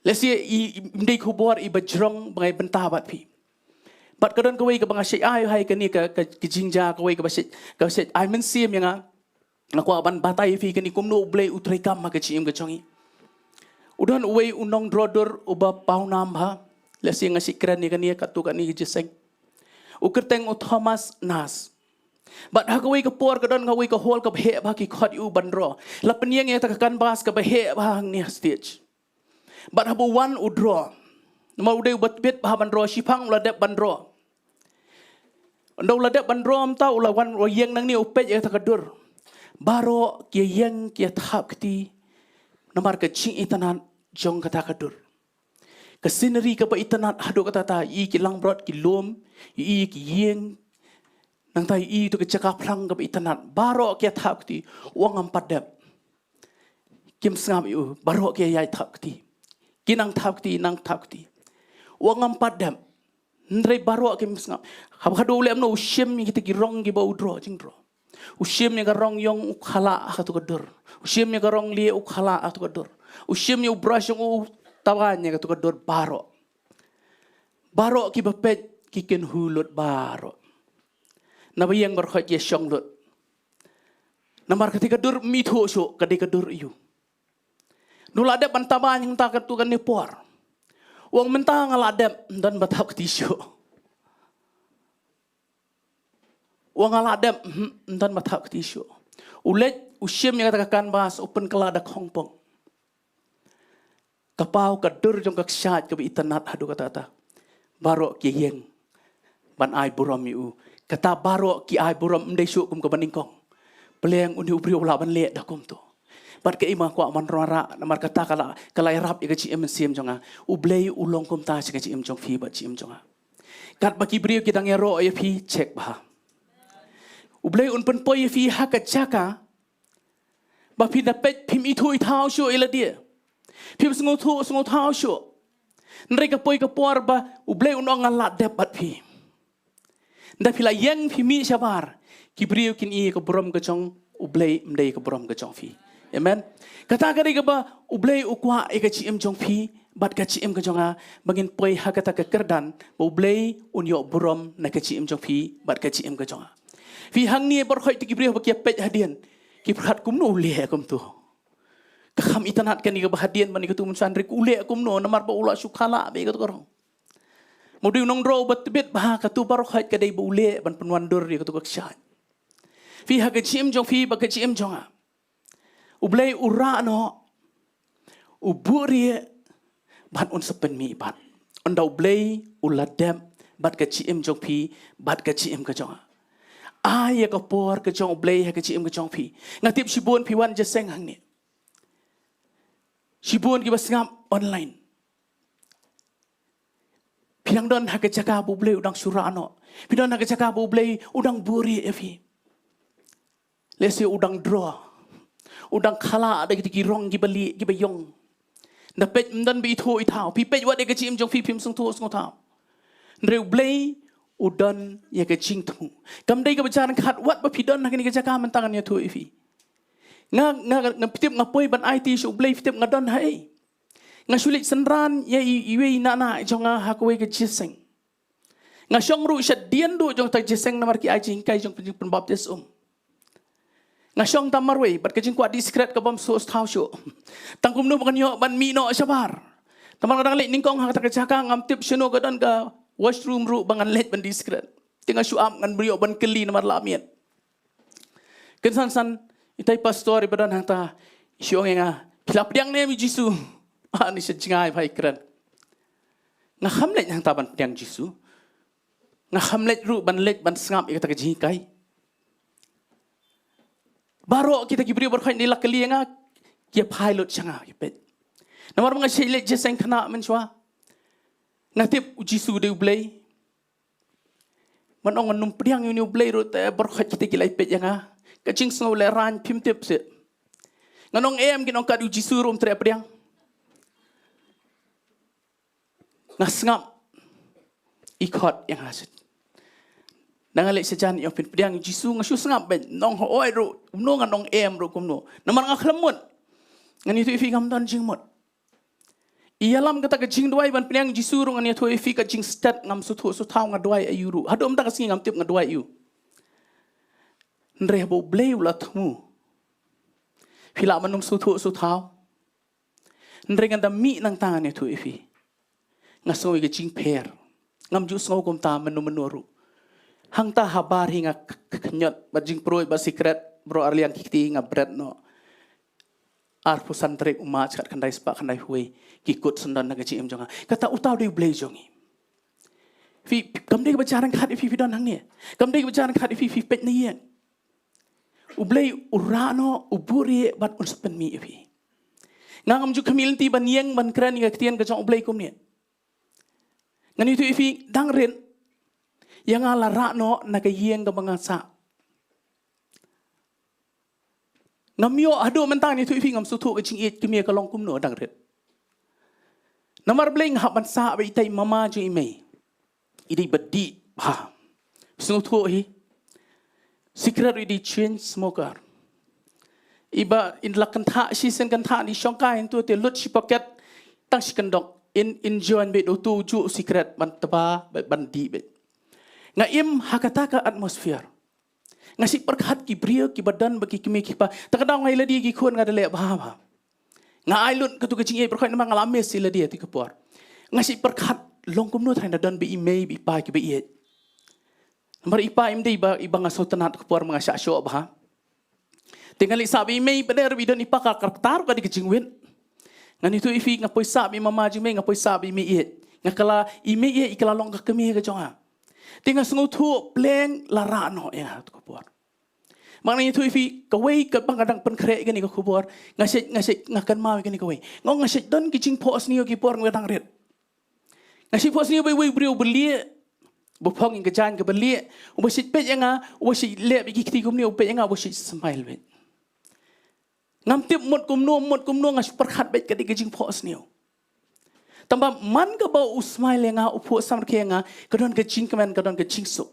Lehse i, i, ym dei khubor iba jrong ba nga ai bynta bad phi. Bad ka don kawei kaba nga shait ai ha kane ka, ka, ka jingjia, kawei kaba shait, kaba shait ai mynsiem ïa nga. Nga kwah ban batai ïa phi kane, kumno U Blei u treikam ha ka jingim ka jong ngi. U don uwei u nongdro dur uba pawnam bha. Lehse nga shait kren ïa kane katto katne ka jingïaseng. U kyrteng u Thomas Nast. Bad ha kawei ka por ka don kawei ka hall kaba heh bha, ki khot ïa u ban dro. La pynïeng ïa kata ka canvas kaba heh bha hangne ha stage. Bad haba u wan u dro, namar u dei uba tbit bha ban dro, shiphang u la dep ban dro. Ynda u la dep ban dro, mynta u la wan, u la ïeng nangne, u peit ïa kata ka dur. Baroh ki ïeng ki ïathap kti namar ka jingitynnat jong kata ka dur. Ka scenery kaba itynnat haduh katta katta, i ki langbrot, ki lum, i ki ïing, nangta i tu ka jaka phlang kaba itynnat, baroh ki ïathap kti. U ong, ngam pat dep. Kim sngap ïa u, baroh ki ïa thap kti. Ki nang thap kti, nang thap kti. U ong, ngam pat dep. Hynrei baroh kim sngap. Haba khadduh u leh kumno? U shim ïa kita ki rong kiba u dro, jingdro. U shim ïa ka rong ïong, u khalah ha katu ka dur. U shim ïa ka rong lieh, u khalah ha katu ka dur. U shim ïa u brush ïong, u tabaiñ ïa katu ka dur baroh. Baroh kiba peit ki kynhu lut baroh. Naba ïeng baroh ki ïashong lut. Namar kata ka dur ym ithuh shuh, ka dei ka dur aïu. Nu la dep ban taba nyngta ka tu ka ni por. Wang mynta nga la dep, don ba tap kti shu. Wang nga la dep, hmm, don ba tap kti shu. U leit, u shim ïa kata ka kanbas, u pynkylla da khongpong. Ka paw ka dur jong ka kshaid kaba itynnad haduh katta katta. Baroh ki ïeng ban ai burom ïa u. Kata baroh ki ai burom, ym dei shuh kum kaba nyngkong. Pleng une u briew u lah ban leh da kumto. Bad ka ima kwah ban wanrah, namar kata ka la, ka la ïarap ïa ka jingim mynsiem jong nga. U Blei u long kumta sha ka jingim jong phi bad jingim jong nga. Katba ki briew ki dang ïaroh ïa phi, check bha. U Blei un pynpoi ïa phi ha ka jaka ba phi da peit phim ithuh ithaw shuh ïa lade. Phim sngewthuh sngewthaw shuh. Hynrei ka poi ka por ba U Blei un ong nga la dep bad phi. Nda phi la ïeng phi mih shabar, ki briew kin i ka burom ka jong U Blei, ym dei ka burom ka jong phi. Amen. Kata ka dei kaba U Blei u kwah ïa ka jingim jong phi bad ka jingim ka jong nga, ba ngin poi ha kata ka kyrdan ba U Blei un ïoh burom na ka jingim jong phi bad ka jingim ka jong nga. Phi hangne baroh khoit ki briew ba ki ïa peit hadien, ki pyrkhat kumno u leh kumto. Ka kham itynnad kane kaba hadien ban ïa katu mynsan, hynrei u leh kumno, namar ba u la shu kylla bha ïa katu ka rong. Mo dei u nongdro ba tbit bha, katu baroh khoit ka dei ba u leh ban pynwandur ïa katu ka kshaid. Phi ha ka jingim jong phi bad ka jingim jong nga, U Blei u rah noh, u buhrieh, bad un sa pynmih pat. Ynda U Blei u la dep bad ka jingim jong phi bad ka jingim ka jong nga. Ai ïa ka por ka jong U Blei ha ka jingim ka jong phi. Nga tip shibun phi wan jingïaseng hangne. Shibun kiba sngap online. Phi dang don ha ka jaka ba U Blei u dang shu rah noh. Phi don ha ka jaka ba U Blei u dang buhrieh ïa phi. Lehse u dang draw, u dang kylla da kita ki rong kiba lieh kiba ïong. Nda peit ym don ba ithuh ithaw. Phi peit wat ïa ka jingim jong phi, phim sngewthuh sngewthaw. Hynrei U Blei u don ïa ka jingthmu. Kam dei kaba jia ryngkat wat ba phi don ha kane ka jaka mynta ngan ïathuh ïa phi. Nga, nga, nga, phi tip nga poi ban aiti sha U Blei, phi tip nga don haei. Nga shu leit synran ïa i, iwei i nah nah jong nga ha kawei ka jingïaseng. Nga shong ruh shadien duh jong kata ka jingïaseng namar ki ai jinghikai jong ka jingpynbaptis um. Nga shong tang marwei bad ka jingkwah dih sikret ka bym sngewthuh shuh. Tang kumno ba ngan ïoh ban mih noh shabar. Tang ba nga dang leit nyngkong ha kata ka jaka, ngam tip shano ka don ka washroom ruh ba ngan leit ban dih sikret. Te nga shu ap ngan ïoh ban kylli namar la miet. Kynsan san, ita i pastor iba don hangta i shu ong ïa nga, phi la pdiang ne em ïa u Jisu? Ani sha jngai bha i kren. Nga kham leit hangta ban pdiang Jisu. Nga kham leit ruh ban leit ban sngap ïa kata ka jinghikai. Baroh kita ki briew baroh khoit ngi la kylli ïa nga, ki ïa phai lut sha nga, ki peit. Namar ba nga shait leit jingïaseng khynnah mynshuwa. Nga tip u Jisu u dei U Blei. Ban ong ngan ym pdiang ïa une U Blei ruh te baroh khoit kita ki la ïa peit ïa nga. Ka jingsngew lehraiñ phim tip seh. Ngan ong em, kin ong kat u Jisu ruh ym treh pdiang. Nga sngap. I khot ïa nga seh. Nda nga leit sha jan i ong phin pdiang ïa u Jisu, nga shu sngap beit. Nong hooid ruh kumno, ngan ong em ruh kumno. Namar nga khlem mut. Ngan ïathuh ïa phi, ngam don jingmut. Ïalam kata ka jingduwai ban pdiang Jisu ruh, ngan ïathuh ïa phi, ka jingstet, ngam sngewthuh sngewthaw nga duwai aïu ruh. Haduh mynta ka sngi ngam tip nga duwai aïu. Hynrei haba U Blei u la thmu, phi lah ban ym sngewthuh sngewthaw. Hynrei ngan da mih nangta ngan ïathuh ïa phi. Nga sngew ïa ka jingpher. Ngam ju sngew kumta mynno mynno ruh. Hangta habar hi nga k-, k-, khñiot bad jingpruid bad sikret, baroh arliang ki kti nga bret noh. Arphew san tarik u March khatkhyndai spah khyndaiphew wei, ki kut syndon na ka jingim jong nga. Kata uta u dei U Blei jong ngi. Phi, kam dei kaba jia ryngkat ïa phi, phi don hangne. Kam dei kaba jia ryngkat ïa phi, phi peit na ïing. U Blei u rah noh, u buhrieh bad un sa pynmih ïa phi. Nga ngam ju khmih lynti ban ïeng ban kren ïa ka ktien ka jong U Blei kumne. Ngan ïathuh ïa phi, dang rit ïa nga la rah noh na ka ïing kaba nga sah. Ngam ïoh, haduh mynta ngan ïathuh ïa phi, ngam sngewthuh ka jingïeit kmie ka long kumno, dang rit. Namar balei? Nga hap ban sah bad itai i mama jong i mei. I dei ba dih bha. Sngewthuh hi. Sikret ruh i dei chain smoker. Iba in la kynthah shisien kynthah, i shongkai hangto te lut shi paket, tang shi kyndok. In, in join beit uto u juh sikret ban tba, ban, ban dih beit. Nga im ha kata ka atmosphere. Nga shu pyrkhat ki briew kiba don bad ki kmie ki kpa. Ta ka daw nga ïa lade ki khun nga da leh bha bha. Nga ai lut katu ka jingïeit baroh namar nga la miss ïa lade ha katu ka por. Nga shait pyrkhat long kumno tharai lada don ba i mei ba i pa kiba ïeit. Namar i pa im dei ba, i ba nga sngewtynnat ka por ma nga shah shoh bha. Te nga leit sah bad i mei, bad lada i don i pa ka kata ruh ka dei ka jingwit. Ngan ïathuh ïa phi, nga poi sah bad i mama jong i mei, nga poi sah bad i mei ïeit. Nga kylla i mei ïeit, i kylla long ka kmie ka jong nga. Te nga sngewthuh pleng la rah noh ïa nga ha katu ka por. Bad ngan ïathuh ïa phi, kawei kaba nga dang pynkhreh ïa kane ka khubor, nga shait, nga shait, nga kynmaw ïa kane kawei. Nga ong nga shait don ki jingphohsniew ha ki por nga dang rit. Nga shait phohsniew bad uwei u briew uba lieh, uba phong ïa ka jaiñ kaba lieh, uba shait peit ïa nga, uba shait leh bad ki kti kumne, uba peit ïa nga, uba shait smile bad. Ngam tip mut kumno, mut kumno, nga shu pyrkhat bad ka dei ka jingphohsniew. Tangba man kaba u smile ïa nga, u phuh samrkhie ïa nga, ka don ka jingkmen, ka don ka jingsuk.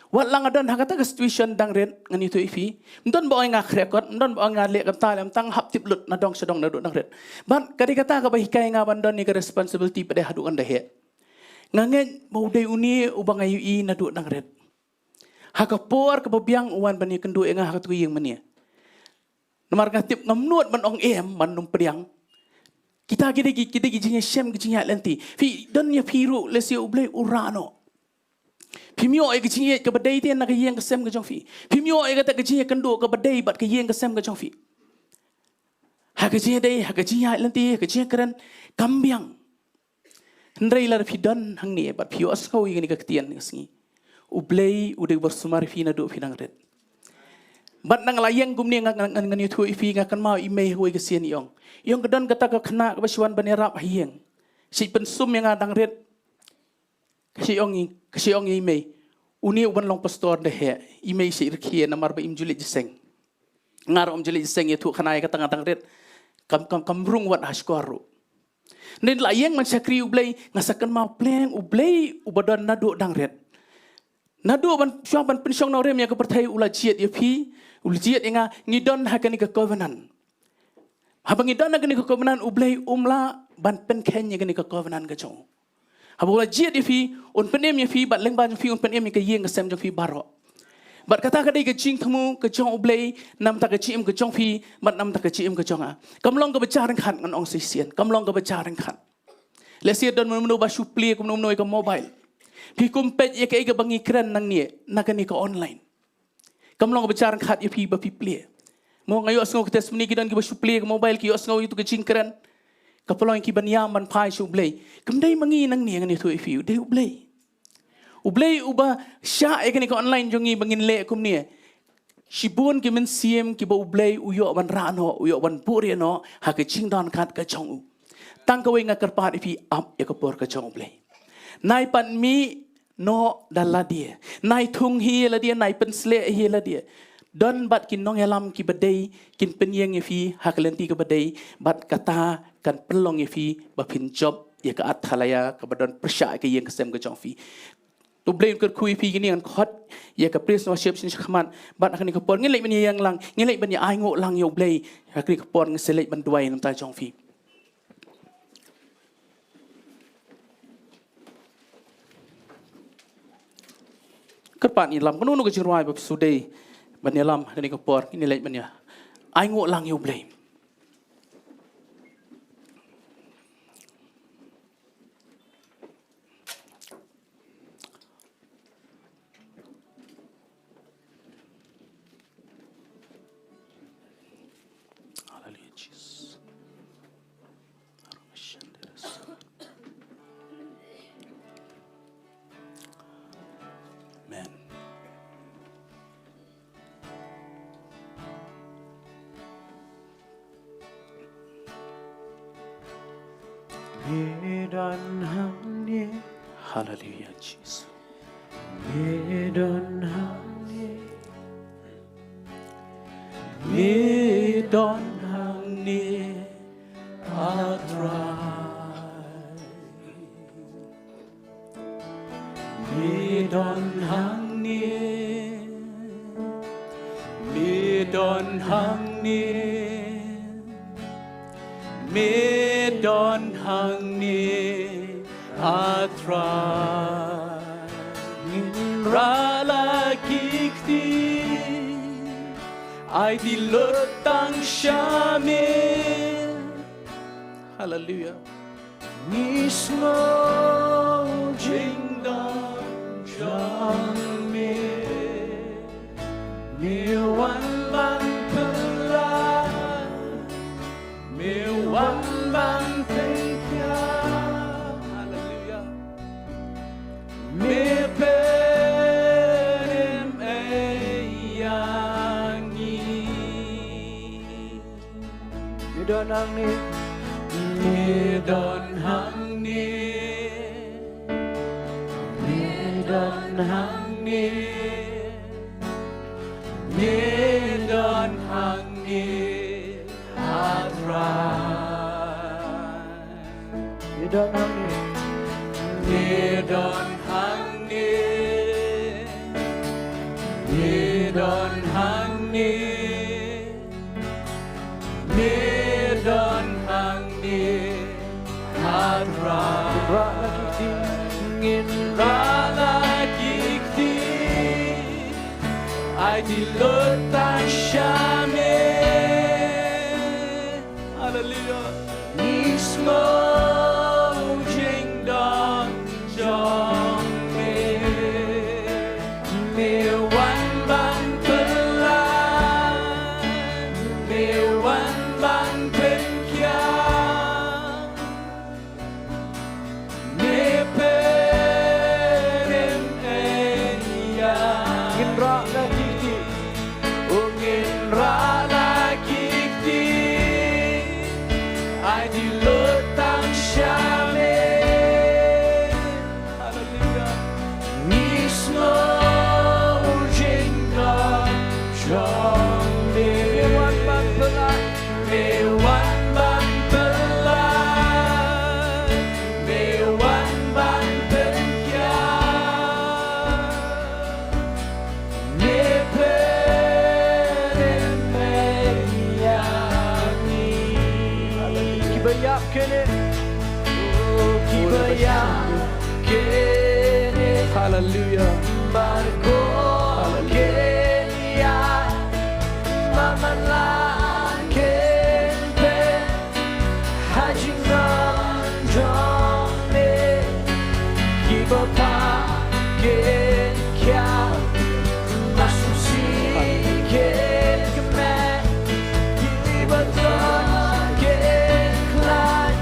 Wat la nga don ha kata ka situation dang rit, ngan ïathuh ïa phi. Ym don ba ong nga khreh kot, ym don ba ong nga leh kumta lem, tang hap tip lut na dong sha dong naduh dang rit. Bad ka dei kata kaba hikai nga ban don ïa ka responsibility pat haduh kan da heh. Nga ngeit ba u dei une uba nga ïohi naduh dang rit. Ha ka por kaba biang u wan ban ïakynduh ïa nga ha katu ka ïing mane. Namar nga tip ngam nud ban ong em, ban ym pdiang. Kita ki dei ki, ki dei ki jingïashem, ki jingïaid lynti. Phi don ïa phi ruh lehse U Blei u rah noh. Phim ïoh ïa ka jingïeit kaba dei te na ka ïing ka sem ka jong phi. Phim ïoh ïa kata ka jingïakynduh kaba dei bad ka ïing ka sem ka jong phi. Ha ka jingïadei, ha ka jingïaid lynti, ha ka jingïakren, kam biang. Hynrei lada phi don hangne bad phi ïohsngew ïa kane ka ktien ka sngi, U Blei u dei uba sumar ïa phi naduh phi dang rit. Bad nga la ïeng kumne nga, nga, nga, ngan ïathuh ïa phi, nga kynmaw i mei ha kawei ka sien i ong. I ong ka don kata ka khynnah kaba shu wan ban ïarap ha ïing. Shait pynsum ïa nga dang rit. Ka shait ong i, ka shait ong i mei, une uban long pastor da heh, i mei shait rkhie namar ba im ju leit jingïaseng. Nga ruh ym ju leit jingïaseng, ïathuh khana ïa kata nga dang rit. Kam, kam, kam rung wat ha shkor ruh. Hynrei la ïeng ban shakri U Blei, nga sa kynmaw pleng U Blei uba don naduh dang rit. Naduh ban, shuwa ban pynshong nongrim ïa ka pyrthei u la jied ïa phi, u la jied ïa nga, ngi don ha kane ka covenant. Haba ngi don ha kane ka covenant U Blei um lah ban pynkheiñ ïa kane ka covenant ka jong u. Haba u la jied ïa phi, un pynim ïa phi, bad lyngba jong phi un pynim ïa ka ïing ka sem jong phi baroh. Bad kata ka dei ka jingthmu ka jong U Blei, namar ka jingim ka jong phi, bad namar ka jingim ka jong nga. Kam long kaba jia ryngkat ngan ong shisien, kam long kaba jia ryngkat. Lehse don mano mano ba shu plie kumno mano ïa ka mobile. Phi kum peit ïa kaei kaba ngi kren nangne, na kane ka online. Kam long ba jia ryngkat ïa phi ba phi plie. Mo nga ïohsngew ka testimony ki don kiba shu plie ka mobile ki ïohsngew ïa tu ka jingkren. Ka pynlong ïa ki ban ïam ban phai sha U Blei. Kam dei ma ngi nangne ngan ïathuh ïa phi, u dei U Blei. U Blei uba shah ïa kane ka online jong ngi ba ngin leh kumne. Shibun ki mynsiem kiba U Blei u ïoh ban rah noh, u ïoh ban buhrieh noh ha ka jingdonkam ka jong u. Tang kawei nga kyrpad ïa phi, ap ïa ka por ka jong U Blei. Nai pan mih noh da lade. Nai thung hi lade, nai pynshlur hi lade. Don bad ki nongïalam kiba dei, kin pynïeng ïa phi ha ka lynti kaba dei, bad kata kan pynlong ïa phi ba phin jop ïa ka Athalaya kaba don pyrshah ïa ka ïing ka sem ka jong phi. U Blei un kyrkhu ïa phi. Kine ngan khot ïa ka praise and worship sha khmat, bad ha kane ka por ngin leit ban ïeng lang, ngin leit ban ïa ainguh lang ïa U Blei. Ha kane ka por ngin sa leit ban duwai na ka bynta jong phi. Kyrpad ïalam, kano kano ka jingrwai ba phi shu dei ban ïalam ha kane ka por, ngin leit ban ïa ainguh lang ïa U Blei. Hallelujah, Jesus. Amen. Ngi don hangne. Hallelujah, Jesus. Ngi don hangne. Ngi don hangne, A Trai. Ngi don hangne, ngi don hangne, ngi don hangne, A Trai. Ngin rah la ki kti, ai ti lut tang sha me. Haleluia. Ngi sngew jingdon jong me, me wan ban pynlait, me wan ban pynkylla. Haleluia. Me pynim ïa ngi. Me don hangne. Me don hangne. Me don hangne. Me don hangne. Hatrai. Me don hangne. Me don hangne. Me don hangne. Me don hangne. Hatrai. Ngin rah la ki kti. Ngin rah la ki kti. Ai ti lut tang sha me. Haleluia. Ngi sngew jingdon jong me. Me wan ban pynlait, me wan ban pynkylla. Me pynim ïa ngi. Ngin rah la ki kti. O ngin rah la ki kti. Ai ti lut tang sha me. Haleluia. Ngi sngew jingdon jong me. Me wan ban pynlait. Me wan ban pynlait. Me wan ban pynkylla. Me pynim ïa ngi. Kiba ïap kine. Oh, kiba ïap kine. Haleluia. Marko kine ïa. Ba man la kin pyn. Ha jingdon jong me. Kiba phah kin kyiad. Ba sngewsih kin kmen. Kiba don kin khlaiñ.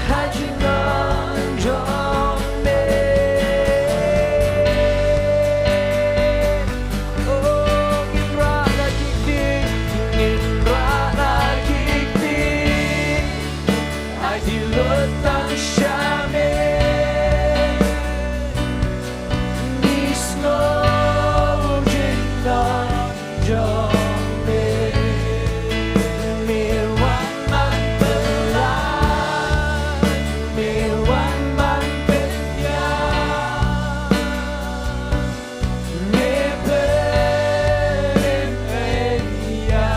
Ha jingdon jong me. Oh, ngin rah la ki kti, ngin rah la ki kti. Ai ti lut tang sha me. Ngi sngew jingdon jong me. Me wan ban pynlait, me wan ban pynkylla. Me pynim ïa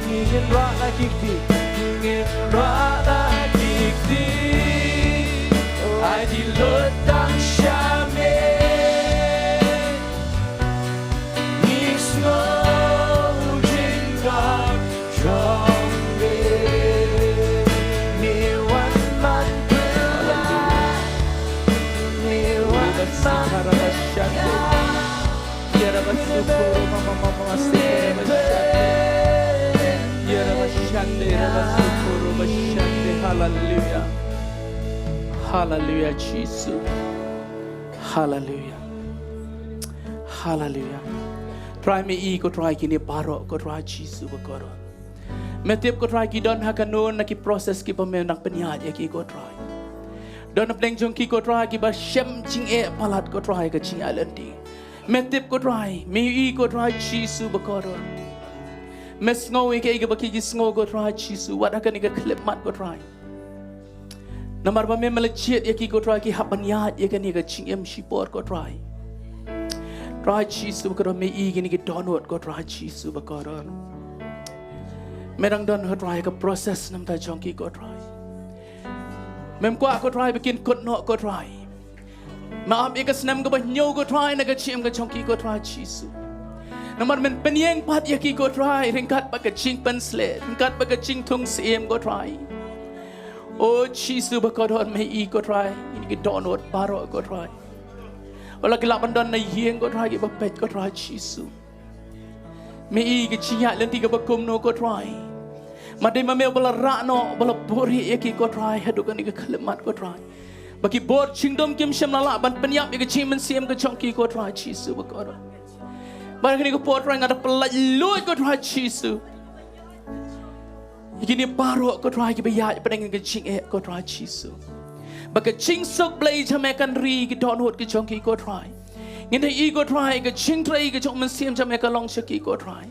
ngi. Ngin rah la ki kti. Ngin rah la ki kti. Ai ti lut tang sha me. Ngi sngew jingdon jong me. Me wan ban pynlait. Me wan ban pynlait. Haleluia. Haleluia, Jisu. Haleluia. Haleluia. Trai, me i ko Trai kine baroh ko Trai Jisu bakordor. Me tip ko Trai ki don ha kano na ki process kiba me nang pynïaid ïa ki ko Trai. Don hapdeng jong ki ko Trai kiba shem jingeh palat ko Trai ka jingïaid lynti. Me tip ko Trai, me i ko Trai Jisu bakordor. Me sngew ïa kaei kaba ki sngew ko Trai Jisu, wat ha kane ka khyllipmat ko Trai. Namar ba me, me la jied ïa ki ko Trai ki hap ban ïaid ïa kane ka jingim shipor ko Trai. Trai Jisu bakordor, me i kine ki dohnud ko Trai Jisu bakordor. Me dang don ko Trai ka process namar jong ki ko Trai. Mem kwah ko Trai ba kin kut noh ko Trai. Me ap ïa ka snem kaba hynñiew ko Trai na ka jingim ka jong ki ko Trai Jisu. Namar men pynïeng pat ïa ki ko Trai ryngkat bad ka jingpynsleh, ryngkat bad ka jingthung syiem ko Trai. O Jisu ba kordor, me i ko Trai ïa kine ki dohnud baroh ko Trai. Wat la ki lah ban don na ïing ko Trai, kiba peit ko Trai Jisu. Me i ka jingïaid lynti kaba kumno ko Trai. Ma dei ma me ba la rah noh, ba la buhrieh ïa ki ko Trai haduh kane ka khyllipmat ko Trai. Ba ki bor jingdum kim shym la lah ban pynïap ïa ka jingmynsiem ka jong ki ko Trai Jisu ba kordor. Bad ha kane ka por Trai nga da pyllait luid ko Trai Jisu ïa kine baroh ko Trai kiba ïaid hapdeng ka jingeh ko Trai Jisu. Ba ka jingsuk Blei jong me kan ri ki dohnud ki jong ki ko Trai. Ngin ïohi ko Trai ka jingtrei ka jong u Mynsiem jong me ka long sha ki ko Trai.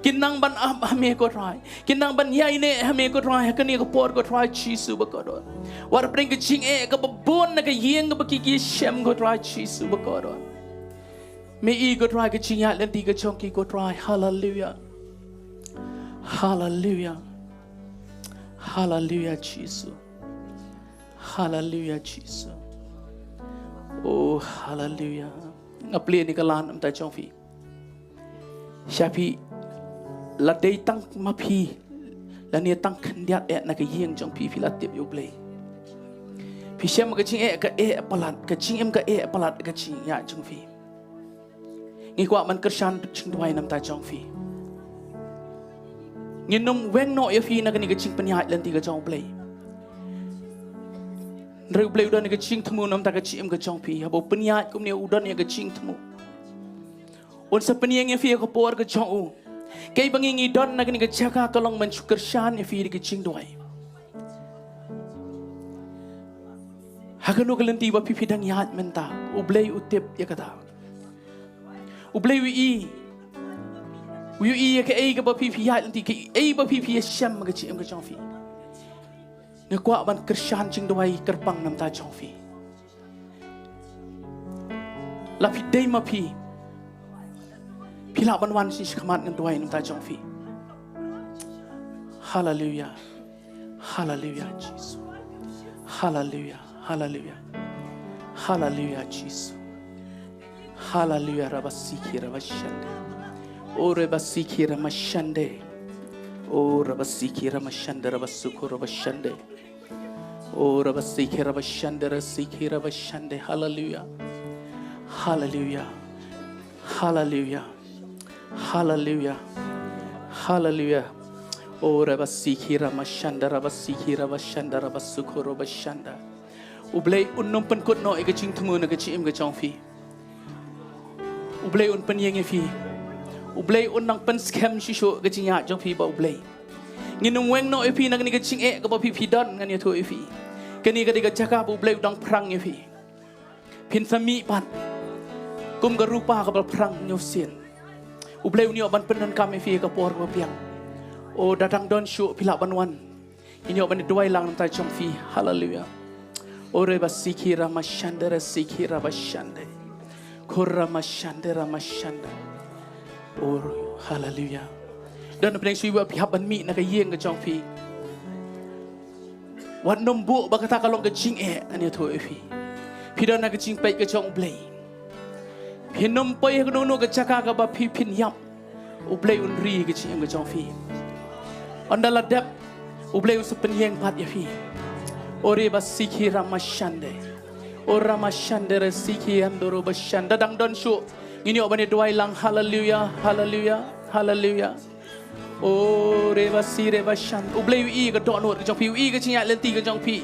Kin nang ban ap ha me ko Trai. Kin nang ban ïaineh ha me ko Trai ha kane ka por ko Trai Jisu ba kordor. Wat hapdeng ka jingeh kaba bun na ka ïing kaba ki ki shem ko Trai Jisu ba kordor. Me i ko Trai ka jingïaid lynti ka jong ki ko Trai. Haleluia. Haleluia. Haleluia Jisu. Haleluia Jisu. O haleluia. Nga plie ïa kane ka lad na ka bynta jong phi. Sha phi, la dei tang ma phi, lane tang khyndiat eh na ka ïing jong phi, phi la tip ïa u Blei. Phi shem ka jingeh ka eh palat, ka jingim ka eh palat ka jingïaid jong phi. Ngi kwah ban kyrshan jingduwai na ka bynta jong phi. Ngin ym weng noh ïa phi na kane ka jingpynïaid lynti ka jong u Blei. Hynrei u Blei u don ïa ka jingthmu na ka bynta ka jingim ka jong phi. Haba u pynïaid kumne u don ïa ka jingthmu. Un sa pynïeng ïa phi ha ka por ka jong u. Kaei ba ngi ngi don na kane ka jaka ka long ban shu kyrshan ïa phi da ka jingduwai. Ha kano ka lynti ba phi phi dang ïaid mynta, u Blei u tip ïa kata. U Blei u ïohi. U ïohi ïa kaei kaba phi phi ïaid lynti, kaei ba phi phi ïashem ha ka jingim ka jong phi. Nga kwah ban kyrshan jingduwai kyrpang na ka bynta jong phi. La phi dei ma phi, phi lah ban wan sha khmat ngan duwai na ka bynta jong phi. Haleluia. Haleluia Jisu. Haleluia. Haleluia. Haleluia Jisu. Haleluia. Rabasiki rabashande. O rebasiki ramashande. O rabasiki ramashande rabasuko rabashande. O rabasiki rabashande rasiki rabashande. Haleluia. Haleluia. Haleluia. Haleluia. Haleluia. O rabasiki ramashanda rabasiki rabashanda rabasuko rabashanda. U Blei un ym pynkut noh ïa ka jingthmu na ka jingim ka jong phi. U Blei un pynïeng ïa phi. U Blei un nang pynskhem shisha ka jingïaid jong phi bad u Blei. Ngin ym weng noh ïa phi na kane ka jingeh kaba phi phi don, ngan ïathuh ïa phi. Kane ka dei ka jaka ba u Blei u dang phrang ïa phi. Phin sa mih pat kum ka rupa kaba phrang ñiewsien. U Blei un ïoh ban pyndonkam ïa phi ha ka por ba biang. O da dang don shuh phi lah ban wan. Ngin ïoh ban duwai lang na ka bynta jong phi. Haleluia. O rebasiki ramashande resiki rabashande. Ko ramashande ramashande. O haleluia. Don na pdeng shuh ba phi hap ban mih na ka ïing ka jong phi. Wat nym buh ba kata ka long ka jingeh, ngan ïathuh ïa phi. Phi don ha ka jingpeit ka jong u Blei. Phin ym poi ha kano kano ka jaka kaba phi phin ïap. U Blei un ri ka jingim ka jong phi. Ynda la dep, u Blei un sa pynïeng pat ïa phi. O rebasiki ramashande. O ramashande resiki andoro bashanda. Dang don shuh. Ngin ïoh ban ïa duwai lang. Haleluia, haleluia, haleluia. O rebasi rebashan. U Blei u ïohi ka dohnud ka jong phi, u ïohi ka jingïaid lynti ka jong phi.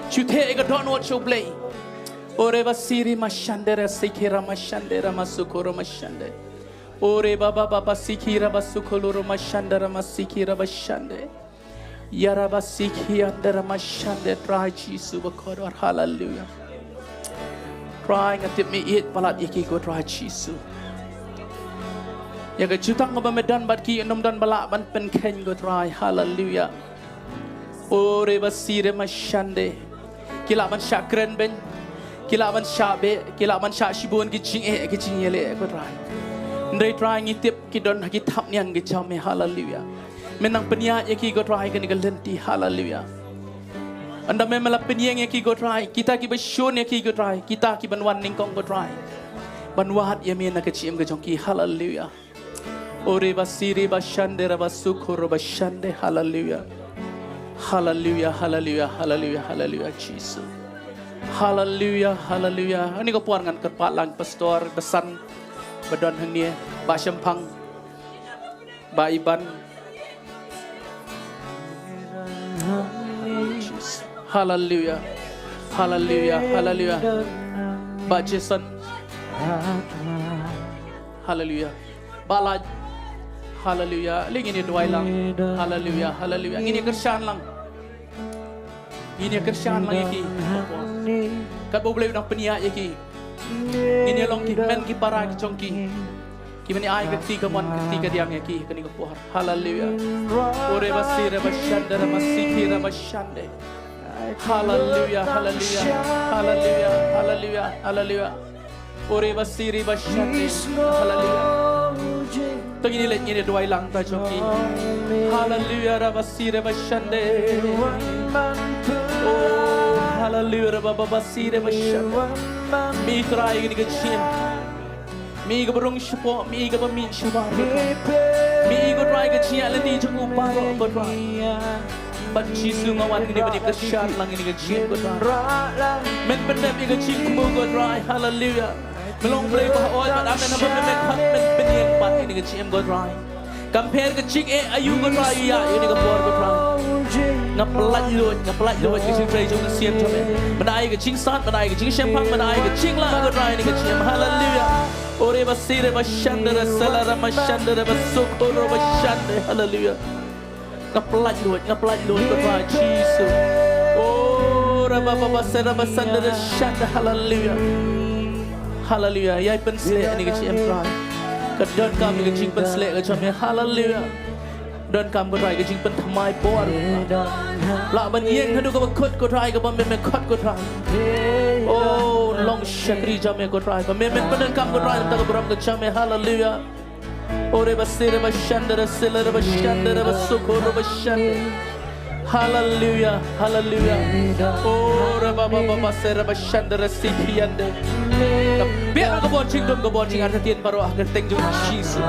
Shu theh ïa ka dohnud sha u Blei. O rebasi remashande resiki ramashande ramasuko ramashande. O rebaba baba siki rabasuko loro mashande ramasiki rabashande. Yarabasiki ande ramashande Trai Jisu ba kordor. Haleluia. Trai nga tip me ïeit palat ïa ki ko Trai Jisu. Ïa ka jutang kaba me don bad ki, ym don ba lah ban pynkheiñ ko Trai. Haleluia. O rebasi remashande. Ki lah ban shah kren beiñ. Ki lah ban shah beh, ki lah ban shah shibun ki jingeh ki jingïaleh ko Trai. Hynrei Trai ngi tip ki don ha ki thapniang ki jam me. Haleluia. Me nang pynïaid ïa ki ko Trai kane ka lynti. Haleluia. Ynda me me la pynïeng ïa ki ko Trai, kita kiba shun ïa ki ko Trai, kita kiban wan nyngkong ko Trai ban wad ïa me na ka jingim ka jong ki. Haleluia. O rebasi rebashande rabasuko rabashande. Haleluia. Haleluya, haleluya, haleluya, haleluya, Jisu. Haleluya, haleluya. Hangne ka por ngan kyrpad lang pastor ba san ba don hangne, Bah Shemphang, Bah Iban. Haleluya. Haleluya, haleluya. Bah Jason. Haleluya. Bah Lait. Haleluya. Lei ngin ïa duwai lang. Haleluya, haleluya. Ngin ïa kyrshan lang. Ngin ïa kyrshan lang ïa ki. Katba U Blei u dang pynïaid ïa ki, ngin ïa long ki hynmen ki para ki jong ki, kiban ïa ai ka kti kamon ka kti kadiang ïa ki kane ka por. Haleluya. Ore basi re bashande re masiki re bashande. Haleluya, haleluya, haleluya, haleluya, haleluya. Ore basi re bashande. Haleluya. To ngin ïa leit ngin ïa duwai lang ta jong ki. Haleluya, re basi re bashande. Oh, haleluya, re ba ba basi re bashande. Mih Trai kane ka jingim. Mih kaba rung shapoh, mih kaba mih shabar, ko Trai. Mih ko Trai ka jingïaid lynti jong u baroh, ko Trai. Bad Jisu nga wan hangne ban ïa kyrshan lang ïa kane ka jingim, ko Trai. Men pyndep ïa ka jingthmu, ko Trai. Haleluya. Men long Blei ba ha oi bad amen, haba men men pat men pynïeng pat ïa kane ka jingim, ko Trai. Kam pher ka jingeh aïu, ko Trai, ïa ïa kane ka por, ko Trai. Nga pynlait luid, nga pynlait luid ka jingtrei jong ka sien jong me. Men ai ka jingsat, men ai ka jingshemphang, men ai ka jinglah, ko Trai, ïa kane ka jingim. Haleluya. Ore basi re bashande re sela re mashande re basukoro bashande. Haleluya. Nga pynlait luid, nga pynlait luid, ko Trai Jisu. Oh, re ba ba ba se re bashande re shande. Haleluya. Haleluya. Ïai pynshlur ïa kane ka jingim, Trai. Ka donkam ïa ka jingpynshlur ka jong me. Haleluya. Donkam, ko Trai, ka jingpynthymmai bor. Lah ban ïeng haduh kaba kut, ko Trai, kaba me me khot, ko Trai. Oh, long shakri jong me, ko Trai. Ba me men pyndonkam, ko Trai, na ka bynta ka burom ka jong me. Haleluya. Ore basi re bashande re sela re bashande re basukoro bashande. Haleluya, haleluya. Ore ba ba ba ba se re bashande re sikiande. Ka biang ka bor jingdum ka bor jingartatien baroh ha ka kyrteng jong Jisu.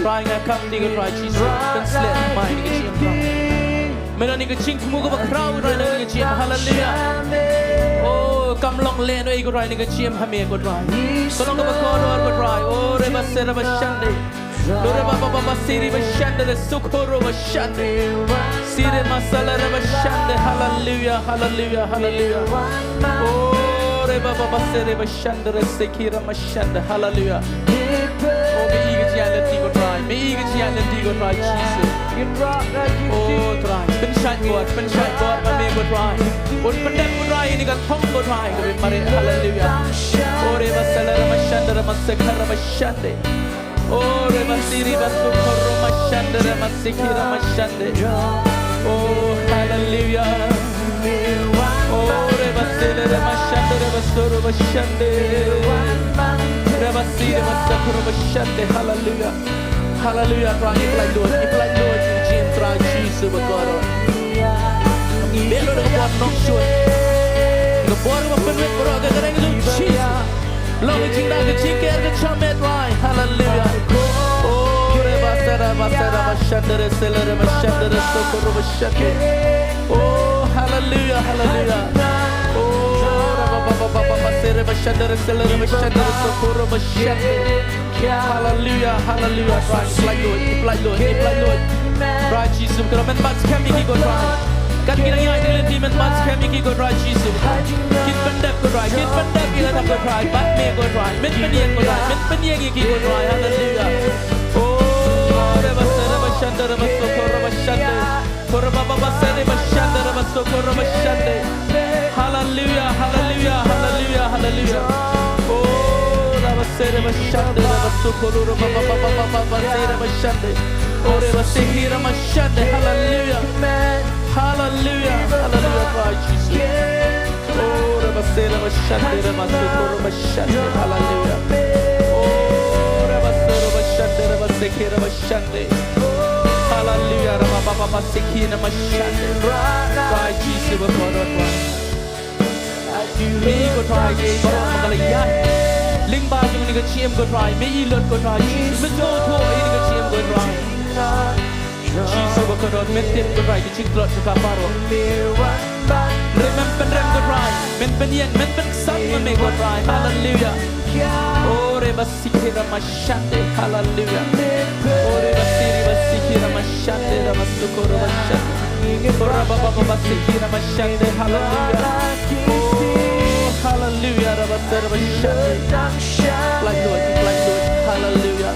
Trai nga kam ïa ka, Trai Jisu. Pynshlur mai ïa ka jingim, Trai. Me don ïa ka jingthmu kaba khraw, Trai, ïa ka jingim. Haleluya. Oh, kam long lehnohei, ko Trai, ïa ka jingim ha me, ko Trai. Ka long kaba kordor, ko Trai. Oh, re basi re bashande. Lo re ba ba ba ba siri bashande re sukoro bashande. Siri masala re bashande. Haleluya, haleluya, haleluya. Oh, re ba ba ba siri bashande re sikira mashande. Haleluya. Oh, me i ka jingïaid lynti, ko Trai. Me i ka jingïaid lynti, ko Trai Jisu. Oh, Trai. Pynshait bor, pynshait bor ma me, ko Trai. Un pyndep, ko Trai, ïa kane ka thong, ko Trai, kaba mareh. Haleluya. Oh, re ba sela re mashande re masekha re mashande. Oh, re ba siri ba sukoro mashande re masikira mashande. Oh, haleluya. Oh, re ba sele re mashande re ba soro mashande. Re ba siri ba sukoro mashande. Haleluya. Haleluya, Trai, ngi pynlait luid, ngi pynlait luid, jingim Trai Jisu ba kordor. Beh lut da ka bor nongshun. Ka bor ba pynwit baroh ka kyrteng jong Jisu. Long ka jingda ka jingker ka jong me, Trai. Haleluya. Oh, re ba sera ba sera ba shandere selere ba shandere sokoro ba shande. Oh, haleluya, haleluya. Oh, ra ba ba ba ba ba sere ba shandere selere ba shandere sokoro ba shande. Haleluya, haleluya. Trai, pynlait luid, pynlait luid, pynlait luid. Trai Jisu, kyrmen bat skhem ïa ki, ko Trai. Kat ki nang ïaid na lynti, men bat skhem ïa ki, ko Trai Jisu. Kin pyndep, ko Trai, kin pyndep ïa la dap, ko Trai. Bat me, ko Trai, men pynïeng, ko Trai, men pynïeng ïa ki, ko Trai. Haleluya. Oh, reba sere ba shande, reba soko reba shande. Ko reba ba ba sere ba shande, reba soko reba shande. Haleluya, haleluya, haleluya, haleluya. Oh, reba sere ba shande, reba soko reba ba ba ba ba ba ba sere ba shande. Oh, reba sehira ma shande. Haleluya. Haleluya. Haleluya, Trai Jisu. Oh, reba sere ba shande, reba soko reba shande. Haleluya. Oh, reba sere ba shande, reba seke reba shande. Haleluya, reba ba ba ba seke reba shande. Trai Jisu ba kordor, Trai. Me, ko Trai, me baroh ba ka la ïaid lyngba jong kane ka jingim, ko Trai. Me i lut, ko Trai Jisu. Me sngewthuh ïa kane ka jingim, ko Trai. Jisu ba kordor, men tip, ko Trai, ki jingtlot jong ka baroh. Rem, men pynrem, ko Trai, men pynïeng, men pynksan ma me, ko Trai. Haleluya. O re ba sikhi ra ma shande. Haleluya. O re ba siri ba sikhi ra ma shande, ra ma suko ra ma shande. O ra ba ba ba ba sikhi ra ma shande. Haleluya. O, haleluya, ra ba ser ba shande. Pynlait lut, pynlait lut. Haleluya.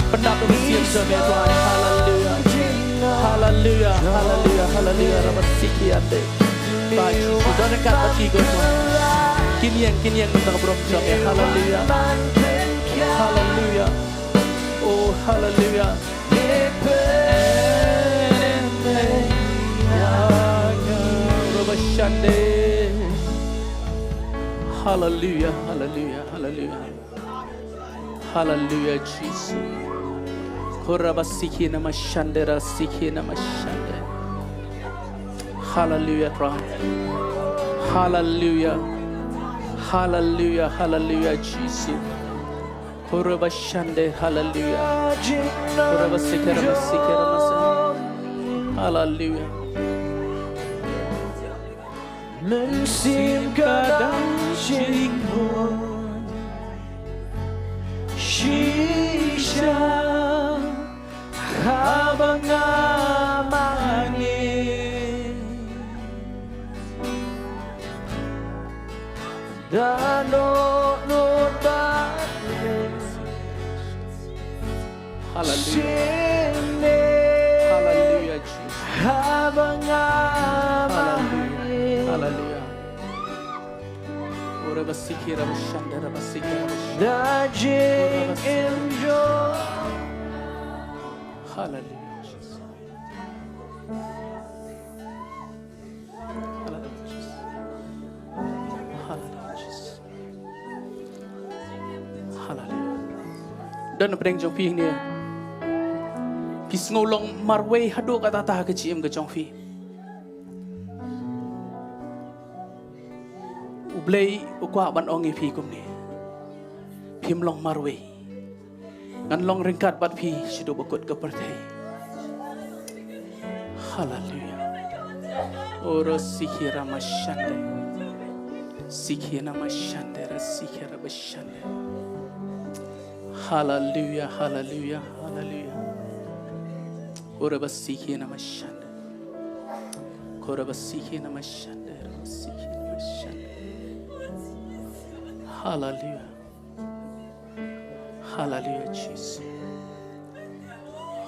Pyndap da ka mynsiem jong me, Trai. Haleluya. Haleluya, haleluya, haleluya. Ra ba sikhi ande. Trai Jisu, don ryngkat bad ki, ko Trai. Kin ïeng, kin ïeng na ka burom jong me. Haleluya. Haleluya. Oh, haleluya. Ra ba shande. Haleluya, haleluya, haleluya. Haleluya, Jisu. Ko ra ba sikhi na ma shande, ra sikhi na ma shande. Haleluya, Trai. Haleluya. Haleluya, haleluya, Jisu. Ko ra ba shande, haleluya. Ko ra ba sikhi ra ma sikhi ra ma sa. Haleluya. Mynsiem ka dang jingmut shisha haba nga mane. Da dohnud bad Haleluya. Haleluya, Jisu. Haleluya. Haleluya. Ora ba sikhi ra ba shande, ra ba sikhi ra ba shande. Ora ba sikhi. Haleluya, Jisu. Haleluya, Jisu. Haleluya, Jisu. Haleluya. Don na pdeng jong phi hangne, phi sngew long marwei haduh katta katta ka jingim ka jong phi. U Blei u kwah ban ong ïa phi kumne. Phim long marwei. Ngan long ryngkat bad phi shaduh ba kut ka pyrthei. Haleluya. Ora sikhi ra ma shande. Sikhi na ma shande, ra sikhi ra ba shande. Haleluya, haleluya, haleluya. Ora ba sikhi na ma shande. Kora ba sikhi na ma shande, ra ba sikhi na ma shande. Haleluya. Haleluya, Jisu.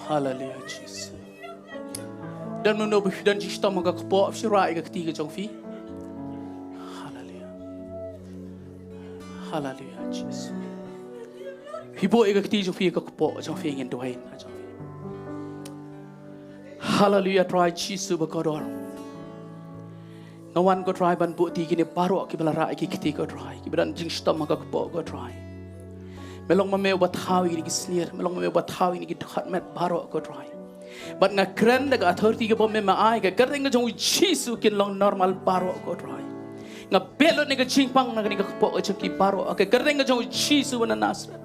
Haleluya, Jisu. Don mano ba phi don jingshitom ha ka kpoh, phi rah ïa ka kti ka jong phi. Haleluya. Haleluya, Jisu. Phi buh ïa ka kti jong phi ha ka kpoh jong phi, ngin duwai na jong phi. Haleluya, Trai Jisu ba kordor. Nga wan ko Trai ban buh ïa kine baroh kiba la rah ïa ki kti ko Trai, kiba don jingshitom ha ka kpoh ko Trai. Me long ma me uba thaw ïa kine ki snier, me long ma me uba thaw ïa kine ki dkhot met baroh ko Trai. Bad nga kren da ka authority kaba me ma ai, ha ka kyrteng ka jong u Jisu kin long normal baroh ko Trai. Nga beh lut ïa ka jingpang na kane ka kpoh ka jong ki baroh, ha ka kyrteng ka jong u Jisu ba na Nasareth.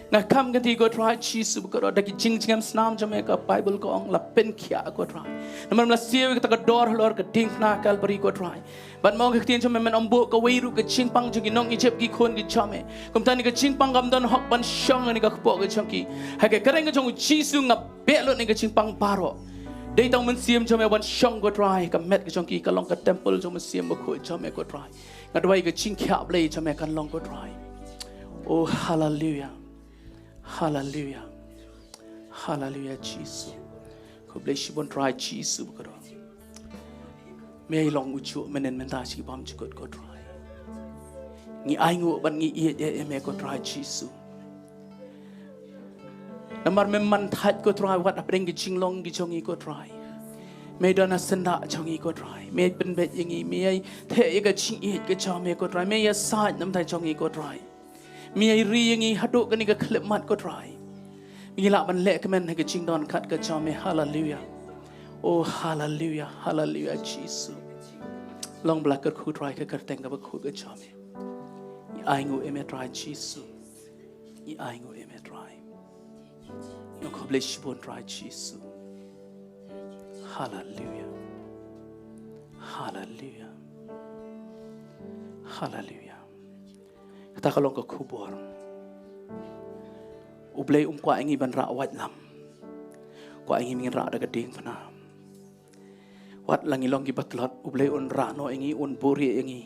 Nga kham kynti ko Trai Jisu ba kordor, da ki jingjngem snam jong me ka Bible ka ong la pynkhiah ko Trai. Namar me la siew ïa kata ka dor halor ka diengphna Kalbari ko Trai. Bad me ong ka ktien jong me men ym buh kawei ruh ka jingpang jong ki nong Ijipt ki khun ki jong me. Kumta kane ka jingpang kam don hok ban shong ha kane ka kpoh ka jong ki. Ha ka kyrteng ka jong u Jisu nga beh lut ïa ka jingpang baroh. Dei tang mynsiem jong me ban shong ko Trai, ka met ka jong ki ka long ka temple jong mynsiem bakhuid jong me ko Trai. Nga duwai ka jingkhiah Blei jong me kan long ko Trai. Oh, haleluya. Haleluya. Haleluya, Jisu. Khublei shibun Trai Jisu ba kordor. Me ïa long u juh mynhynnin mynta sha ki bymjukut ko Trai. Ngi ainguh bad ngi ïeit ïa me ko Trai Jisu. Namar me man thait ko Trai wat hapdeng ki jinglong ki jong ngi ko Trai. Me don ha syndah jong ngi ko Trai. Me pynbeit ïa ngi, me ïa theh ïa ka jingïeit ka jong me ko Trai. Me ïasaid namar jong ngi ko Trai. Me ïa ri ïa ngi haduh kane ka khyllipmat ko Trai. Me ngi lah ban leh kmen ha ka jingdonkam ka jong me. Haleluya. Oh, haleluya, haleluya, Jisu. Long ba la kyrkhu Trai ka kyrteng kaba khuid ka jong me. Ngi ainguh ïa me Trai Jisu. Ngi ainguh ïa me Trai. Ngi Khublei shibun Trai Jisu. Haleluya. Haleluya. Haleluya. Kata ka long ka khubor. U Blei um kwah ïa ngi ban rah waitlam. Kwah ïa ngi ban rah da ka diengphna. Wat la ngi long kiba tlot, U Blei un rah noh ïa ngi, un buhrieh ïa ngi.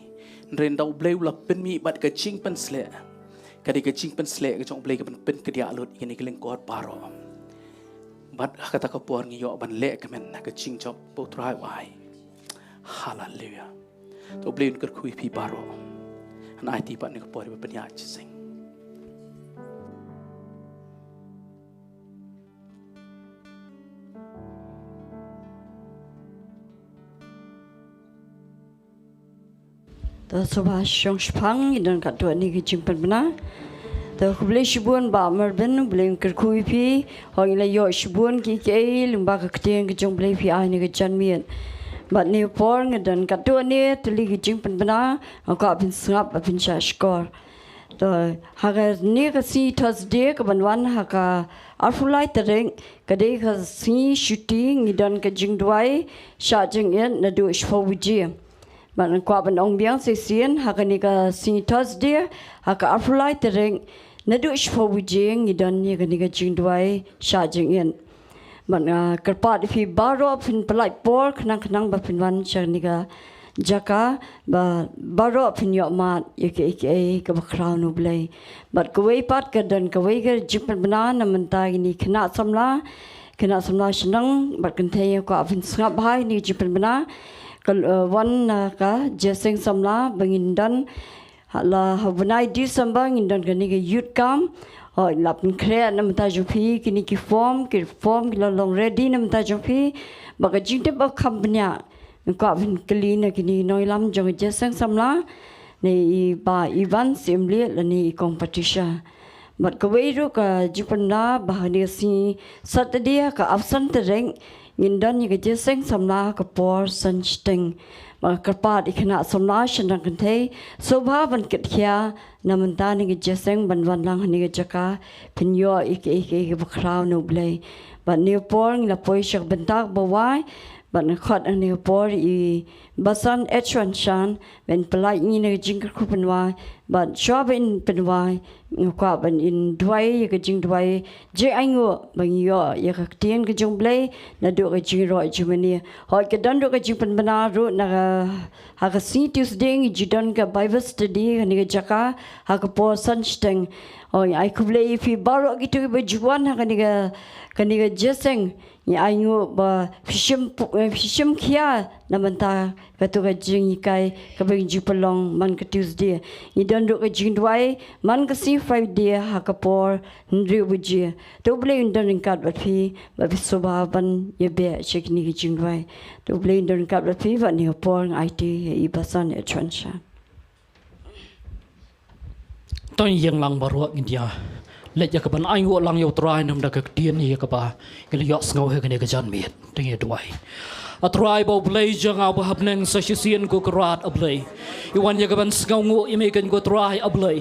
Hynrei ynda U Blei u la pynmih bad ka jingpynsleh, ka dei ka jingpynsleh ka jong U Blei kaban pynkdiah lut ïa kine ki lyngkot baroh. Bad ha kata ka por ngi ïoh ban leh kmen ha ka jingjop ba U Trai u ai. Haleluya. To U Blei un kyrkhu ïa phi baroh. Ngan aiti pat ïa ka por ba pynïaid jingïaseng. To sngewbha shong shipang, ngi don katto katne ki jingpynbna. To khublei shibun Bah Marvin, U Blei un kyrkhu ïa phi. Hooid ngi la ïoh shibun kiei kiei lyngba ka ktien ka jong U Blei phi ai ha kane ka janmiet. Bad ha kane ka por ngi don katto katne tylli ki jingpynbna, nga kwah phin sngap bad phin shah shkor. To ha kane ka sngi Thursday kaban wan ha ka arphew lai tarik, ka dei ka sngi Shuti, ngi don ka jingduwai shah jingit naduh shiphew baje. Bad nga kwah ban ong biang shisien, ha kane ka sngi Thursday ha ka arphew lai tarik, naduh shiphew baje ngi don ïa kane ka jingduwai shah jingit. Bad nga kyrpad ïa phi baroh phin pyllait por khnang khnang ba phin wan sha kane ka jaka, ba baroh phin ïoh mad ïa kiei kiei kaba khraw na U Blei. Bad kawei pat ka don kawei ka jingpynbna na bynta kine ki khynnah samla, khynnah samla shnong bad kynthei, nga kwah phin sngap bha ïa kane ka jingpynbna. Ka, eh, wan na ka jingïaseng samla ba ngin don ha la ha u bnai December ngin don kane ka youth camp. Hooid la pynkhreh na bynta jong phi kine ki form, ki form ki la long ready na bynta jong phi. Bad ka jingtip ba kham bniah, nga kwah phin kylli na kine ki nongïalam jong ka jingïaseng samla, na i Bah Ivan Syiemlieh lane i Kong Patricia. Bad kawei ruh ka jingpynbna ba ha kane ka sngi Saturday ha ka arphew san tarik ngin don ïa ka jingïaseng samla ha ka por san shiteng. Bad nga kyrpad ïa ki khynnah samla shnong kynthei, sngewbha ban kit khia na bynta kane ka jingïaseng ban wan lang ha kane ka jaka, phin ïoh ïa kiei kiei kaba khraw na U Blei. Bad ha kane ka por ngi la poi sha ka bynta kaba wai, bad nga khot ha kane ka por ïa i Basan H Wanshan ban pyllait ïa ngi na ka jingkyrkhu pynwai. Bad shuwa ban pynwai, nga kwah ban duwai ïa ka jingduwai jingainguh ba ngin ïoh ïa ka ktien ka jong U Blei naduh ka jingroi jingmane. Hooid ka don ruh ka jingpynbna ruh na ka, ha ka sngi Tuesday ngi ju don ka Bible study ha kane ka jaka ha ka por san shiteng. Hooid ai khublei ïa phi baroh kito kiba ju wan ha kane ka, kane ka jingïaseng. Ngi ainguh ba phi shim pu-, eh, phi shim khia na bynta kato ka jinghikai kaba ngi ju pynlong man ka Tuesday. Ngi don ruh ka jingduwai man ka sngi Friday ha ka por hynriew baje. To U Blei un don ryngkat bad phi, bad phi sngewbha ban ïabeh sha kine ki jingduwai. To U Blei un don ryngkat bad phi, bad ha kane ka por nga aiti ïa i Basan H Wanshan. To ngin ïeng lang baroh, ngin ïa leit ïa kaban ainguh lang ïa U Trai, namar da ka ktien ïa kaba ngi la ïohsngew ha kane ka janmiet. To ngin ïa duwai. A Trai bad U Blei jong nga uba ha bneng, sa shisien ko Kynrad A Blei, ngi wan ïa kaban sngewnguh ïa me keiñ ko Trai A Blei.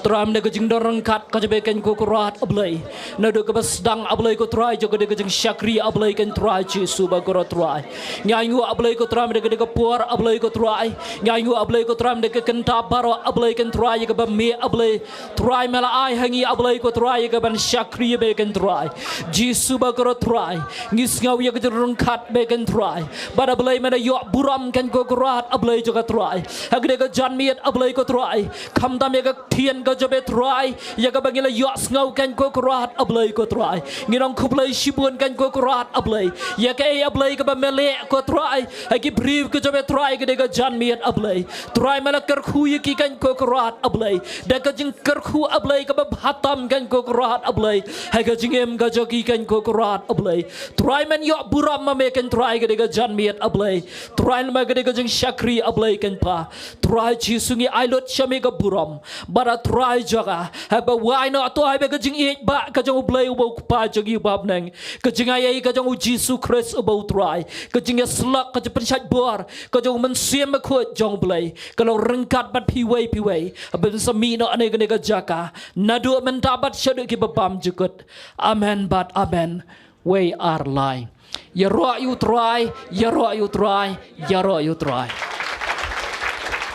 Trai, mynta ka jingdon ryngkat ka jong me keiñ ko Kynrad A Blei, naduh kaba sdang A Blei ko Trai jong ka dei ka jingshakri A Blei keiñ Trai Jisu ba kyrpad Trai. Ngi ainguh A Blei ko Trai mynta ka dei ka por A Blei ko Trai. Ngi ainguh A Blei ko Trai mynta ka kynta baroh A Blei keiñ Trai ïa kaba me A Blei. Trai me la ai ha ngi A Blei ko Trai ïa kaban shakri ïa me keiñ Trai. Jisu ba kyrpad Trai, ngi sngew ïa ka jingryngkat me keiñ Trai. Bad A Blei me la ïoh burom keiñ ko Kynrad A Blei jong nga Trai. Ha ka dei ka janmiet A Blei ko Trai, khamtam ïa ka ktien ka jong me Trai ïa kaba ngi la ïohsngew keiñ ko Kynrad A Blei ko Trai. Ngi ong khublei shibun keiñ ko Kynrad A Blei ïa kaei A Blei kaba me leh ko Trai ha ki briew ka jong me Trai ha ka dei ka janmiet A Blei. Trai me la kyrkhu ïa ki keiñ ko Kynrad A Blei da ka jingkyrkhu A Blei kaba bha tam keiñ ko Kynrad A Blei ha ka jingim ka jong ki keiñ ko Kynrad A Blei. Trai men ïoh burom ma me keiñ Trai ha ka dei ka janmiet A Blei. Trai namar ka dei ka jingshakri A Blei keiñ Pa. Trai Jisu ngi ai lut sha me ka burom. Bad A Trai jong nga, haba wai noh to haba ka jingïeit ba ka jong U Blei uba U Kpa jong ngi uba ha bneng, ka jingaiei ka jong U Jisu Khrist uba U Trai, ka jingïasyllok, ka jingpynshait bor ka jong U Mynsiem Bakhuid jong U Blei, ka long ryngkat bad phi wei phi wei. Haba ngin sa mih noh na kane ka jaka, naduh mynta shaduh kiba bymjukut. Amen bad amen. Wei ar lai. Ïaroh ïa u Trai, ïaroh ïa u Trai, ïaroh ïa u Trai.